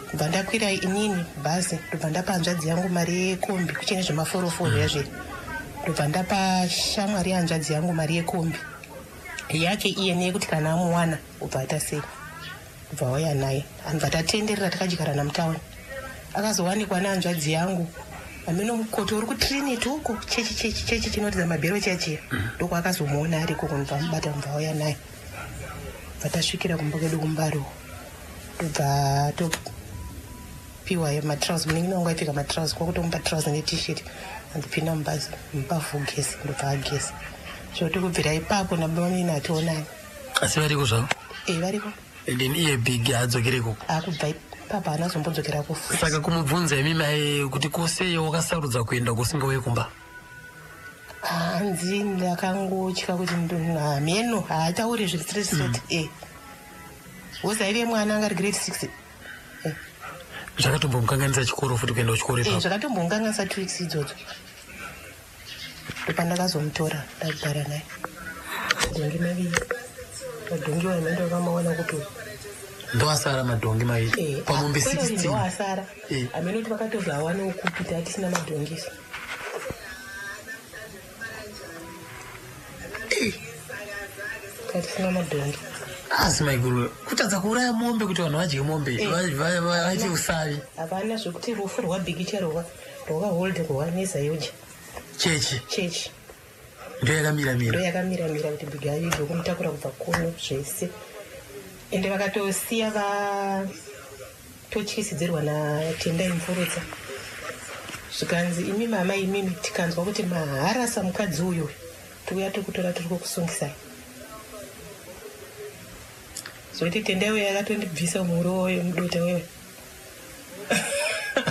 Ndobva ndakwira inini bhazi, ndobva ndapa hanzvadzi yangu mari yekombi, kuchine zvemaforoforo yazve. Ndobva ndapa shamwari yehanzvadzi yangu mari yekombi yake iye, neyekuti kana amuwana ubva aita sei, ubva wauya naye. Anobva tatenderera, takadyarana mutauni. Akazowanikwa nehanzvadzi yangu amene mukoto uri kuTrinity uko, chechi chechi chechi chinoratidza mabhero chachiya, ndokwaakazomuona ariko, kunobva mubata, mubva auya naye. Bva tasvikira kumba kwedu kuMbarewo, ndobva topiwa matrausi. Munin'ina wangu aipfeka matrausi, kwakutomupa trausi neT-shirt, andipinda mubhazi, mubhavhu ugesi, ndobva agesa. Zvoti kubvira ipapo nababa munini hationani. Asi variko zvavo? E, variko. And then iye Big haadzokere ikoko? Akubva ipapo haana zombodzokera kufuti. Saka kumubvunza imi mai kuti kosei wakasarudza kuenda kusingauye kumba? Hanzi ndakangotya kuti hameno, haatauri zviri straight straight. E, wozaive mwana anga ari grade 6. Zvakatombomukanganisa chikoro futi kuenda kuchikoro ipapo? Zvakatombonganganisa 2 weeks idzodzo. Ndopandakazomutora, ndakugara naye gore 2. Madhongi waimendo vakamawana kupi? Ndoasara madhongi mairi pamombe 16. Ndoasara. Eh. Hameno kuti vakatobva awanawo kupi, tatisina madhongiso. Tatisina madhongi. Asi maiguru, kutadza kuuraya mombe kuti vanhu vadye mombe, vaite usavi. Hapana zvekuti rufu rwabhikicha rwakaholderwa nezayoja. Chechi. Chechi. Ndo yakamiramira. Ndo yakamiramira kuti bhigi avigwe, kumutakura kubva kuno zvese. Ende vakatosiya vatotyisidzirwa naTendai Mvurudza, zvikanzi, "Imi mama, imimi, tikanzwa kuti maharasa mukadzi uyu, tiuya tikutora, tiri kukusungisai." Zvokuti Tendai uyo akatondibvisa muro wewe mudota wewe.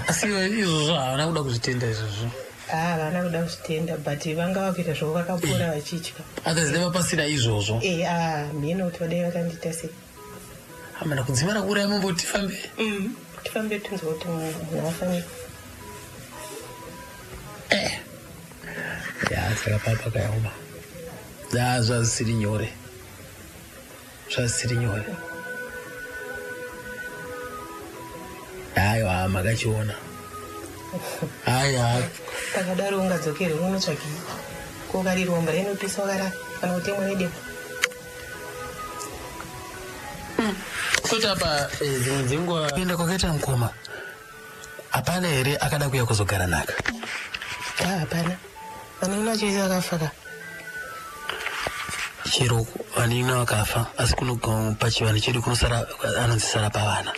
Asi izvozvo havana kuda kuzvitenda izvozvo. Haa, havana kuda kuzvitenda, but vanga vakuita zvavo vakapora vachitya. Akazideva pasina izvozvo. E, a mheno kuti vadai vakandiita sei. Hamana kudzimara kuuraya mombe kuti tifambe. Tifambe, tinzwa kuti munhu afanira. Ya, saka papa kayaoma ya, zvazvisiri nyore, zvazvisiri nyore. Aiwa, makachiona, aiwa. Pakadaro ungadzokere unotsvakei? Kokariromba inopisa wakarara kana kutemwa nedemo. Kutoti apa dzimwe dzenguva kuenda kwakaita mukoma, hapana here akada kuuya kuzogara nhaka? A, hapana. Vanonina vacho vese vakafa ka. Chero vanina vakafa, asi kuno pachivanhu chedu kunosara anonzi sara pavana.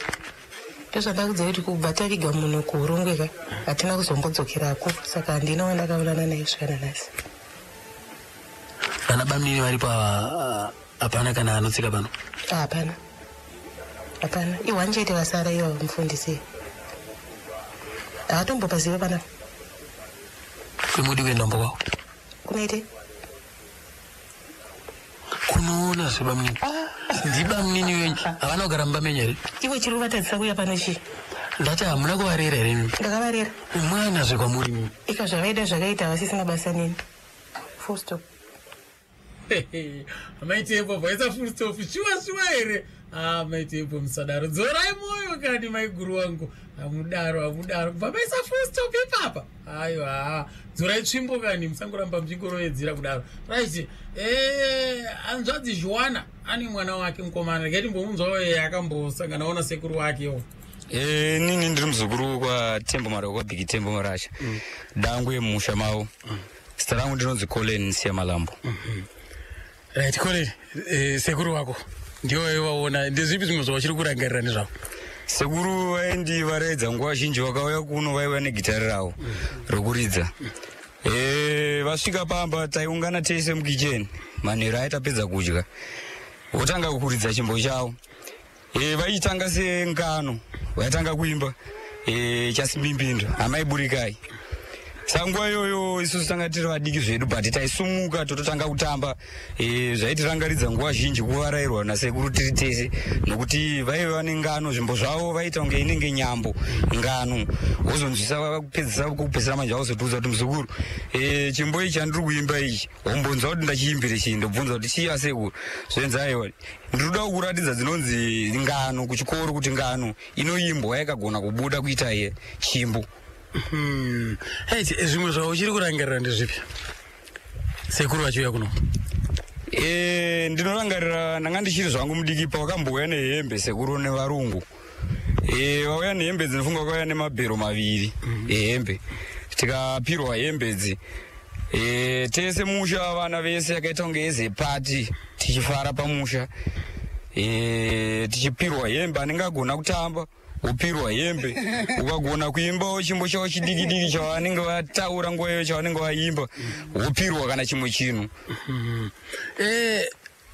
Ndozvandakudza kuti kubva taviga munhu kuUrungwe ka, hatina kuzombodzokerako, saka handina wandakaonana naye kusvika nanhasi. Vana bamunini varipo ava, hapana kana anotsika pano? Ah, hapana, hapana. Ihwani chete vasara ivavo, mufundisi haatombopaziva panapa. Kwemudi kuenda kumba kwavo? Kunoite? Kunoona zvebamunini, ndibamunini wenyu, havana kugara mumba menyu here? Ivo chiri kuvatadzisa kuuya pano chii? Ndati hamuna kuvarera here imi? Ndakavarera. Mwana zvekwamuri imi. Ika zvavaida zvakaita, havasisina basa neni, full stop. Maitembo, vaisa full stop, shuwa shuwa here? Ah, maitembo, musadaro, dzorai mwoyo kani maiguru wangu, hamudaro, hamudaro, kubva maisa full stop ipapa. Aiwa, dzorai tsvimbo kani, musangoramba muchingorovedzera kudaro. Right, hanzvadzi Joana ane mwana wake mukomana, regai timbomunzwawo akambosanganawo nasekuru wakewo. Nini ndiri muzukuru kwaTembo Marwa, kwaBhigi Tembo Marasha, dangwe yemusha mavo. Zita rangu ndinonzi Colin Siyamalambo. Right, Colin, sekuru wako ndiwo waivaona, ndezvipi zvimwe zvauchiri kurangarira nezvavo? Sekuru vaindivaraidza nguva zhinji. Vakauya kuno vaiva negitari ravo rokuridza. Vasvika pamba taiungana tese mukicheni manheru aitapedza kudya, votanga kuridza chimbo chavo. Vaichitanga sengano, vaitanga kuimba Chasimbimbindo amai burikai. Saka nguva iyoyo isusu tanga tiri vadiki zvedu, but taisumuka tototanga kutamba. Zvaitirangaridza nguva zhinji kuvarairwa nasekuru tiri tese, nokuti vaiva nengano, zvimbo zvavo vaita kunge inenge nyambo, ngano. Wozonzwisa kupedzisa, kupedzisira manje vakuzotiudza kuti, "Muzukuru, chimbo ichi chandiri kuimba ichi, wombonzwa kuti ndachiimbire chii?" Ndobvunza kuti, "Chii asekuru?" Zvenzi, "Aiwa, ndiri kuda kukuratidza dzinonzi ngano kuchikoro, kuti ngano inoimbwa yakagona kubuda kuita ye chimbo." Right, zvimwe zvavo uchiri kurangarira ndezvipi sekuru vachiuya kuno? Ndinorangarira ndanga ndichiri zvangu mudiki pavakambouya nehembe sekuru nevarungu. Vauya nehembe, dzinofunga vakauya nemabhero 2 ehembe. Tikapirwa hembe dzi tese musha, vana vese, yakaita kunge ezepati, tichifara pamusha. Tichipirwa hembe, anenge agona kutamba wopirwa hembe, ukagona kuimbawo chimbo chavo chidiki diki chavanenge vataura nguva iyoyo, chavanenge vaimba, wopirwa kana chimwe chinhu.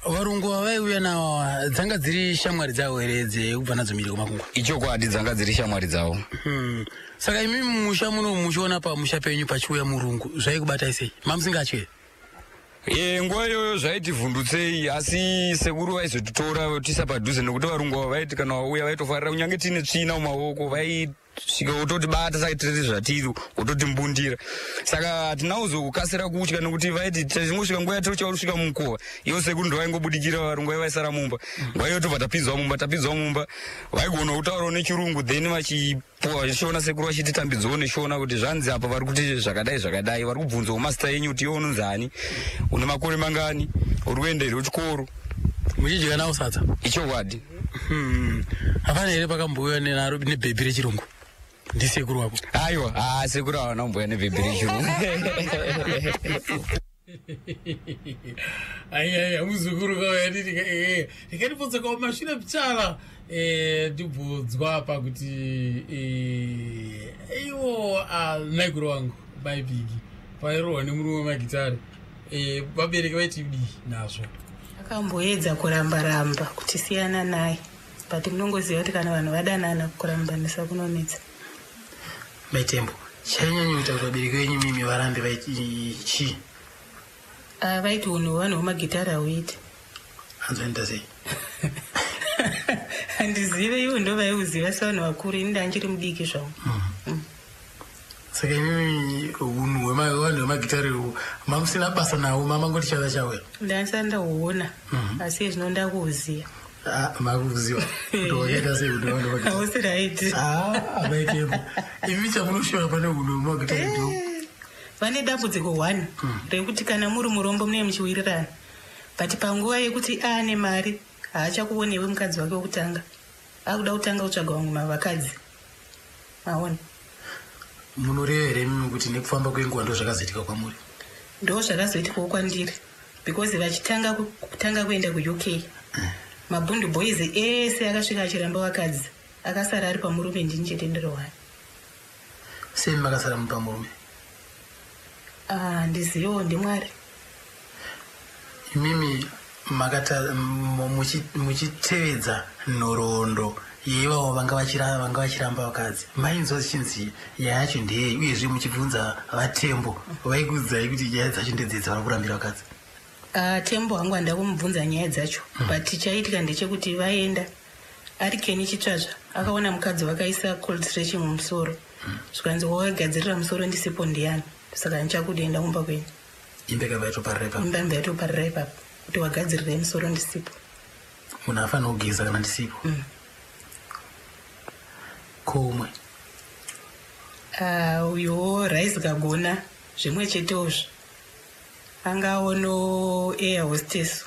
Varungu vavaiuya navo dzanga dziri shamwari dzavo here dzekubva nadzo mhiri kwemakungwa? Ichokwadi, dzanga dziri shamwari dzavo. Saka imi musha muno muchiona pamusha penyu pachiuya murungu, zvaikubatai sei? Mamusingatye? Nguva iyoyo zvaitivhundutsei, asi sekuru vaizotitora votiisa padhuze, nekuti varungu ava vaiti kana vauya vaitofarira, kunyange tiine tsvina mumaoko. Vaitosvika vototibata saka tiri zvatiri, vototimbundira. Saka hatina kuzokasira kutya nekuti vaiti tichingosvika nguva yatotya kusvika mumukova, ivo sekuru ndo vaingobudikira, varungu vai vaisara mumba. Nguva iyo tobva tapinzwa mumba, tapinzwa mumba vaigona kutaurawo nechirungu, then vachipuwa shona, sekuru vachititambidzawo neshona kuti zvanzi apa vari kuti zvakadai zvakadai, vari kubvunzawo mazita enyu kuti iwe unonzi ani, une makore mangani, uri kuenda here kuchikoro. Muchidya nawo sadza? Ichokwadi. Hapana here pakambouya nenaro nebhebhi rechirungu ndisekuru wako? Aiwa, haa, sekuru havana kumboya nebhebhi rechirungu. Aiaiya, muzukuru kauya nditi ndikandibvunza kwa mashure pichara, ndibvunzwa apa kuti iwo maiguru wangu maibigi pairohwa nemurume wemagitare, vabereki vaiti dii nazvo? Akamboedza kuramba ramba kuti siyana naye, but munongoziva kuti kana vanhu vadanana kurambanisa kunonetsa. Maitembo, chainyanya kuita kuti vabereki venyu mimi varambe vaiti chii? Ah, vaiti unhu hwevanhu hwemagitare hauiti. Hanzoenda sei? Handizive, ivo ndo vaiuziva sevanhu vakuru, ini ndanchiri mudiki zvavo. Saka imimi unhu hwevanhu vemagitare uhu mamusina basa nawo, mamangoti chava chauya? Ndandisati ndahuona, asi zvino ndakuuziva. Ah, makuziva kuti wakaita sei unhu hwevanhu vemagitare? Hausi right. Ah, maitembo, imi chamunoshora pane unhu hwemagitare ndo? Vane dambudziko one rekuti kana muri murombo munenge muchiwirirana, but panguva yekuti aane mari haachakuonewe mukadzi wake wekutanga, akuda kutanga kutsvaga vamwe mavakadzi, maona? Munoreva here mimi kuti nekufamba kwenguva ndo zvakazoitika kwamuri? Ndo zvakazoitikawo kwandiri, because vachitanga kutanga kuenda kuUK, mabhundu boys ese akasvika achiramba vakadzi, akasara ari pamurume, ndini chete ndiri one. Sei makasara mupamurume? Ah, ndizivewo, ndimwari. Imimi makata muchitevedza nhoroondo yeivavo vanga vachiramba vakadzi, mainzwa zichinzi nyaya yacho ndeyei? Uyezve muchibvunza vaTembo, vaikuudzai kuti nyaya dzacho ndedzedzi vari kurambira vakadzi? Ah, Tembo hangu handa kumubvunza nyaya dzacho, but chaitika ndechekuti vaenda ari Keni Chitsvazva, akaona mukadzi wakaisa cold stretching mumusoro, zvikanzi, "Wawagadzirira musoro ndisipo ndiani? Saka ndichakuda, enda kumba kwenyu." Imba ikabva yatoparira ipapo? Imba imba yatoparira ipapo, kuti wagadzirirei musoro ndisipo? Munhu afanira kugeza kana ndisipo. Komwe? Ah, uyowo Rice Kagona, zvimwe chetewozvo, angaono air hostess,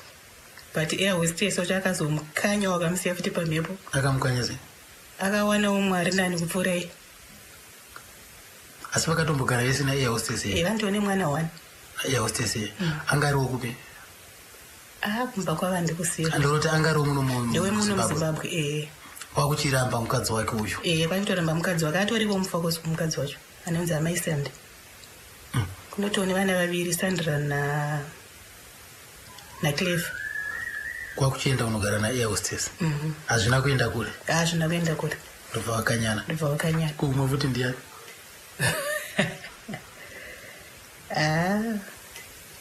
but air hostess wacho akazomukanya, wakamusiya futi pamhepo. Akamukanya sei? Akawanawo mwari nani kupfuura iye. Asi vakatombogara vese naair hostess here? Vandione mwana one. Air hostess here? Anga ariwo kupi? Ah, kumba kwava ndikusiya. Ndoroti anga ariwo muno Ndewe muno muZimbabwe? muZimbabwe, ee. Wakuchiramba mukadzi wake uyu? Ee, kwachitoramba mukadzi wake, atoriwo mufakosi kumukadzi wacho anonzi amai Sande. Kunotoone vana vaviri, Sandra na naCleve. Kwakuchienda kunogara naair hostess? Hazvina kuenda kure? Hazvina kuenda kure. Ndobva vakanyana? Ndobva vakanyana. Kumwe futi ndiani? Ah,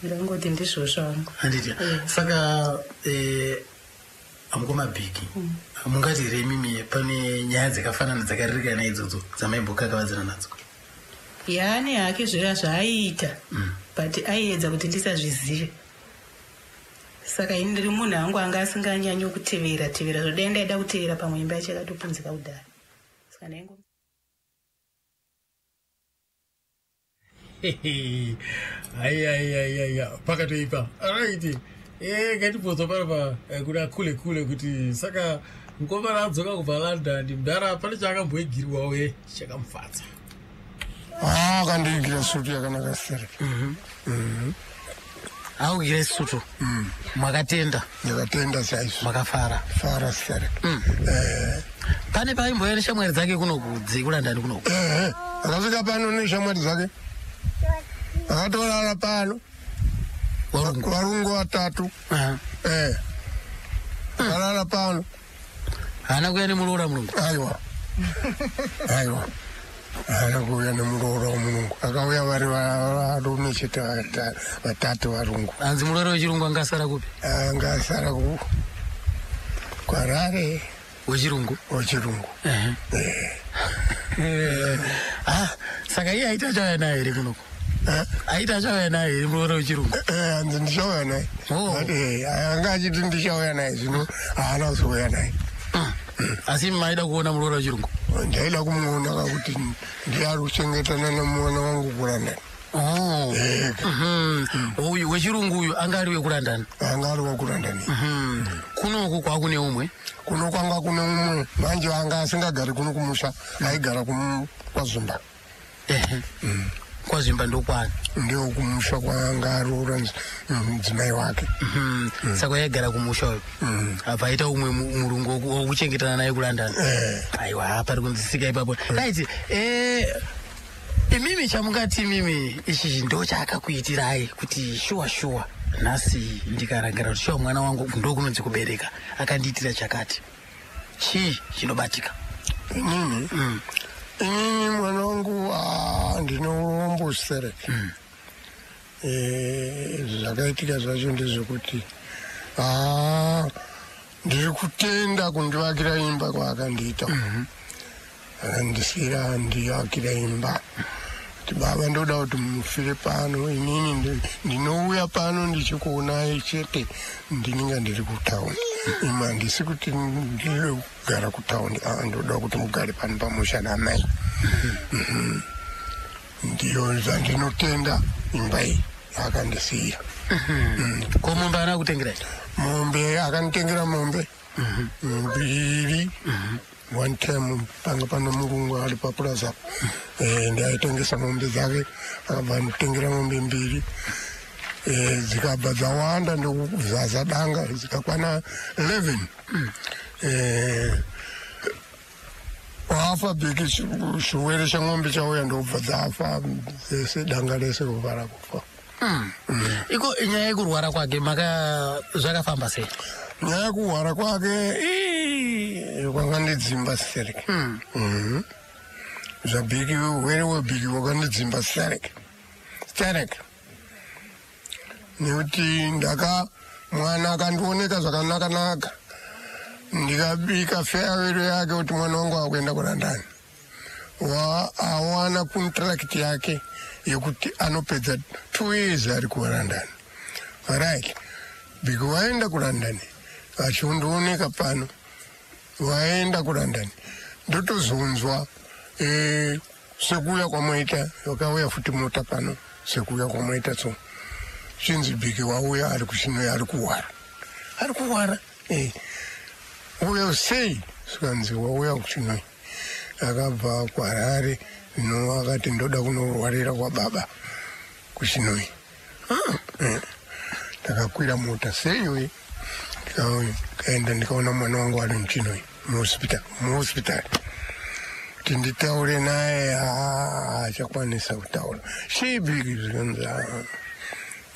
ndangoti ndizvozvo hangu. Handiti? Saka amukoma Bhiki, mungati here imimi pane nyaya dzakafanana dzakaririkana idzodzo dzamaimbokakavadzana nadzo? Yaane hake zviya zvaaiita, but aiedza kuti ndisazvizive. Saka ini ndiri munhu hangu anga asinganyanyi kutevera tevera zvodai, ndaida kutevera pamwe imba yacho yakatopunzika kudhara, saka ndaingo Aiaiaiaia, pakatoipa. Right, ngatibvunzwa panapa kuna kule kule kuti saka mukomana adzoka kubva London, mudhara pane chaakamboigirwawo ye chakamufadza? Ah, akandiigira sutu yakanaka stereki. Augira sutu, mwakatenda? Ndakatenda chaizvo. Makafara? Fara stereki. Pane paimbouya neshamwari dzake kunoku dzekuLondon kunoku? Ehe, akasvika pano neshamwari dzake, akatorara pano. Varungu? Varungu vatatu. Akarara pano. Haana kuuya nemuroora murungu? Aiwa, aiwa, haana kuuya nemuroora womurungu, akauya vari varume chete vatatu varungu. Hanzi muroora wechirungu anga asara kupi? Anga asara ku kwarare. Wechirungu? Wechirungu. Ehe. Ah, saka iye aiti achauya naye here kunoko? Aiti achauya naye here muroora wechirungu? Hanzi ndichauya naye. Ati, anga achiti ndichauya naye, zvino haana kuzouya naye. Asi maida kuona muroora wechirungu? Ndaida kumuona kakuti ndiye ari kuchengetana nemwana wangu kuLondon. Oh. Uyu wechirungu uyu anga ari wekuLondon? Anga ari wekuLondon. Kunoku kwakune umwe? Kuno kwanga kune umwe manje, anga asingagari kuno kumusha, aigara kwaZvimba. KwaZvimba ndokwani? Ndio kumusha kwaanga aroora mudzimai wake. Saka yaigara kumusha uyu, abva aita umwe murungu wokuchengetana naye kuLondon. Aiwa, pari kunzwisika ipapo. Right, imimi chamungati imimi ichi ndo chaakakuitirai kuti shuwa shuwa nhasi ndikarangarira kuti shuwa mwana wangu ndo kunonzi kubereka, akandiitira chakati, chii chinobatika? Inini mwana wangu, ndine urombo stereki. Zvakaitika zvacho ndezvekuti ndiri kutenda kundivakira imba kwaakandiita. Akandisiyira, ndivakira imba, kuti baba, ndoda kuti mufire pano, inini ndinouya pano ndichikuonai chete, ndinenge ndiri kutauni. Imi handisi kuti ndiri kugara kutauni. Ndoda kuti mugare pano pamusha namai. Ndiyo zvandinotenda, imba iyi akandisiyira. Ko mombe ana kutengerai? Mombe, akanditengera mombe mbiri. One time panga pane murungu ari papurazi apo. Ndaitengesa mombe dzake, akabva anditengera mombe mbiri. Dzikabva dzawanda, ndokuzadza danga, dzikakwana 11. Wafa bhiki, chirwere chemombe chauya, ndobva dzafa dzese, danga rese kubva kufa. Iko nyaya yekurwara kwake maka zvakafamba sei? Nyaya yekurwara kwake kwakandidzimba stereki. Zvabhiki, urwere hwebhiki hwakandidzimba stereki stereki, nekuti ndaka mwana akandioneka zvakanaka naka, ndikabika farewell yake kuti mwana wangu akuenda kuLondon, awana contract yake yekuti anopedza 2 years ari kuLondon. Right, biki waenda kuLondon, achiondooneka pano, waenda kuLondon, ndotozonzwa sekuuya kwamaita, wakauya futi mota pano, sekuuya kwamaita, so chinzi bhiki wauya ari kuchinoyi, ari kuwara, ari kuwara. Uya sei? Sikanzi wauya kuChinhoyi, akabva kuHarare, zvino akati ndoda kunorwarira kwababa kuChinhoyi. Ndakakwira mota seiwe, ndikaenda, ndikaona mwana wangu ari muChinhoyi muhospitari. Kuti nditaure naye, haachakwanisa kutaura. Chibhiki? Zvikanzi, "Ah,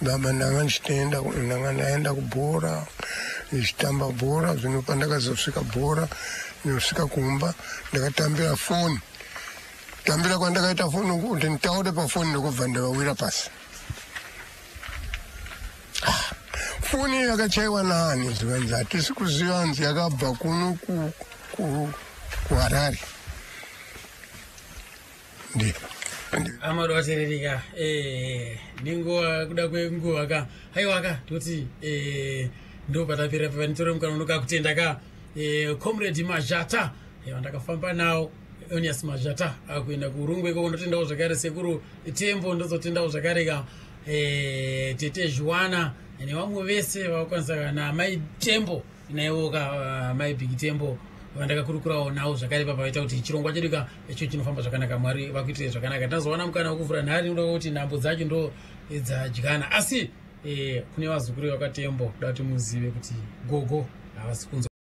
baba, ndanga ndichitoenda, ndanga ndaenda kubhora, ndichitamba bhora. Zvino pandakazosvika bhora, ndinosvika kumba, ndakatambira foni. Tambira kwandakaita foni kuti nditaure pafoni, ndokubva ndavawira pasi. Foni yakachaiwa naani?" Zvikanzi, "Hatisi kuziva, nzi yakabva kuno kuHarare." Amado vateererika, nenguva, kuda kwenguva ka, haiwa ka, toti ndo patapera panitore mukana unoka kutenda ka Comrade Mazhata, vandakafamba nawo, Onias Mazhata, akuenda kuUrungwe ikoko. Ndotendawo zvakare Sekuru Tembo, ndozotendawo zvakare ka Tete Juana nevamwe vese vakwanisa, namai Tembo naivo ka, mai Big Tembo, vandakakurukurawo navo zvakare papa, vaita kuti chirongwa chedu ka icho chinofamba zvakanaka. Mwari vakuitire zvakanaka. Tinozowana mukana wekuvhura nhare, nekuda kwekuti nhambo dzacho ndo dzadyana. Asi kune vazukuru vakaTembo, kuda kuti muzive kuti gogo havasi kunzwa.